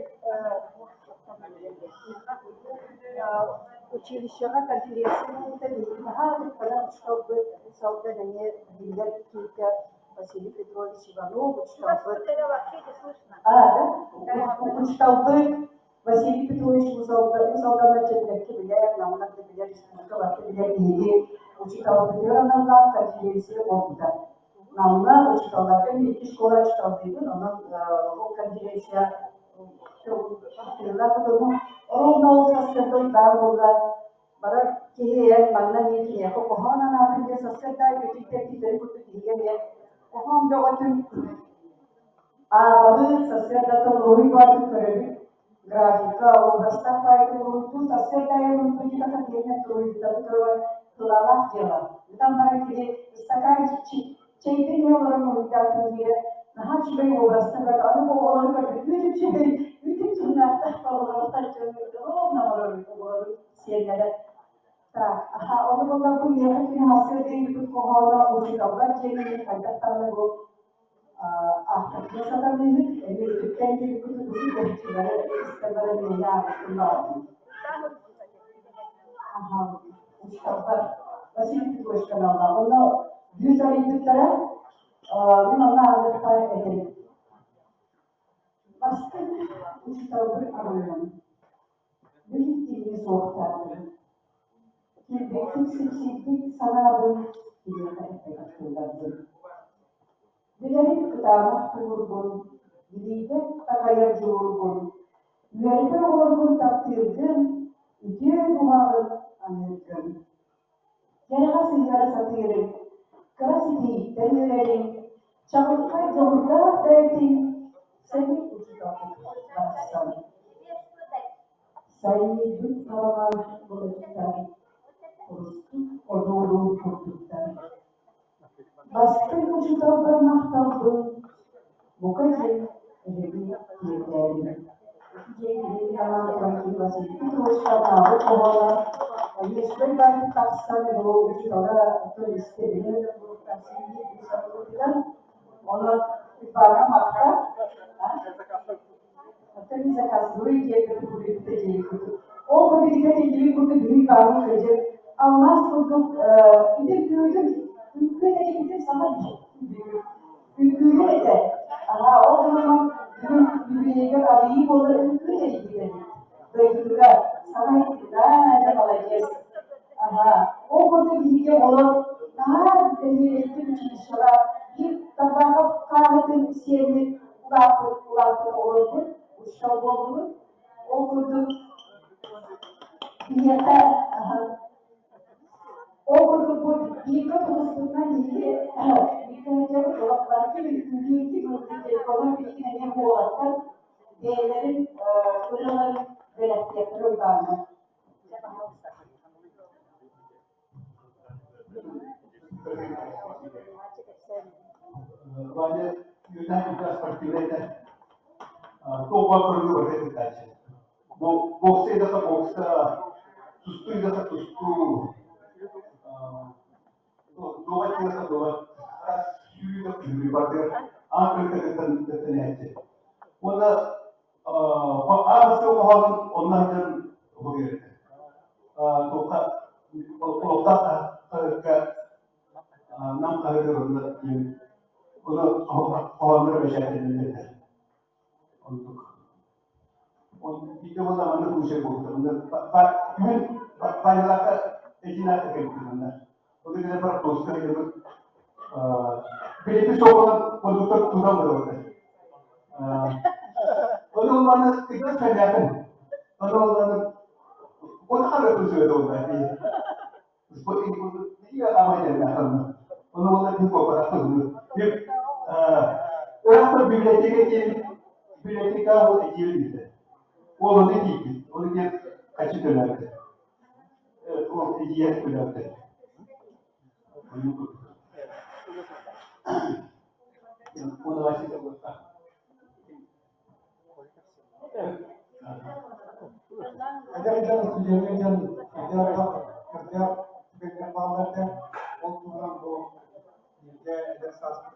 училищеҕа конференция буолбута биһиги наһаа ытыктанар учууталбыт учууталга эмиэ биллэр кииргэ Василий Петрович Иванов учууталбыт. А, да? Учууталбыт Василий Петрович Уус Алданнар чэппэккэ билэр, Намнар да билэр, республика барыта билэр биһиги учууталбытыгар аналлаах конференция буолбута. Намҥа учууталларга мин икки школа учууталлыыбын, онон ол конференция тыыллаах хотону ровно ол сарсыарда баар буолла. Барар киһи эн манна эмиэ киниэхэ хоһоон анаатын диэн сарсыарда көтүттэр киирдэрин курдук киһигэ эмиэ хоһоон бөҕөтүн Ааҕабыт, сарсыардаттан уруһуй баатын көрөбүт, графика, образтаах баайдык уруһуйдуу, сарсыарда аайы уруһуйдуу диэтэххэ тиэмэ туруйдары көрөр кылаалаах дьыала. Ытан баран кини ыстакаан чэйбин иһэ олорон уруһуйдаатым диирэ наһаа үчүгэй образтар бары аны бу оҕолору көрбүт үүт үчүгэй үүтүн туһунаахтаах оҕолору дьон ровно олорор оҕолору сиэннэрэ. Так, аха, ону буолла бу миэхэ кини сарсыарда ыйыппыт хоһооно учууталлар дьиэлэрин хайдах даҕаны бу Аахтахпына сатаныыһык, эмиэ үтүктэн киирбит ытык истэ баран мээнэ ааҕыспын баҕарабын. Аха, учууталбар Василий Петрович каналлаах. Онно бүүс арыйбыттара, мин онно ааҕыахха этим. Бастакы учууталбын арыйан, бүтүн киһини суохтаатым. Килбиктик сипсийбит санаабын киниэхэ эппэтэх тылларбын. Билэрим кытаанах тулуургун, билиигэ такайар дьулуургун, үөрэтэр оҕолоргун таптыыргын, үтүө дууһаҕын аныыргын. Кэрэҕэ сыһыара сатыырыҥ, кыра ситиһииттэн үөрэриҥ, чаҕылхай дьоҕурдаах бэйэтиҥ, сэмэй учууталбыт барахсан. Сайынньыйбыт хараҕа былыттар, курустук одуулуур курдуктар. Бастыҥ учууталбар махталбын бука диэн эһиги тиэрдээриҥ. Диэн киһи анаан туран киһи Василий Петрович анаабыт оҕолор Ешбэй баайын тахсан бу учуутала туристы билэр да курдуктар син биир сатыылыгар. Онон Ивана Матта Оттон заказной диэн курдук диэн курдук. Ол курдук итэ тиллибит курдук биһиги баабын кырдьык алмаас курдук ити үҥкүүтүн үҥкүү этэ саҥа үҥкүүнү этэ. Аха ол гынан бүгүн юбилейгар арыйыы буолар үҥкүү тэрийбит эбит. Дойдутугар саҥа иһиттим да дьэ молодец. Аха ол курдук биһиги оҕолор наһаа бэһиэлэйдик училищеҕа биир Тарбахов хааһытын сиэммит улааппыт улааппыт оҕолорбут учуутал буоллубут. Ол курдук биһиэхэ ол курдук бу бииргэ тулуспутунан биһиги бииргэ сылдьабыт олохтооччу үҥкүүлүүрдүк онон билигин эмиэ уолаттар бэйэлэрин ырыаларын бэлэхтиэхтэрэ Уйбааҥҥа. Ваня Юнай спортивный этэ. Туох баар көрүҥү барыта кыттааччы. Бокса идэхэ бокса, тустуу идэхэ тустуу, дуобат идэхэ дуобат, сүүрүү да сүүрүү барытыгар аан көрүҥтэ кыттан кыттанээччи. Уонна аан бастакы хоһоонун онно сылдьан уһуйар этэ. Туохха олохтоох хаһыакка Нам хаһыатыгар онно диэн ону хоһоонноро бэчээттэнэллэр этэ. Оннук. Биирдэ буолла маннык случай буолбута. Манна күһүн Павелака Этинака кэлбитим манна. Ол кэннэ бар тоска кэлбит билети суолунан кондуктор тутан барабыта. Ону улаана тыгын сэлээтин. Ону улаана оны хара түсүөтэ улаана. Ону уолла ким куоппатах Ыраахтан библиотека диэн библиотека ол этиир диэтэ. Ол ону тиийбит. Ону диэн хачы төлөөбүтэ. Ол идея төлөөбүтэ. Оны Василий Эдэр дьон, студеннар дьон кырдьаах кырдьаах түгэннэр бааллар да, ол туһунан бу бииргэ эдэр сааспыт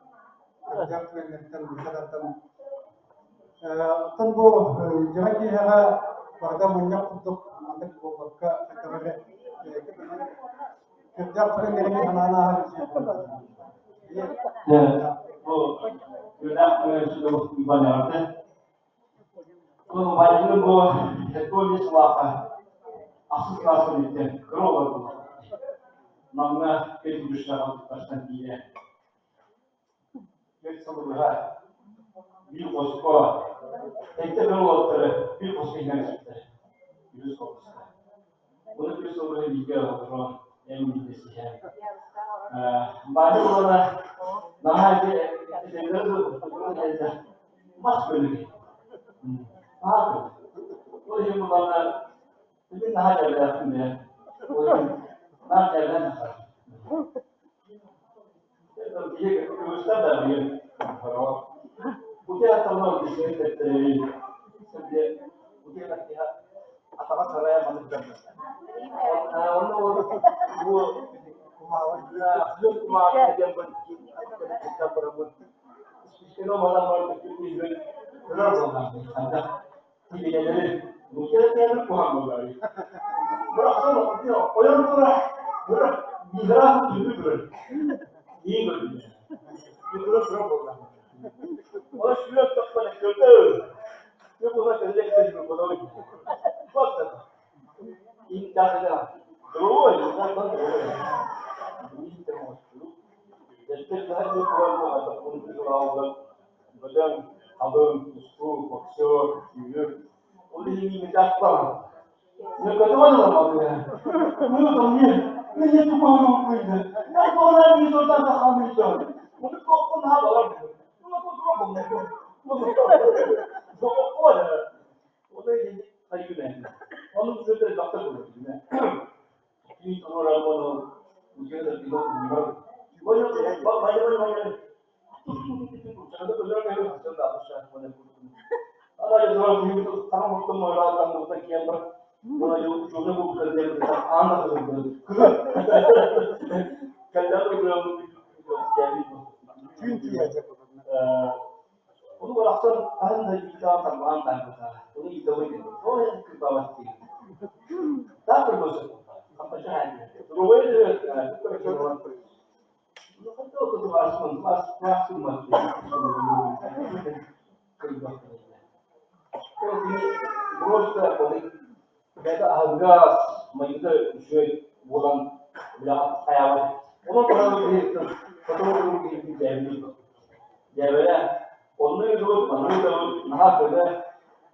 кырдьаах түгэннэриттэн быһа тардан оттон бу дьоро киэһэҕэ барыта мунньах курдук маннык буолбакка хайдах эрэ кырдьаах түгэннэрин санаан ааһар Бу үөрэх Ивановна Владимир бу Петрович Лаха ахсыс класс бүттэ кыра олорбут. Намҥа педучилищеҕа туттарсан киирэ. Үс сыл быһа биир хоско сэттэ кыра уолаттары биир хоско иһэн испиттэр. Үһүс хопуска. Оны үс сыл быһа бииргэ олорон эн билсиһэн. Баанньа буолана наһаа ити мас көлүк. Наһаа көлүк. Ол иһин булана мин наһаа дьарыктаахпын ээ. Ол иһин наһаа дьарыктаан Бөдөҥ, халыҥ, тустуу, боксер, сүүрүк. Ол иһин миигин Onu bıraksan ahın da yıkılan tarmağın tankıta. Onu yıkılı gibi. O en kırbavat değil. Daha kırmızı. Просто бэйэтэ аһыгас, майгыта үчүгэй буолан үлэҕэ хайаабат. Онон туһанан киһи сотору киһи дьээбэлиир. Дьээбэлэ онно ыытыбыт, манна ыытабыт, наһаа көнө.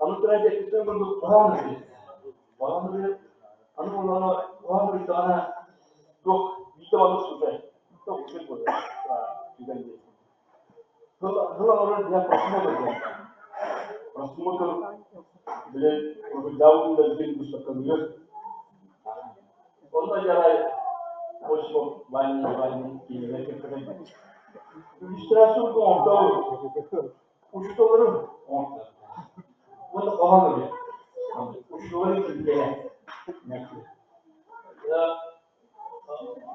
Аны туран дьэттиттэн курдук хоһоон ыытыы. Хоһоон ыытыы. Аны буоллаҕына хоһоон ыыттаҕына туох биирдэ маннык случай. Туох үчүгэй буолар. Түгэн диэн. Тыл оҥорор диэн просмотр диэн. Просмотр били уруһуйдаабыт үлэлэргин выставкалыыр. Онно дьарай Осипов Ваня Ваня кинилэр кэпсэтэн иллюстрация оҥортообут. Учууталларым оҥортообут. Уонна хоһоон ырыа. Учууталларым киирдэ.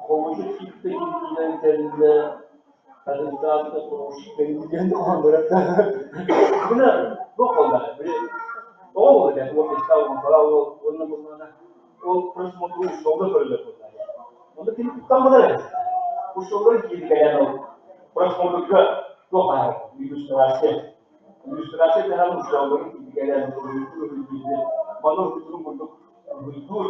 Холбочу киирдэ киирэн кэллэ, харыстаата диэн хоһооннорор да. Мына туох буолла? Били тоҕо буолла диэн уол бэстээ уонтала уонна буоллаҕына ол просмотру учууталга көрөллөр буолла. Онно кини куттамматар эбит. Учууталлар киирэн кэлэн ол просмотрга туох баар иллюстрация. Иллюстрация таһан учууталларын киирэн кэлэн манна уруһуйдуурун курдук уруһуйдуур.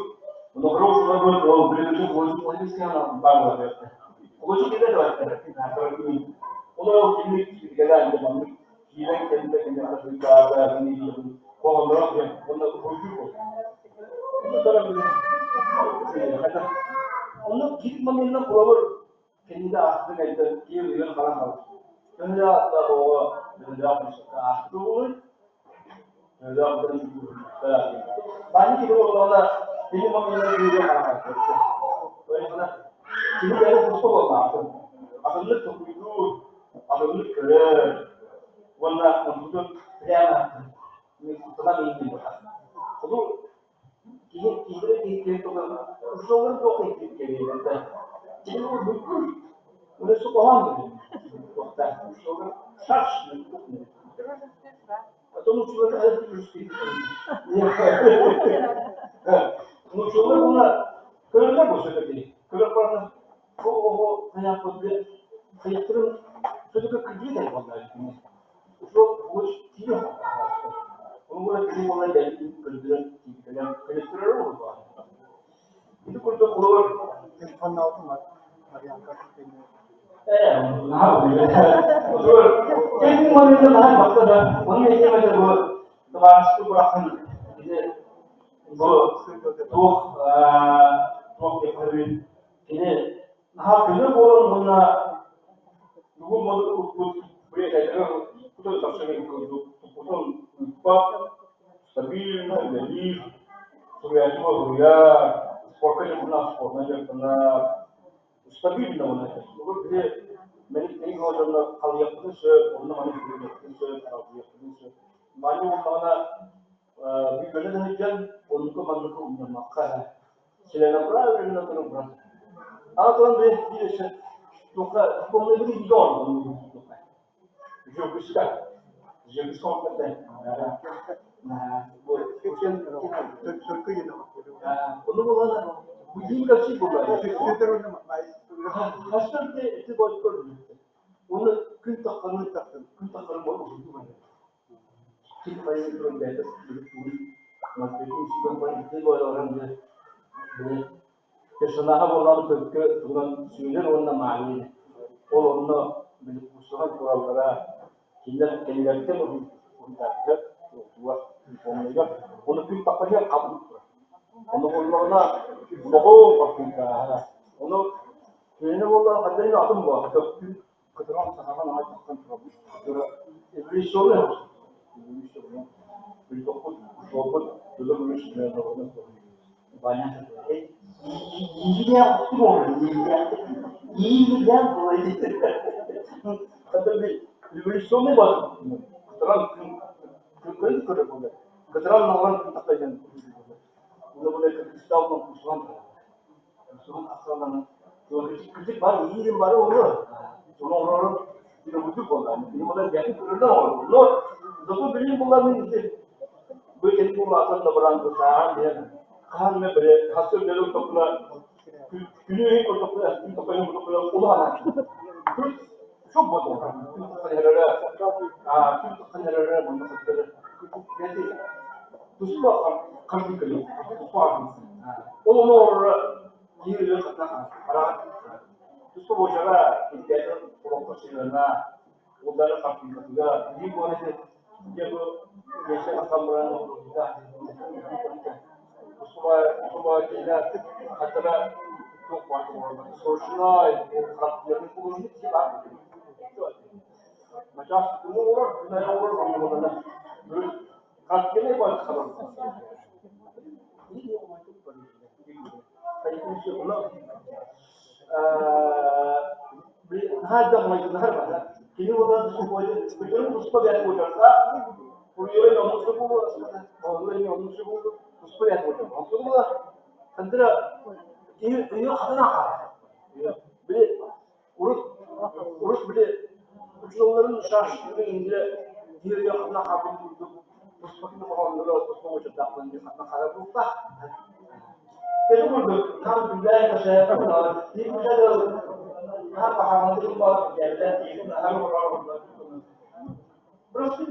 Онно киит манна холобур кинигэ ааспыт кэнниттэн киһи ыйан баран хаалар. Төһөлөөх аттаах оҕо төһөлөөх ааспыт буолуой? Төһөлөөх Баанньык киһи буоллаҕына кини манна ыйан баран хаалар. Кини бэйэтэ туспа буоллаахтын. Атыннык толкуйдуур, атыннык көрөр уонна онтутун прямо куттанан иһин быһар. Хоту киһи киһилэрэ киһи туһунан учууталлар туох киһи Кини бүккүр. Уна сукоһон туохтаах учууталлар шаш Потом учууталлар Учууталлар уна көрөллөр бу все-таки. Көрөр баран бу оҕо хайааппыт хайахтарын все-таки кырдьык буолла. Учуутал тиийэ Ол кини буолан бэйэтин көрдөрөн тиийбитинэн көнөттөрөр буолбаҕа. Ити курдук холобур Бу туох кини наһаа көнө буолан уонна тугу укпут туппутун ыыппат стабильно үлэлиир, суруйааччы суруйар, спорка дьарыктанар, спортунан дьарыктанар, стабильно уонна Бу биһи мэник дьонно халыйыахпытын сөп, онно маны бүлүөхпүтүн сөп, аралдьыйыахпытын сөп. Манньа буоллаҕына бүкөнө да сылдьан, оннука манныка умнаммакка целенаправленно туран брат. А то он биир өссө туохха дипломнайбын илиигэ оҥордум Жопуска. Жопуска Ону буолана будин капси буолла. Хастан те бойкор. Оны күн таххарын күн таххарын бол Ким хайы туран бэйэтэ Персонаһа буоллаҕына төлкө туһунан Сүөдэр уонна Маайа Ол онно били куусаҕа тураллара кинилэр кинилэртэн уһуйдааччылар туохтуугар помнуйгар ону күн таххаһыар хабын турар. Ону буоллаҕына олоҕу баркуйдааһа. Ону кинини буоллаҕына ханна эмэ атын буолла күн кытыран сахаҕа наһаа тахсан турабыт. Режиссеры режиссеры билбэппит учуоппут Хаһан эмэ били хас сылдьар ортокуна күнү ортокуна күн тохойун ортокуна улахан күн шок буолуо күн тохойорө күн тохойорө манна сылдьар туспа ханнык көлө туспа ол ону оҥороро киһи өлөр хатна хараҕа туспа буочара килбээтин олоххо сыһыана улдары хартыынатыгар биир буолан Дьэ бу миэсэ тахсан баран оҥорбута. Хатара туох баар срочно характырын художник типа Начаас оҥорор, күнэ оҥорор оҥорор. Характырын бар хабар. Кини туспа бэт буоларга, туспа бэт буолар. Андра ее хатана Били урут урут били учууталларын шашлыгы индире киһи өйө хатана хаалбын курдук туспа кини хоһоонноро туспа уочардаахпын диэн хатана хаалар буолта. Теги курдук нам күллээн кэсэ наһаа пахааммытын баар дьээбэлээн тиийэн наһаа олорор Просто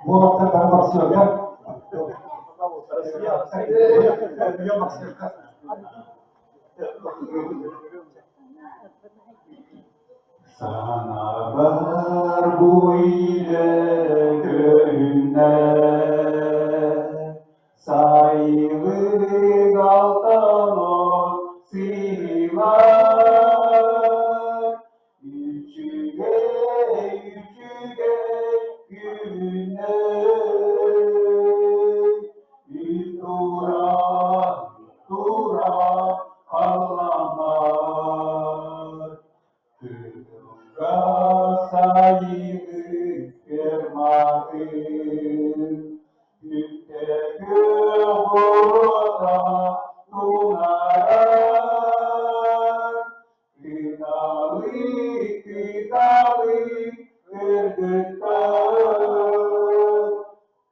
Буолаттар бары боксерга. Боксерга. Санаабар бу илэ көһүннэ, Сайылык алтан от сыылар, Үчүгэй, үчүгэй күннэй, Тура, тура халлааннар. Тыылга сайылык ферматын, Үктэкү буруота тунаарар. Кыталык, кыталык кыргыттар,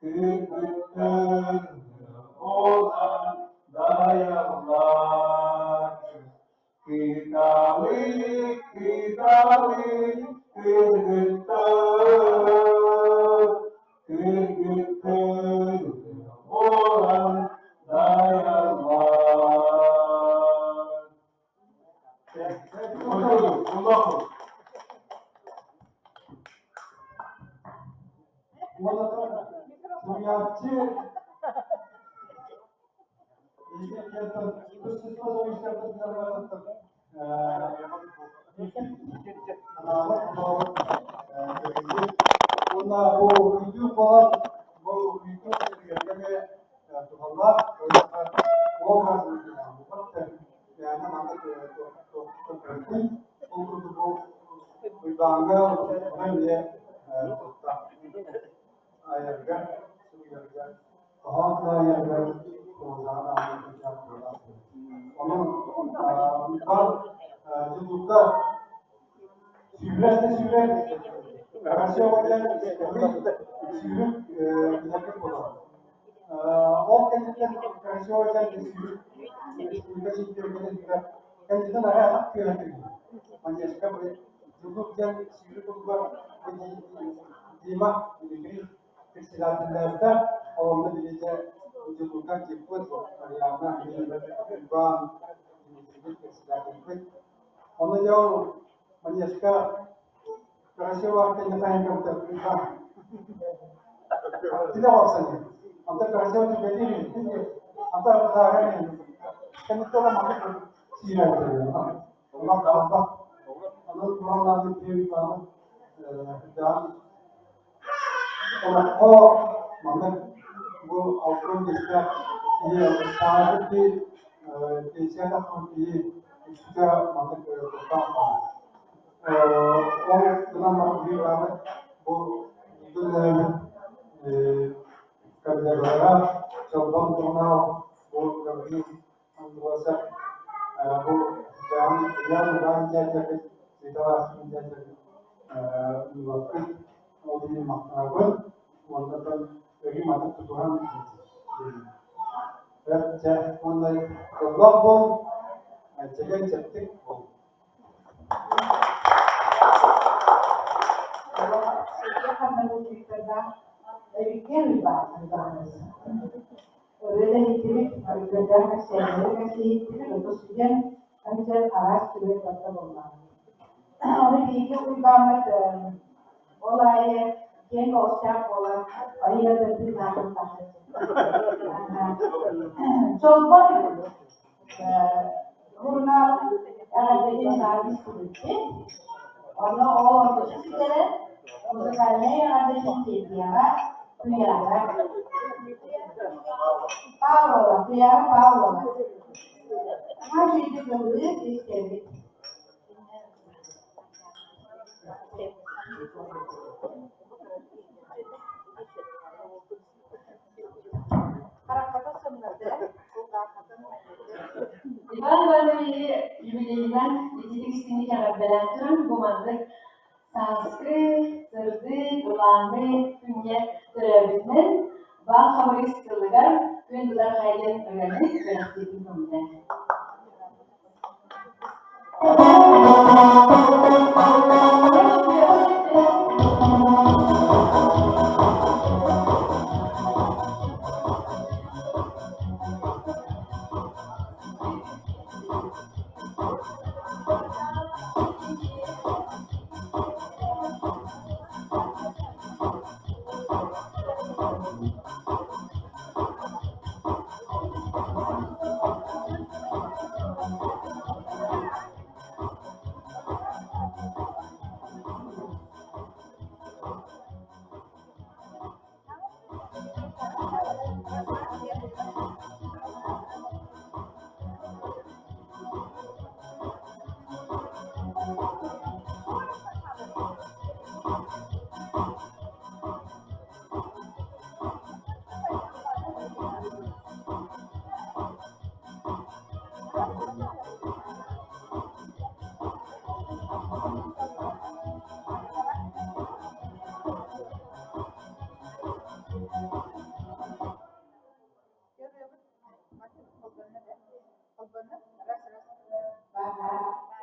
Кыргыттар буолан дайаллар. Кыталык, кыталык кыргыттар, Кыргыттар буолан дайаллар. Суруйааччы Уонна бу ыйдыыр буолан, бу ыйдыыр туһалаах, Мээнэ маннык көрбүн. Ол курдук бу Уйбааҥҥа эмиэ тутта айарга, суруйарга. Хоһоон тылайарыгар прозаҕа даҕаны кырдьаах буолар. Онон Уйбаан Дьулуурга сүүрэр да сүүрэр, Карасева диэн сүүрүк билэргит буолар. Ол кэнниттэн Карасева диэн сүүрүк республика чемпионатыгар кэнниттэн арай атах күөһэ түһүү. Манежка Дьулуур диэн сүүрүк улугар Дима Дмитрий председателлээбитэ, олонно билиитэ Дьулуурга Диппыт, Ариана, Иван, Дмитрийбит председателбит. Онно дьэ ол манежка Карасева кэннэ хайан кэмтэ Иван. Тилэх охсан Онтон Карасева түбэтиир Ата бытааһын кэнниттэн маннык сиирэр Онон хаалбат. Онон кураллаабыт диэн Иваны Олоххо маннык бу алтан биэстээх киһи сааһырбыт киһи пенсия тахсыбыт киһи үксүтэ маннык куттаах баар. Ол гынан баран биир даҕаны бу бииргэ үлэлээбит коллегалара Чолбон сурунаал бу Гаврил Андросов бу Илья Иванович дьээдьэбит Света Васильевна дьээдьэбит уолаттар ол иһин махтанабын уонна өрүү маннык тутуһан Чэ, уонна дьоллоох буол, чэгиэн-чэбдик буол. Ырыа да иһиттибит, арыгыардаах кэпсээннэри кэпсииһиттибит, ото сүгэн, анча араас түгэн барыта буоллаҕа. Ону биһиги Уйбааммыт ол аайы киэҥ көҕүстээх буолан, айыыдардыы наахыттаах Чолбон сурунаал эҕэрдэтин наһаа истибиппит. Онно ол ортотун ситэрэн, музыкальнай эҕэрдэтин тиэрдиэҕэ Туйаара Павлова, Туйаара Павлова. Наһаа үчүгэйдик ыллыыр, истэбит. Хараххата сымнатыа, кулгааххытын манньытыа. Иван Ивановиһы юбилейынан ититик истиҥник эҕэрдэлээн туран, бу маннык сааскы, сырдык, ылааҥы күҥҥэ төрөөбүтүнэн Баал Хабырыыс тылыгар Күн Бытархай диэн ырыаны бэлэхтиирбин көҥүллээн.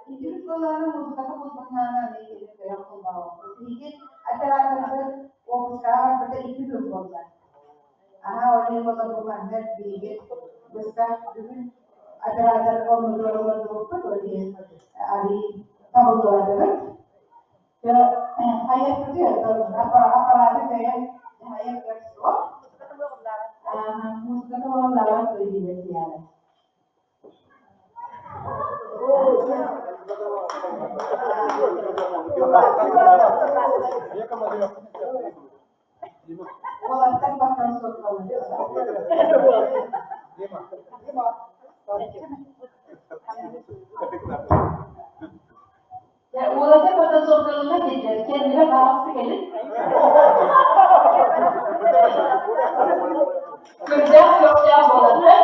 Итирик буолаары музыката булбуннаана аны көрөн холбообоппут. Биһиги операторбыт уоппускаҕа барбыта икки күн буолла. Аһаа ол иһин буолла бу манна биһиги быстах бүгүн оператор оннугар олордубуппут, ол иһин арыый табыллыбатыбыт. Дьэ хайыахпытый аппараты кыайан дьаһайар кыах суох. Музыката уоллааҕар өйдүүбэт диэҕэ. Уолаттар баттан Уолаттар потенциалларына диэтилэр, кэннибэр баҕасы кэлин. Сүрдээх көхтөөх буолар.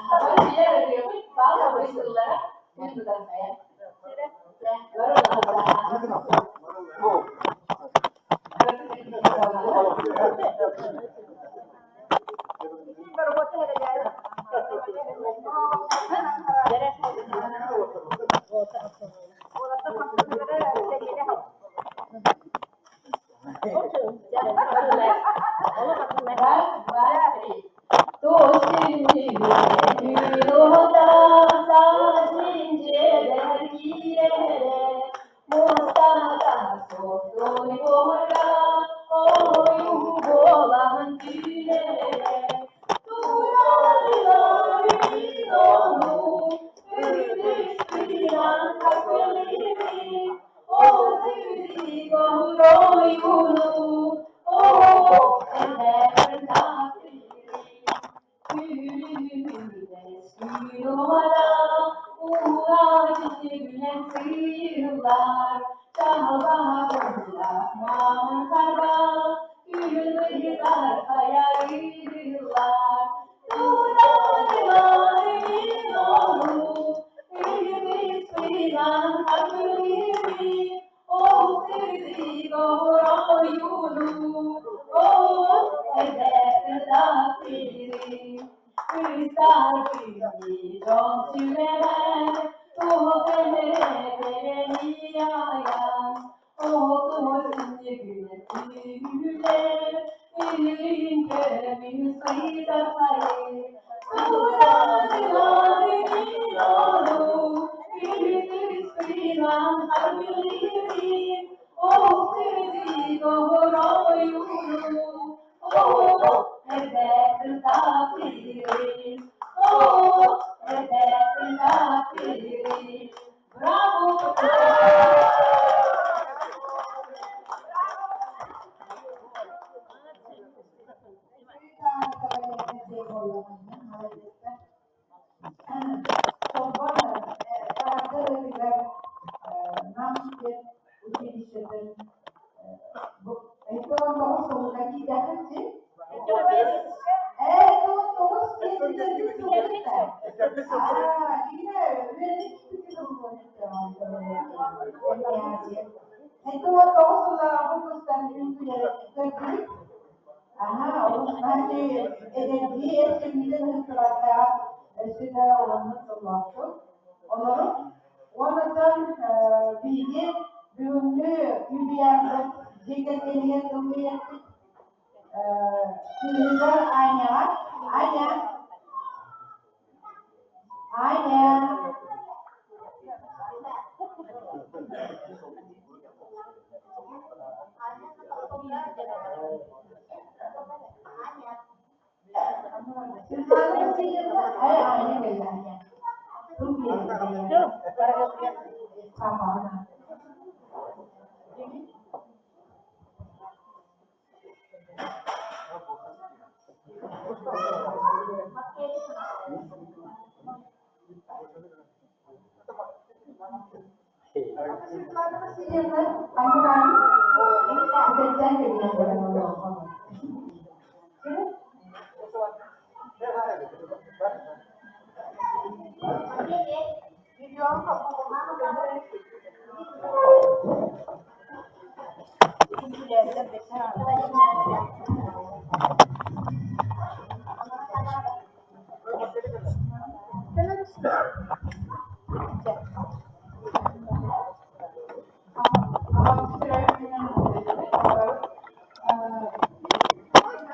Бары билэр ырыабыт, баал абырыйсыллара күн бытархайа. Раз, два, три.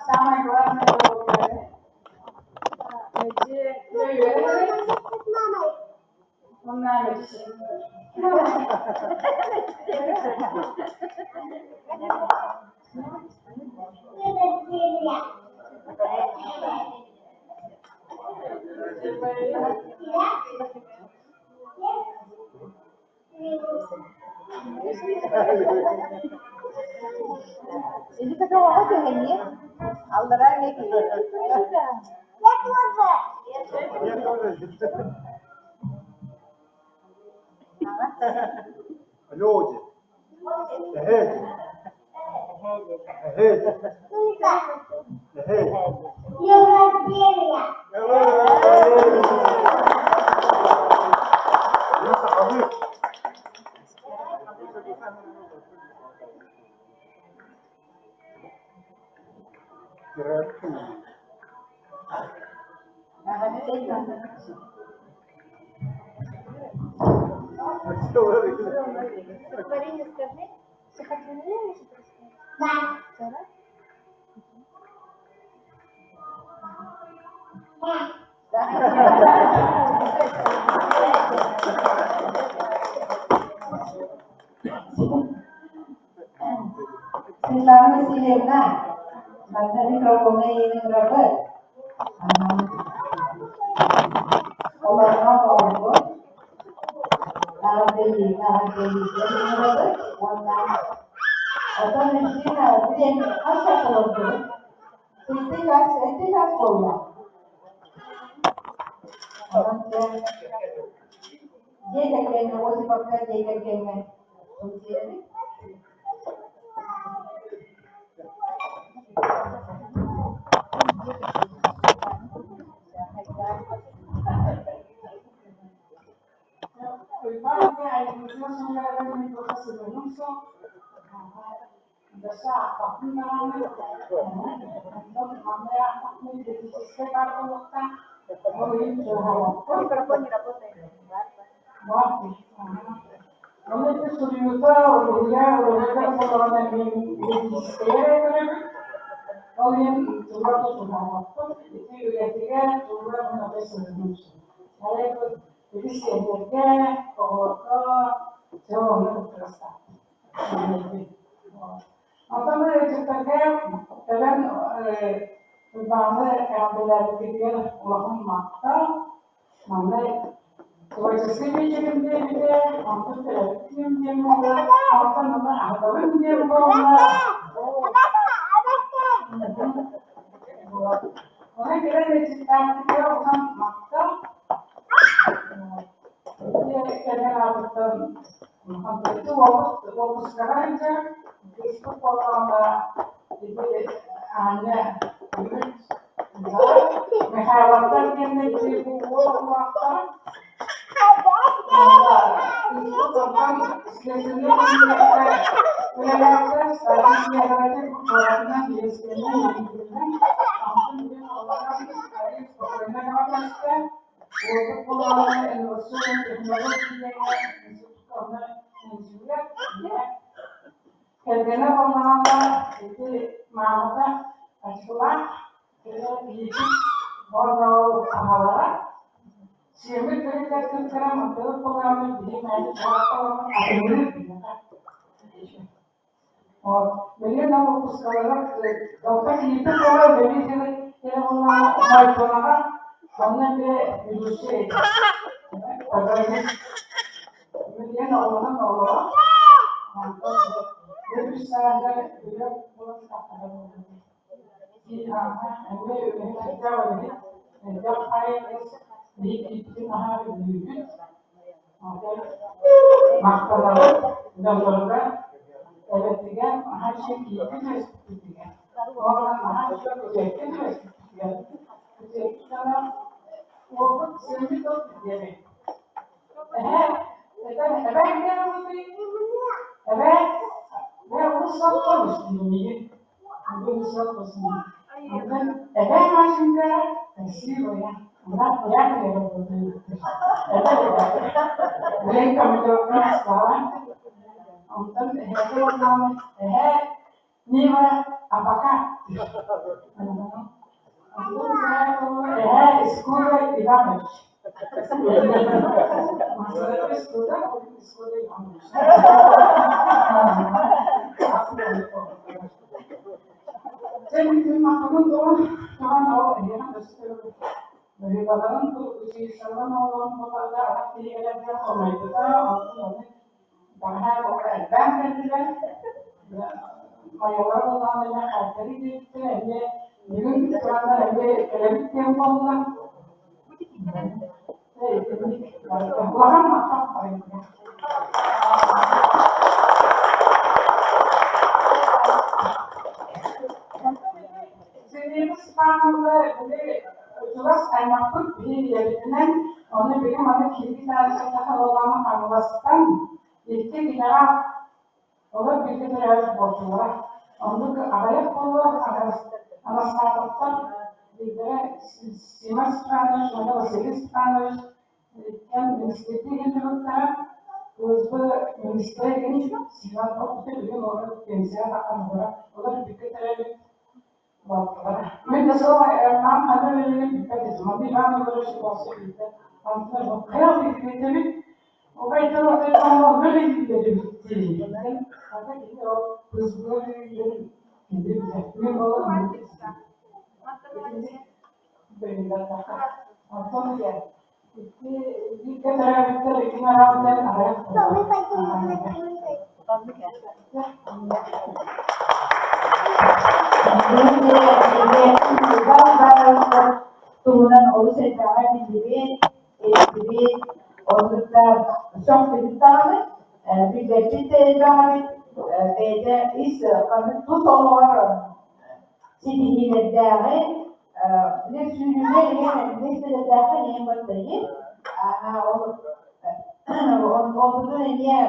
Самое главное Или такого нет? Аллара Люди. Эти. Марине скажи, стихотворение может рассказать? Да. Да? Светлана Васильевна, манна микрофоҥҥа эйиэхэ ыҥырабыт. Олорго оҕолорбут эҕэрдэлиигэ эҕэрдэлиигэ ыҥырабыт уонна оттон үксүн билэн хас чаас олордубут? Сэттэ чаас, сэттэ чаас буолла. Онон дьэ дьиэ кэргэҥҥэ Осиповка дьиэ кэргэҥҥэ сылдьыабыт. Уйбаан айымньытынан суруйарыгар мин тута сыһыаным суох. Өссө аахпаппын даҕаны. Онтон маҥнай аахтахпына критическэй баар буолуохтаах. Ол иһин чугаһаабаппын. Ону ити суруйуута уруһуйа уруһуйга буоллаҕына мин критическэйи эрэ көрөбүн. Ол иһин туга да чугаһаабаппын. Ити үлэтигэр туга мин сыһыаным суох. Арай ити сиэннэргэ, оҕолорго дьэ онно кыттыгастаахпын. Онтон ыалдьыттарга кэлэн Уйбааны эҕэрдэлээбиккитигэр улахан махтал. Манна творческай биэчэрим диэбитэ, онтон төрөппүтүм диэн буолла, онтон аны аһатабын диэн буолла. Онон кэлэн ыалдьыттаабытыгар улахан махтал. Ити кэлэр аатыттан Ити уоппускаҕа сылдьар, кыыспыт буоллаҕына ити Аня бүгүн Михайловтар диэннэр ити бу уол оҕолоохтор. Уонна кыыспыт онтон следственнэй комитекка үлэлээбитэ, старший следователь куоратынан, Ельцининэн, Ленининэн. Онтон билигин олорон спокойно көстө. Уолбут буоллаҕына инновационнай технология диэҥҥэ институкка онно инженер, Кэргэнэ буоллаҕына ити маамата ачыкылаах, киһитин уонна ол аҕалара сиэммит бөрүкэттэн кыра мантыбыт буоллаҕына биһи мээнэ чугаһаппалаҕын атыҥырыыр биһиэхэ. Вот. Билигин ол выпускалара онтон киирбит оҕо үлэлии кэлэ буоллаҕына Майтонаҕа онно эмиэ ведущай программист. Билигин оҕолорун оҕолоро онтон үс сааһыгар үлэ буолан тахсара Эмиэ үлэһит элбэх үлэһит, элбэх хайа биһи киирбитин наһаа сөбүлүүбүт. Махтанабыт дьоннорго, эбэтигэр наһаа үчүгэй киһитин түбэспиппитигэр уонна наһаа үчүгэй күтүөккэ түбэспиппитигэр. Күтүөккэ дьоно уолбут сиэммит от диэри. Эһээ, этэн эбээ кэлэр ылытый? Эбээ, бээ олус саппабыс дииммигин. Бүгүн саппасым. Онтон эбээ Машенька красивая. Она приятная работает. Билин командировка Москваҕа. Онтон эһээти уоллааны эһээ Нива а пока. Онтон эһээ Искуда Иванович. Искуда, Искуда Иванович. Дьэ мин махтанан туран, туран ол эһиэхэ өстө Баһыыбаларын училищеларын оҕолорун буларга арах кинигэлэргэ хомойбута, онтон ону бэҕэһээ оҕо элбээн кэллилэр. Хайалара буоллаҕына эмиэ хаайтарыы диэбиттэрэ, эмиэ бүгүн тураннар эмиэ кэлэбит диэн буолла. Улахан махтал барыга. Лена Степановна били чугас аймахпыт биһи ийэбитинэн, ону били маны киирбит аайы халалаама хаҥаластан икки кинэҕэ олор бииргэ төрөөбүт буолтулара. Оннук аҕыйах буолуо Анастасовтар биирдэрэ Сима Степанович уонна Василий Степанович иккиэн министрдии иһиллибиттэрэ. УСБ министрэ Симон Опыты билигин олорор пенсияҕа тахсан олорор. Олор бииргэ төрөөбүт Мен да сол маам ханна үлэлиирин билбэт этим. Онно Иван Егорович олохсу билбэт. Онтон хайа билбэтэбит. Убайдар отойдоҥҥо үлэлииллэр эбит диэн. Хата кини ол ПСБ үлэлиирин кини билэр. Мен ол оннук Онтон диэн икки бииргэ төрөөбүттэр икки араан диэн аҕыйах Туһунан олус элбэҕи биллибит, иһиттибит, оннук да сөхтүбүт даҕаны, билбэппит да элбэх эбит, бэйэтэ ис ханнык тус олоҕор ситиһиилэрдээҕи били сүүрүүгэ эмиэ миэстэлэрдээххэ эмиэ баттайын ол онтутун эмиэ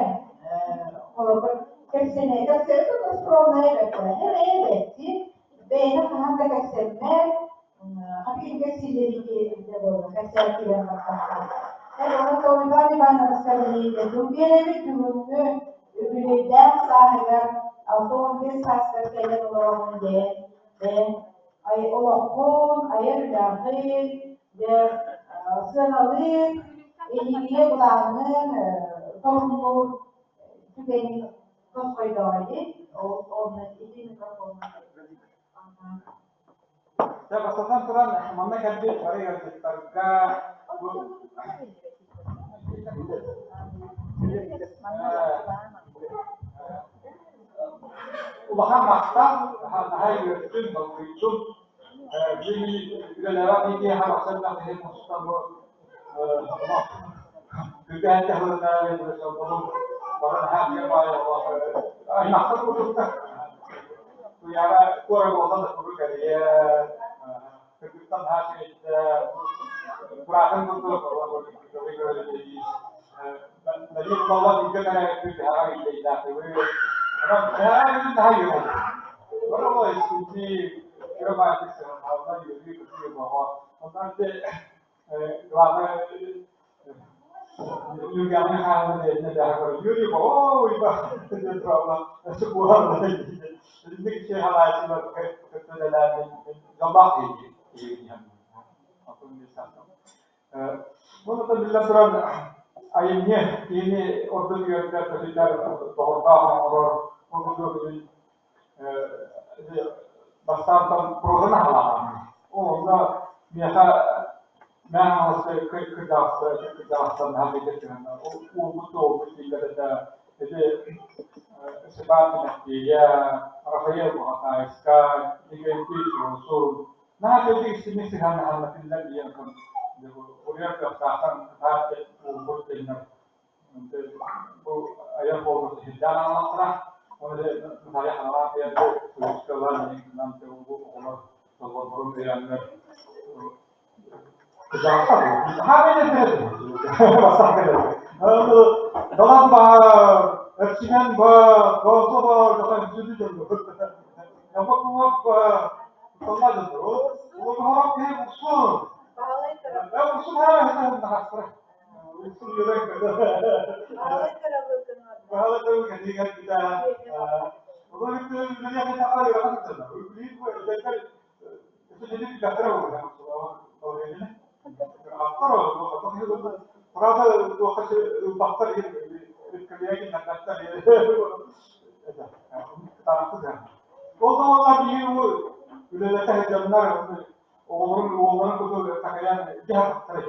холобур кэпсэнэ кэпсэнэ скромная эбэт эбэтти бэйэтэ хаһан да кэпсэммэт хатыгын кэпсиилэрики буолла кэпсээн киирэн баттахха Иван Иванович биэрэбит бүгүҥҥү үбүлүөйдээх сааһыгар 65 сааскар кэлэн олороҕун диэн бэйэҥ олоххун, айар үлэҕин, дьэ сыаналыыр, инникигэ былааҥҥын торумнуур түгэни тосхойдоҕо ини. Ол онно ити микрофонун Дьэ, бастатан туран, манна кэлбит бары ыалдьыттарга бу улахан махтал, наһаа үөрдүм, долгуйдум. Билигин үлэлээбэт киһиэхэ барсан киһи мустан бу күтээн бары наһаа аймахтар курдуктар. Туйаара туора буолла да куруук эрийэр, кыргыттан наһаа үчүгэйдэ, кураатын курдук Надин Балла бииргэ төрөөбүппүт биһэҕэр илдэйдээтибит. Онон биһэҕэр бүтүн наһаа үөрэбит. Бары истиҥник, үтүө баайдык сыһыаннаһаллар, үөрүү-көтүү бөҕө. Онон ити главное Юрияны хаалан бэйэтинэ бэҕэ көрө Юрий ой ба диэн тураллар өссө куоһар итинник иччи халааччылар кытта үлэлээн дьоллоох киһи Бу биллэн туран айымньы киһини ордук үөрдэр, көтүтэр, доҕордоох оҥорор, ол курдук бастаантан прозаны аһалаатаҕым. Ол онно миэхэ мээн аҥаласка кырдьаҕаста кырдьаҕастан наһаа бииргэ түһэннэ. Ол уолбут да уолбут тиийбэт этэ. Ити Степан Тимофея, Рафаэл Баҕатаайыскай, Николай Суосун наһаа үчүгэйдик истиҥник сыһыаннаһаннар кинилэр ийэм уруйар кыахтаахтар кытаат уолбут диэннэр бу айар буолбут иһирдээн аналлахтара. Оны Наталья Ханалааппыйа бу суруйуускалар оҕолор толорборун өйөөннөр Далан баар, Эрчимэн баар, Доосо баар, дьахан сүдү дьоннор. Ямакуҥап баар, Тонна дьоннор. Олоҥхоҕо киһи уксун. Уксун хаара тахастара. Уксун үөрэн Баһылай Тарабыыкын кэннигэр битэ. Олор үлэлиэх таха ыарахан тыллар. Үлэлиир бу эдэрдэр Ол да буоллар биһиги бу үлэлэтэ сылдьаннар оҕолорун уолларын курдук такайан дьаһахтара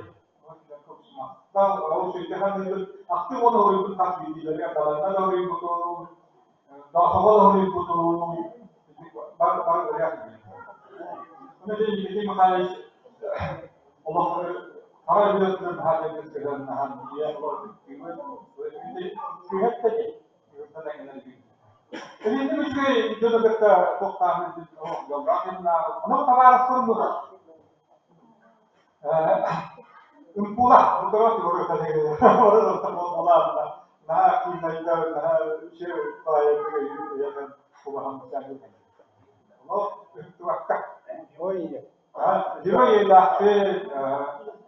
Ахтыы уон оруйбут хас биирдиилэригэр даланна да оруйбутум, Доосоҕо да оруйбутум, бар бар ырыа Оны Никита Михайлович олох хара үлэтинэн наһаа кэлбит сыһыаннаһан ийэ олох күһэттэ дии. Эһиги үчүгэй дьону кытта туохтааһын дьоллоох кэмнээҕи. Ону табаарыстарым бу Ымпула, ымпула наһаа активнайдар, наһаа үчүгэй баайдык өйү улахан Ону ыһыктыбакка. Герой ийэлээхпит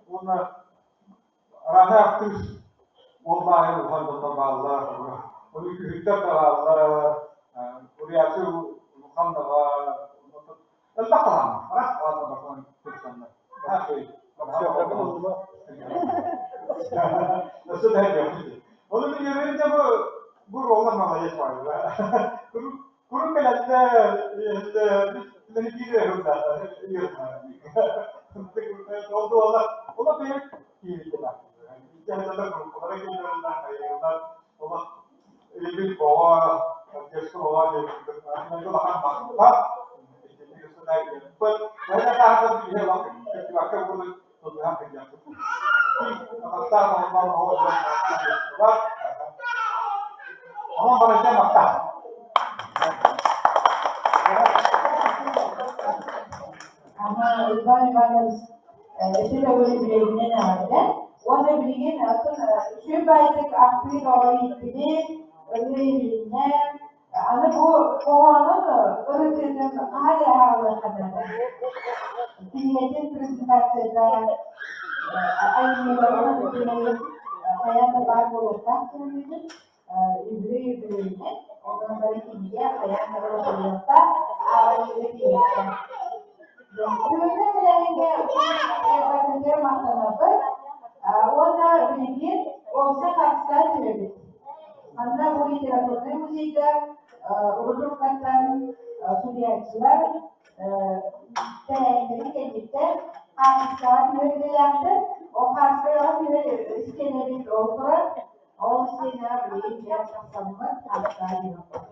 уонна Араата артыыс уоллааҕы улахан дьоннор бааллар, үҥкүүһүттэр да бааллар, уруйааччы улахан да баар, элбэх талааннаах, араас талааннар барытын кырсаннар. Өссө да элбэх. Ону мин үөрүүм дьэ бу бу уоллар молодец баайылар. Куруук кэлэллэр, үлэни биир Ол дуоллар, олох бэйэм киирдилэр. Икки группалара киирдилэр, хайыылар, олох өйбүт оҕо, поддержка оҕо диэн улахан махтал. Онон барыта махтал. Ама Иван Иванович өссө төгүл үбүлүөйүнэн эҕэрдэ. Уонна билигин оттон үчүгэй баайдык ахтыы бөҕө ииттибит, ырыа иһилиннэ. Аны бу хоһоонун ырытыытын хаһан эрэ ааҕыллыахха наада. Кинигэтин презентацията айымньыларын ырытыыларын хайаан да баар буолуохтаах диэн үбүлүөй үбүлүөйүнэн, онон бары кинигэ хайаан да ырытыллыахтаах, ааҕааччыга тиийиэхтээх. Бүгүҥҥү тэрээһиҥҥэ барытыгар махтанабыт уонна билигин уопсай хаартыскаҕа түһэбит. Манна бу литературнай музейга урут-уруккаттан суруйааччылар тэрээһиннэрин кэнниттэн хаартыскаҕа түһэр идэлээхтэр. Ол хаартыскаҕа түһэр истиэнэбит ол турар. Ол истиэнэҕэ билигин дьиэ тахсаммыт хаартыскаҕа түһүөхпүт.